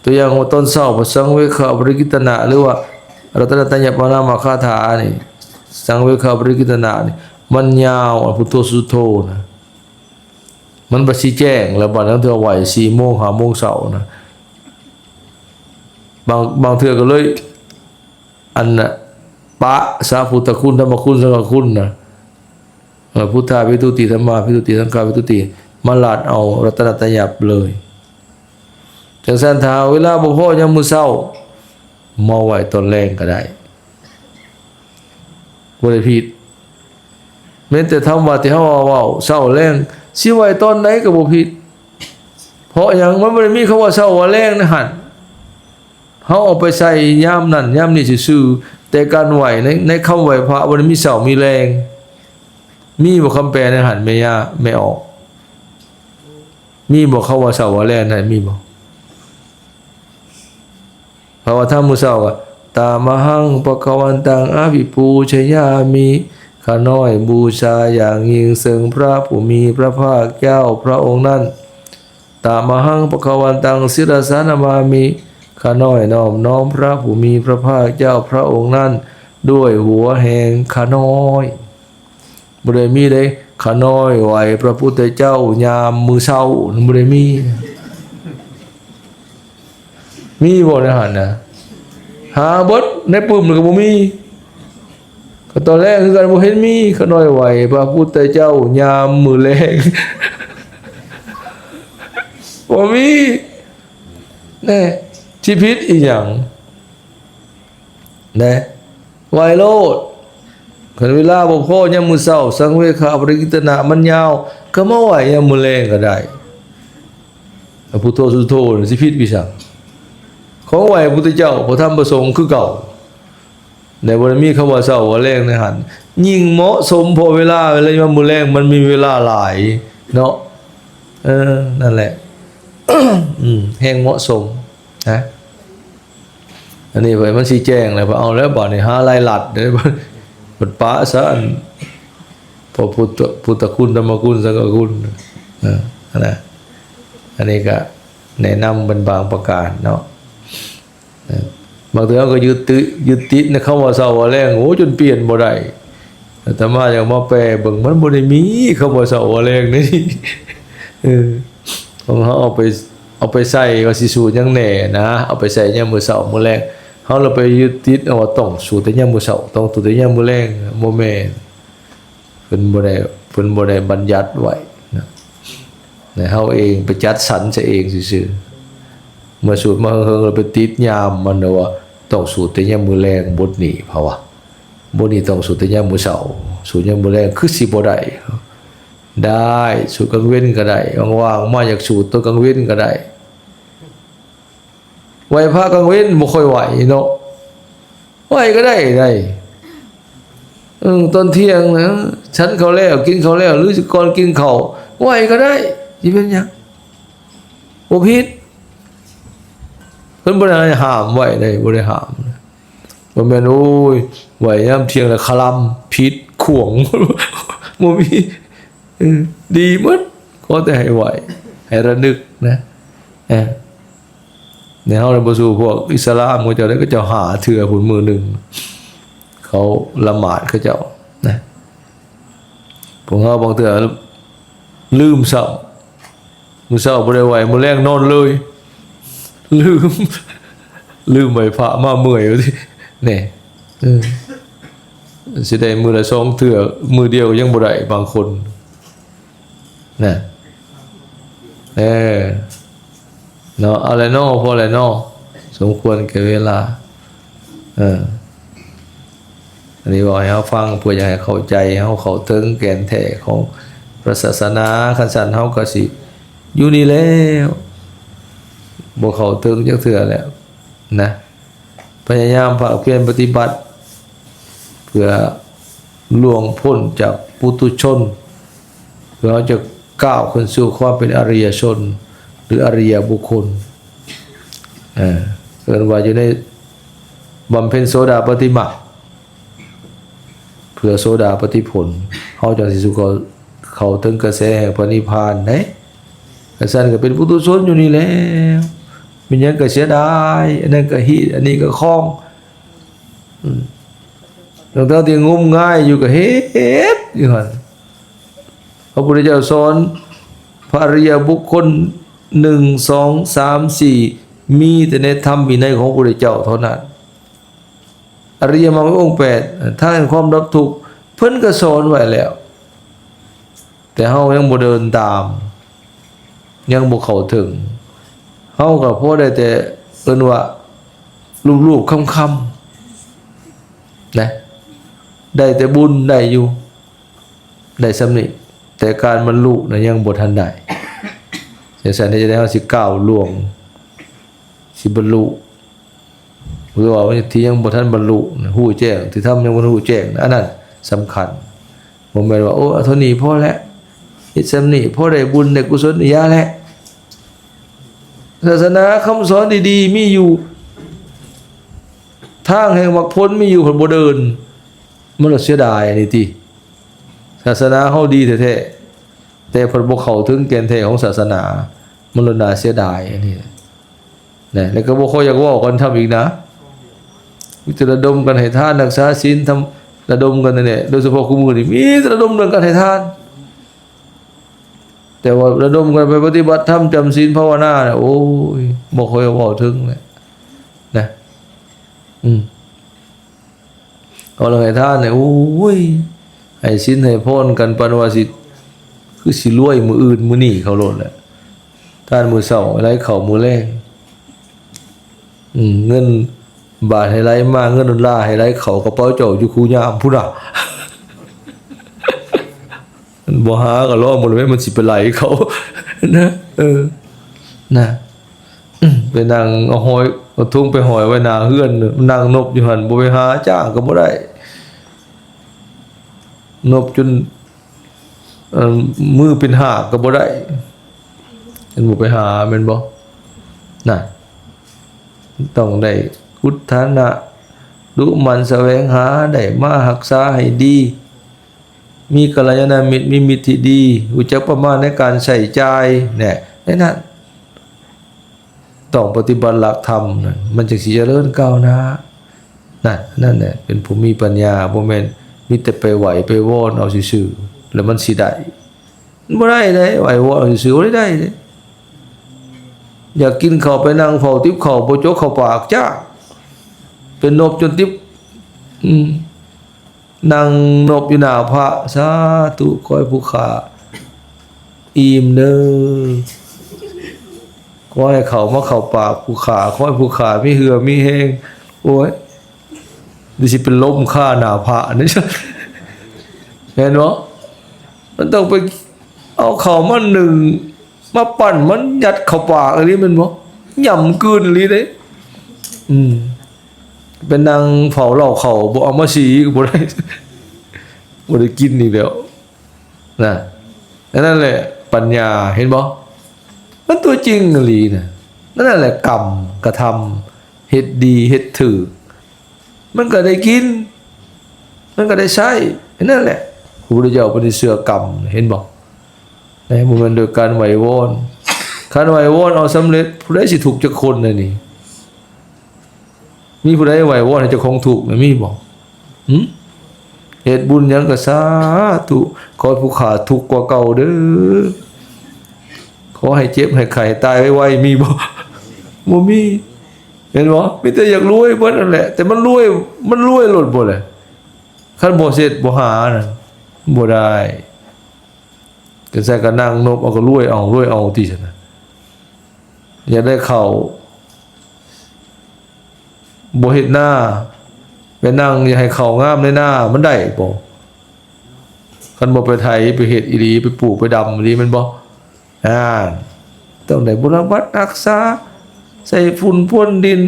ຕົວຢ່າງວ່າຕອນເຊົ້າ ພະສັງເວຄະປະລິກິດຕະນະ ຫຼືວ່າລັດຕະນະຕະຍະປະນາມະຄາຖານີ້ ສັງເວຄະປະລິກິດຕະນະນີ້ ມັນຍາວ ອະ ພຸດໂທ ສຸດໂທນະ. ມັນບັດຊິແຈ້ງແລ້ວ ບາດນັ້ນເທື່ອໄຫວ້ສີ່ໂມງ ຫ້າໂມງເຊົ້ານະ. ບາງ ບາງເທື່ອກໍເລີຍ ອັນນະ ປະຊະ ພຸດທະຄຸນ ທຳມະຄຸນ ສັງຄະຄຸນນະ. ເອີ ພຸດທາພິທຸຕິ ທຳມາພິທຸຕິ ສັງຄາພິທຸຕິ ມາລັດເອົາລັດຕະນະຕະຍັບເລີຍ. ຈັ່ງຊັ້ນ ຖ້າເວລາບໍ່ພໍຍາມມື້ເຊົ້າ ມາໄຫວ້ຕອນແລງກໍໄດ້ ບໍ່ໄດ້ຜິດ. ແມ່ນແຕ່ທຳວັດທີ່ເຮົາເວົ້າ ເຊົ້າແລງ ຊິໄຫວ້ຕອນໃດກໍບໍ່ຜິດ. ເພາະຫຍັງ? ມັນບໍ່ໄດ້ມີຄຳວ່າເຊົ້າວ່າແລງໃນຫັ້ນ. ເຮົາເອົາໄປໃສ່ຍາມນັ້ນຍາມນີ້ຊື່ໆ ແຕ່ການໄຫວ້ໃນ ໃນຄຳໄຫວ້ພະບໍ່ໄດ້ມີເຊົ້າມີແລງ. ມີບໍ່ຄຳແປໃນຫັ້ນ ແມ່ຍ່າ ແມ່ອອກ? ມີບໍ່ຄຳວ່າເຊົ້າວ່າແລງນັ້ນ ມີບໍ່? ພະວະທຳມື້ເຊົ້າກໍ ຕະມະຫັງພະຄະວັນຕັງອະພິປູຊະຍາມິ ຂ້ານ້ອຍບູຊາຢ່າງຍິ່ງເຊິ່ງພະຜູ້ມີພະພາກເຈົ້າພະອົງນັ້ນ. ຕະມະຫັງພະຄະວັນຕັງສິລະສານະມາມິ ຂ້ານ້ອຍນອບນ້ອມພະຜູ້ມີພະພາກເຈົ້າພະອົງນັ້ນດ້ວຍຫົວແຫ່ງຂ້ານ້ອຍ. ບໍ່ໄດ້ມີເດ້ ຂ້ານ້ອຍໄຫວ້ພະພຸດທະເຈົ້າຍາມມື້ເຊົ້າ ບໍ່ໄດ້ມີ. ມີບໍ່ໃນຫັ້ນນະ? ຫາເບິດໃນປຶ້ມນີ້ກໍບໍ່ມີ. ກໍຕອນແລກຄືກັນ ບໍ່ເຫັນມີ ຂ້ານ້ອຍໄຫວ້ພະພຸດທະເຈົ້າຍາມມື້ແລງ ບໍ່ມີ. ແນ່ ຊິຜິດອີຫຍັງ? ແນ່ ໄຫວ້ໂລດ. ຄັນເວລາບໍ່ພໍຍາມມື້ເຊົ້າ ສັງເວຄະປະລິກິດຕະນະມັນຍາວ ກໍມາໄຫວ້ຍາມມື້ແລງກໍໄດ້. ພຸດໂທ ສຸດໂທ ຊິຜິດວິສັງ? ຂອງໄຫວ້ພະພຸດທະເຈົ້າ ພະທຳ ພະສົງຄືເກົ່າ. ແຕ່ບໍ່ໄດ້ມີຄຳວ່າເຊົ້າວ່າແລງໃນຫັ້ນ. ຍິ່ງເໝາະສົມ ເພາະເວລາ ເວລາຍາມມື້ແລງມັນມີເວລາຫຼາຍເນາະ. ເອີ ນັ້ນແຫຼະ ອືມ ແຮ່ງເໝາະສົມນະ. ອັນນີ້ໄປມັນຊິແຈ້ງແລ້ວ ເອົາແລ້ວບາດນີ້ຫາລາຍລັດເດ້ ເພິ່ນປະຊະ ອັນ ພະພຸດທະ ພຸດທະຄຸນ ທຳມະຄຸນ ສັງຄະຄຸນ ເອີ ຫັ້ນນະ. ອັນນີ້ກະແນະນຳເປັນບາງປະການເນາະ ເອີ ບາງເທື່ອເຮົາກໍຍຶດຕິ ຍຶດຕິດໃນຄຳວ່າເຊົ້າວ່າແລງ ໂອ້ ຈົນປ່ຽນບໍ່ໄດ້. ອາດຕະມາຢາກມາແປເບິ່ງ ມັນບໍ່ໄດ້ມີຄຳວ່າເຊົ້າວ່າແລງໃນນີ້. ເອີ ຂອງເຮົາເອົາໄປ ເອົາໄປໃສ່ວ່າຊິສູດຫຍັງແດ່ນະ ເອົາໄປໃສ່ຍາມມື້ເຊົ້າມື້ແລງ. ເຮົາລະໄປຍຶດຕິດເອົາວ່າຕ້ອງສູດແຕ່ຍາມມື້ເຊົ້າ ຕ້ອງສູດແຕ່ຍາມມື້ແລງ ບໍ່ແມ່ນ. ເພິ່ນບໍ່ໄດ້ ເພິ່ນບໍ່ໄດ້ບັນຍັດໄວ້ນະ ແຕ່ເຮົາເອງໄປຈັດສັນຊະເອງຊື່ໆ. ເມື່ອສູດມາເຫິງໆ ແລ້ວໄປຕິດຍາມມັນວ່າຕ້ອງສູດແຕ່ຍາມມື້ແລງ ບົດນີ້ເພາະວ່າ ບົດນີ້ຕ້ອງສູດແຕ່ຍາມມື້ເຊົ້າ ສູດຍາມມື້ແລງຄືຊິບໍ່ໄດ້. ໄດ້ ສູດກາງເວັນກໍໄດ້ ວ່າງໆມາຢາກສູດຕອນກາງເວັນກໍໄດ້. ໄຫວ້ພະກາງເວັນບໍ່ຄ່ອຍໄຫວ້ເນາະ ໄຫວ້ກໍໄດ້ ໄດ້ ເອີ ຕອນທ່ຽງນະ ສັນເຂົ້າແລ້ວ ກິນເຂົ້າແລ້ວ ຫຼື ກ່ອນກິນເຂົ້າ ໄຫວ້ກໍໄດ້ ຊິເປັນຫຍັງ ບໍ່ຜິດ. ເພິ່ນບໍ່ໄດ້ຫ້າມໄຫວ້ເດ້ ບໍ່ໄດ້ຫ້າມ. ບໍ່ແມ່ນ ໂອ້ຍ ໄຫວ້ຍາມທ່ຽງແລ້ວຄະລຳ ຜິດ ຂວາງ ບໍ່ມີ. ເອີ ດີໝົດ ຂໍແຕ່ໃຫ້ໄຫວ້ ໃຫ້ລະນຶກນະ. ເອີ ໃນເຮົາລະບໍ່ສູ້ພວກອິດສະລາມເຂົາເຈົ້າເດ້ ເຂົາເຈົ້າຫ້າເທື່ອພຸ້ນມື້ໜຶ່ງ ເຂົາລະໝາດເຂົາເຈົ້ານະ. ພວກເຮົາບາງເທື່ອລືມຊ້ຳ ມື້ເຊົ້າບໍ່ໄດ້ໄຫວ້ ມື້ແລງນອນເລີຍ ລືມ ລືມໄຫວ້ພະມາເມື່ອຍ ວ່າຕິ ແນ່. ເອີ ຊິໄດ້ມື້ລະສອງເທື່ອ ມື້ດຽວຍັງບໍ່ໄດ້ບາງຄົນນະ. ເອີ ເນາະ ເອົາແຫຼະເນາະ ພໍແຫຼະເນາະ ສົມຄວນແກ່ເວລາ. ເອີ ອັນນີ້ເວົ້າໃຫ້ເຮົາຟັງ ເພື່ອຢາກໃຫ້ເຂົ້າໃຈ ເຮົາເຂົ້າເຖິງແກ່ນແທ້ຂອງພະສາສະໜາ. ຄັນຊັ້ນເຮົາກໍຊິຢູ່ນີ້ແລ້ວ ບໍ່ເຂົ້າເຖິງຈັກເທື່ອແລ້ວນະ. ພະຍາຍາມພາກພຽນປະຕິບັດ ເພື່ອລ່ວງພົ້ນຈາກປຸຖຸຊົນ ເພື່ອເຮົາຈະກ້າວຂຶ້ນສູ່ຄວາມເປັນອະລິຍະຊົນ ຫຼື ອະລິຍະບຸກຄົນ. ເອີ ເອີ້ນວ່າຢູ່ໃນບຳເພັນໂສດາປະຕິໝາກ ເພື່ອໂສດາປະຕິຜົນ ເຮົາຈັ່ງຊິສູ່ເຂົ້າ ເຂົ້າເຖິງກະແສແຫ່ງພະນິບພານເດ້. ຄັນຊັ້ນກໍເປັນປຸຖຸຊົນຢູ່ນີ້ແລ້ວ ມີຫຍັງກໍເສຍດາຍ ອັນນັ້ນກໍຮີດ ອັນນີ້ກໍຄອງ. ອືມ ທັງໆທີ່ງົມງາຍຢູ່ກໍເຮັດຢູ່ຫັ້ນ. ພະພຸດທະເຈົ້າສອນພະອະລິຍະບຸກຄົນ ໜຶ່ງ ສອງ ສາມ ສີ່ ມີແຕ່ໃນທຳວິໄນຂອງພະພຸດທະເຈົ້າເທົ່ານັ້ນ. ອະລິຍະມັກມີອົງແປດ ທາງແຫ່ງຄວາມດັບທຸກ ເພິ່ນກໍສອນໄວ້ແລ້ວ ແຕ່ເຮົາຍັງບໍ່ເດີນຕາມ ຍັງບໍ່ເຂົ້າເຖິງ ເຮົາກໍພໍໄດ້ແຕ່ເອີ້ນວ່າລູບໆຄຳໆນະ ໄດ້ແຕ່ບຸນໄດ້ຢູ່ ໄດ້ສ່ຳນີ້ ແຕ່ການບັນລຸນະຍັງບໍ່ທັນໄດ້. ຈັ່ງຊັ້ນເຮັດຈັ່ງໃດເຮົາຊິກ້າວລ່ວງ ຊິບັນລຸ ຫຼືວ່າທີ່ຍັງບໍ່ທັນບັນລຸນະ ຮູ້ແຈ້ງ ທີ່ທຳຍັງບໍ່ຮູ້ແຈ້ງນະ ອັນນັ້ນສຳຄັນ. ບໍ່ແມ່ນວ່າ ໂອ້ ເທົ່ານີ້ພໍແລ້ວ ເຮັດສ່ຳນີ້ພໍໄດ້ບຸນໄດ້ກຸສົນ ຢ່າແຫຼະ. ສາສະໜາຄຳສອນດີໆມີຢູ່ ທາງແຫ່ງມັກຜົນມີຢູ່ ເພິ່ນບໍ່ເດີນ ມັນລະເສຍດາຍນີ້ຕິ. ສາສະໜາເຮົາດີແທ້ໆ ແຕ່ເພິ່ນບໍ່ເຂົ້າເຖິງແກ່ນແທ້ຂອງສາສະໜາ ມັນລະໜ້າເສຍດາຍອັນນີ້ນະ. ແລ້ວກໍບໍ່ຄ່ອຍຢາກເວົ້າກັນທຳອີກນະ ມີແຕ່ລະດົມກັນໃຫ້ທານ ຮັກສາສິນ ທຳ ລະດົມກັນນັ້ນແຫຼະ. ໂດຍສະເພາະຄູ່ມື້ນີ້ມີແຕ່ລະດົມເລື່ອງການໃຫ້ທານ ແຕ່ວ່າລະດົມກັນໄປປະຕິບັດທຳ ຈຳສິນ ພາວະນານະ ໂອ້ຍ ບໍ່ຄ່ອຍເວົ້າເຖິງແຫຼະນະ. ອືມ ເອົາເລື່ອງໃຫ້ທານນີ້ ໂອ້ຍ ໃຫ້ສິນໃຫ້ພອນກັນປານວ່າຊິ ຄືຊິລວຍມື້ອື່ນມື້ນີ້ເຂົາໂລດແຫຼະ. ທານມື້ເຊົ້າ ໄຫຼເຂົ້າມື້ແລງ ອືມ ເງິນບາດໃຫ້ໄຫຼມາ ເງິນໂດລາໃຫ້ໄຫຼເຂົ້າກະເປົາເຈົ້າຢູ່ຄູ່ຍາມພຸ້ນນະ. ບໍ່ຫາກໍລອງເບິ່ງແມ່ນມັນຊິໄປໄຫຼເຂົ້ານະ. ເອີ ນະ ໄປນັ່ງເອົາຫ້ອຍ ເອົາຖົງໄປຫ້ອຍໄວ້ໜ້າເຮືອນ ນັ່ງນົບຢູ່ຫັ້ນ ບໍ່ໄປຫາຈ້າງກໍບໍ່ໄດ້ ນົບຈົນ ເອີ ມືເປັນຫາກກໍບໍ່ໄດ້ ຄັນບໍ່ໄປຫາ ແມ່ນບໍ່? ນະ ຕ້ອງໄດ້ອຸດຖານະ ດຸໝັ່ນສະແຫວງຫາ ໄດ້ມາຮັກສາໃຫ້ດີ ມີກັນລະຍານະມິດ ມີມິດທີ່ດີ ຮູ້ຈັກປະມານໃນການໃຊ້ຈ່າຍ ແນ່ ໃນນັ້ນ. ຕ້ອງປະຕິບັດຫຼັກທຳນັ້ນ ມັນຈຶ່ງຊິຈະເລີນກ້າວໜ້າ. ນັ້ນ ນັ້ນແຫຼະ ເປັນຜູ້ມີປັນຍາ ບໍ່ແມ່ນມີແຕ່ໄປໄຫວ້ໄປວອນເອົາຊື່ໆ ແລ້ວມັນຊິໄດ້. ມັນບໍ່ໄດ້ເດ້ ໄຫວ້ວອນເອົາຊື່ໆ ບໍ່ໄດ້ໄດ້ເດ້. ຢາກກິນເຂົ້າໄປນັ່ງເຝົ້າຕິບເຂົ້າ ບໍ່ຈົກເຂົ້າປາກຈ້າ ເປັນນົບຈົນຕິບ ອືມ ນັ່ງນົບຢູ່ໜ້າພະ ສາທຸ ຂໍໃຫ້ຜູ້ຂ້າອີ່ມເດີ ຂໍໃຫ້ເຂົ້າມາເຂົ້າປາກຜູ້ຂ້າ ຂໍໃຫ້ຜູ້ຂ້າມີເຫື່ອມີແຮງ. ໂອ້ຍ ດຽວຊິເປັນລົມຄາໜ້າພະນີ້ ແມ່ນບໍ່? ມັນຕ້ອງໄປເອົາເຂົ້າມາໜຶ້ງ ມາປັ້ນ ມາຍັດເຂົ້າປາກອີ່ຫຼີແມ່ນບໍ່? ຫຍ້ຳກືນອີ່ຫຼີເດ້. ອືມ ໄປນັ່ງເຝົ້າເລົ້າເຂົ້າ ບໍ່ເອົາມາສີກໍບໍ່ໄດ້ ບໍ່ໄດ້ກິນອີກແລ້ວນະ. ອັນນັ້ນແຫຼະປັນຍາ ເຫັນບໍ່? ມັນຕົວຈິງອີ່ຫຼີນະ. ນັ້ນແຫຼະກຳ ກະທຳ ເຮັດດີ ເຮັດຖືກ ມັນກໍໄດ້ກິນ ມັນກໍໄດ້ໃຊ້. ອັນນັ້ນແຫຼະ ພະພຸດທະເຈົ້າເພິ່ນຊິເຊື່ອກຳ ເຫັນບໍ່? ນະ ບໍ່ແມ່ນໂດຍການໄຫວ້ວອນ. ຄັນໄຫວ້ວອນເອົາສຳເລັດ ຜູ້ໃດຊິທຸກຈັກຄົນໃນນີ້? ມີຜູ້ໃດໄຫວ້ວອນໃຫ້ເຈົ້າຂອງທຸກນະ ມີບໍ່? ຫຶ? ເຮັດບຸນຫຍັງກໍສາທຸ ຂໍໃຫ້ຜູ້ຂ້າທຸກກວ່າເກົ່າເດີ ຂໍໃຫ້ເຈັບໃຫ້ໄຂ້ຕາຍໄວໆ ມີບໍ່? ບໍ່ມີ. ເຫັນບໍ່? ມີແຕ່ຢາກລວຍເບິດນັ້ນແຫຼະ ແຕ່ມັນລວຍ ມັນລວຍໂລດບໍ່ແຫຼະ. ຄັນບໍ່ເຊັດບໍ່ຫານັ້ນ ບໍ່ໄດ້. ຈັ່ງຊັ້ນກໍນັ່ງນົບເອົາ ກໍລວຍເອົາ ລວຍເອົາຕິຊັ້ນນະ. ຢາກໄດ້ເຂົ້າ ບໍ່ເຮັດນາ ໄປນັ່ງຢາກໃຫ້ເຂົ້າງາມໃນນາ ມັນໄດ້ບໍ່? ຄັນບໍ່ໄປໄຖ ໄປເຮັດອີ່ຫຼີ ໄປປູກໄປດຳອີ່ຫຼີ ແມ່ນບໍ່? ອ່າ ຕ້ອງໄດ້ບົວລະບັດຮັກສາ ໃສ່ຝຸ່ນພຣວນດິນ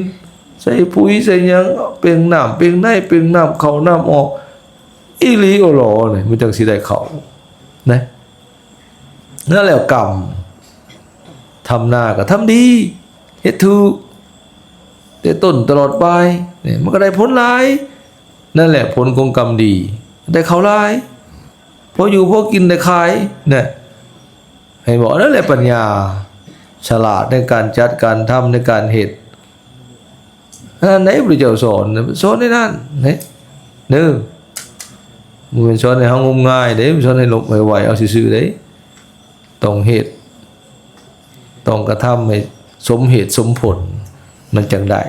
ໃສ່ປຸ໋ຍໃສ່ຫຍັງ ເປັ່ງນ້ຳເປັ່ງໃນ ເປັ່ງນ້ຳເຂົ້ານ້ຳອອກ ອີ່ຫຼີອໍຫຼໍນີ້ ມັນຈັ່ງຊິໄດ້ເຂົ້ານະ. ນັ້ນແຫຼະກຳ ທຳນາກໍທຳດີ ເຮັດຖືກ ແຕ່ຕົ້ນຕະຫຼອດປາຍນີ້ ມັນກໍໄດ້ຜົນຫຼາຍ. ນັ້ນແຫຼະຜົນຂອງກຳດີ ໄດ້ເຂົ້າຫຼາຍ ພໍຢູ່ພໍກິນໄດ້ຂາຍນະ. ໃຫ້ບອກ ນັ້ນແຫຼະປັນຍາ ສະຫຼາດໃນການຈັດການທຳ ໃນການເຮັດ. ອັນນັ້ນໃດ ພະພຸດທະເຈົ້າສອນ ສອນໃນນັ້ນເດ້ ເດີ. ບໍ່ແມ່ນສອນໃຫ້ເຮົາງົມງາຍເດ້ ສອນໃຫ້ຫຼົບໃຫ້ໄຫວເອົາຊື່ໆເດ້. ຕ້ອງເຮັດ ຕ້ອງກະທຳໃຫ້ສົມເຫດສົມຜົນ ມັນຈັ່ງໄດ້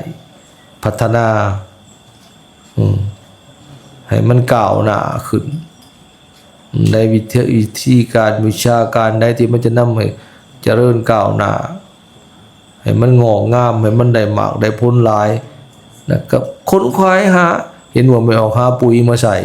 ພັດທະນາ ອືມ ໃຫ້ມັນກ້າວໜ້າຂຶ້ນ ໃນວິທະ ວິທີການ ວິຊາການໃດທີ່ມັນຈະນຳໃຫ້ຈະເລີນກ້າວໜ້າ ໃຫ້ມັນງອກງາມ ໃຫ້ມັນໄດ້ໝາກໄດ້ຜົນຫຼາຍນະ ກໍຂົນຂວາຍຫາ ເຫັນວ່າແມ່ອອກຫາປຸ໋ຍມາໃສ່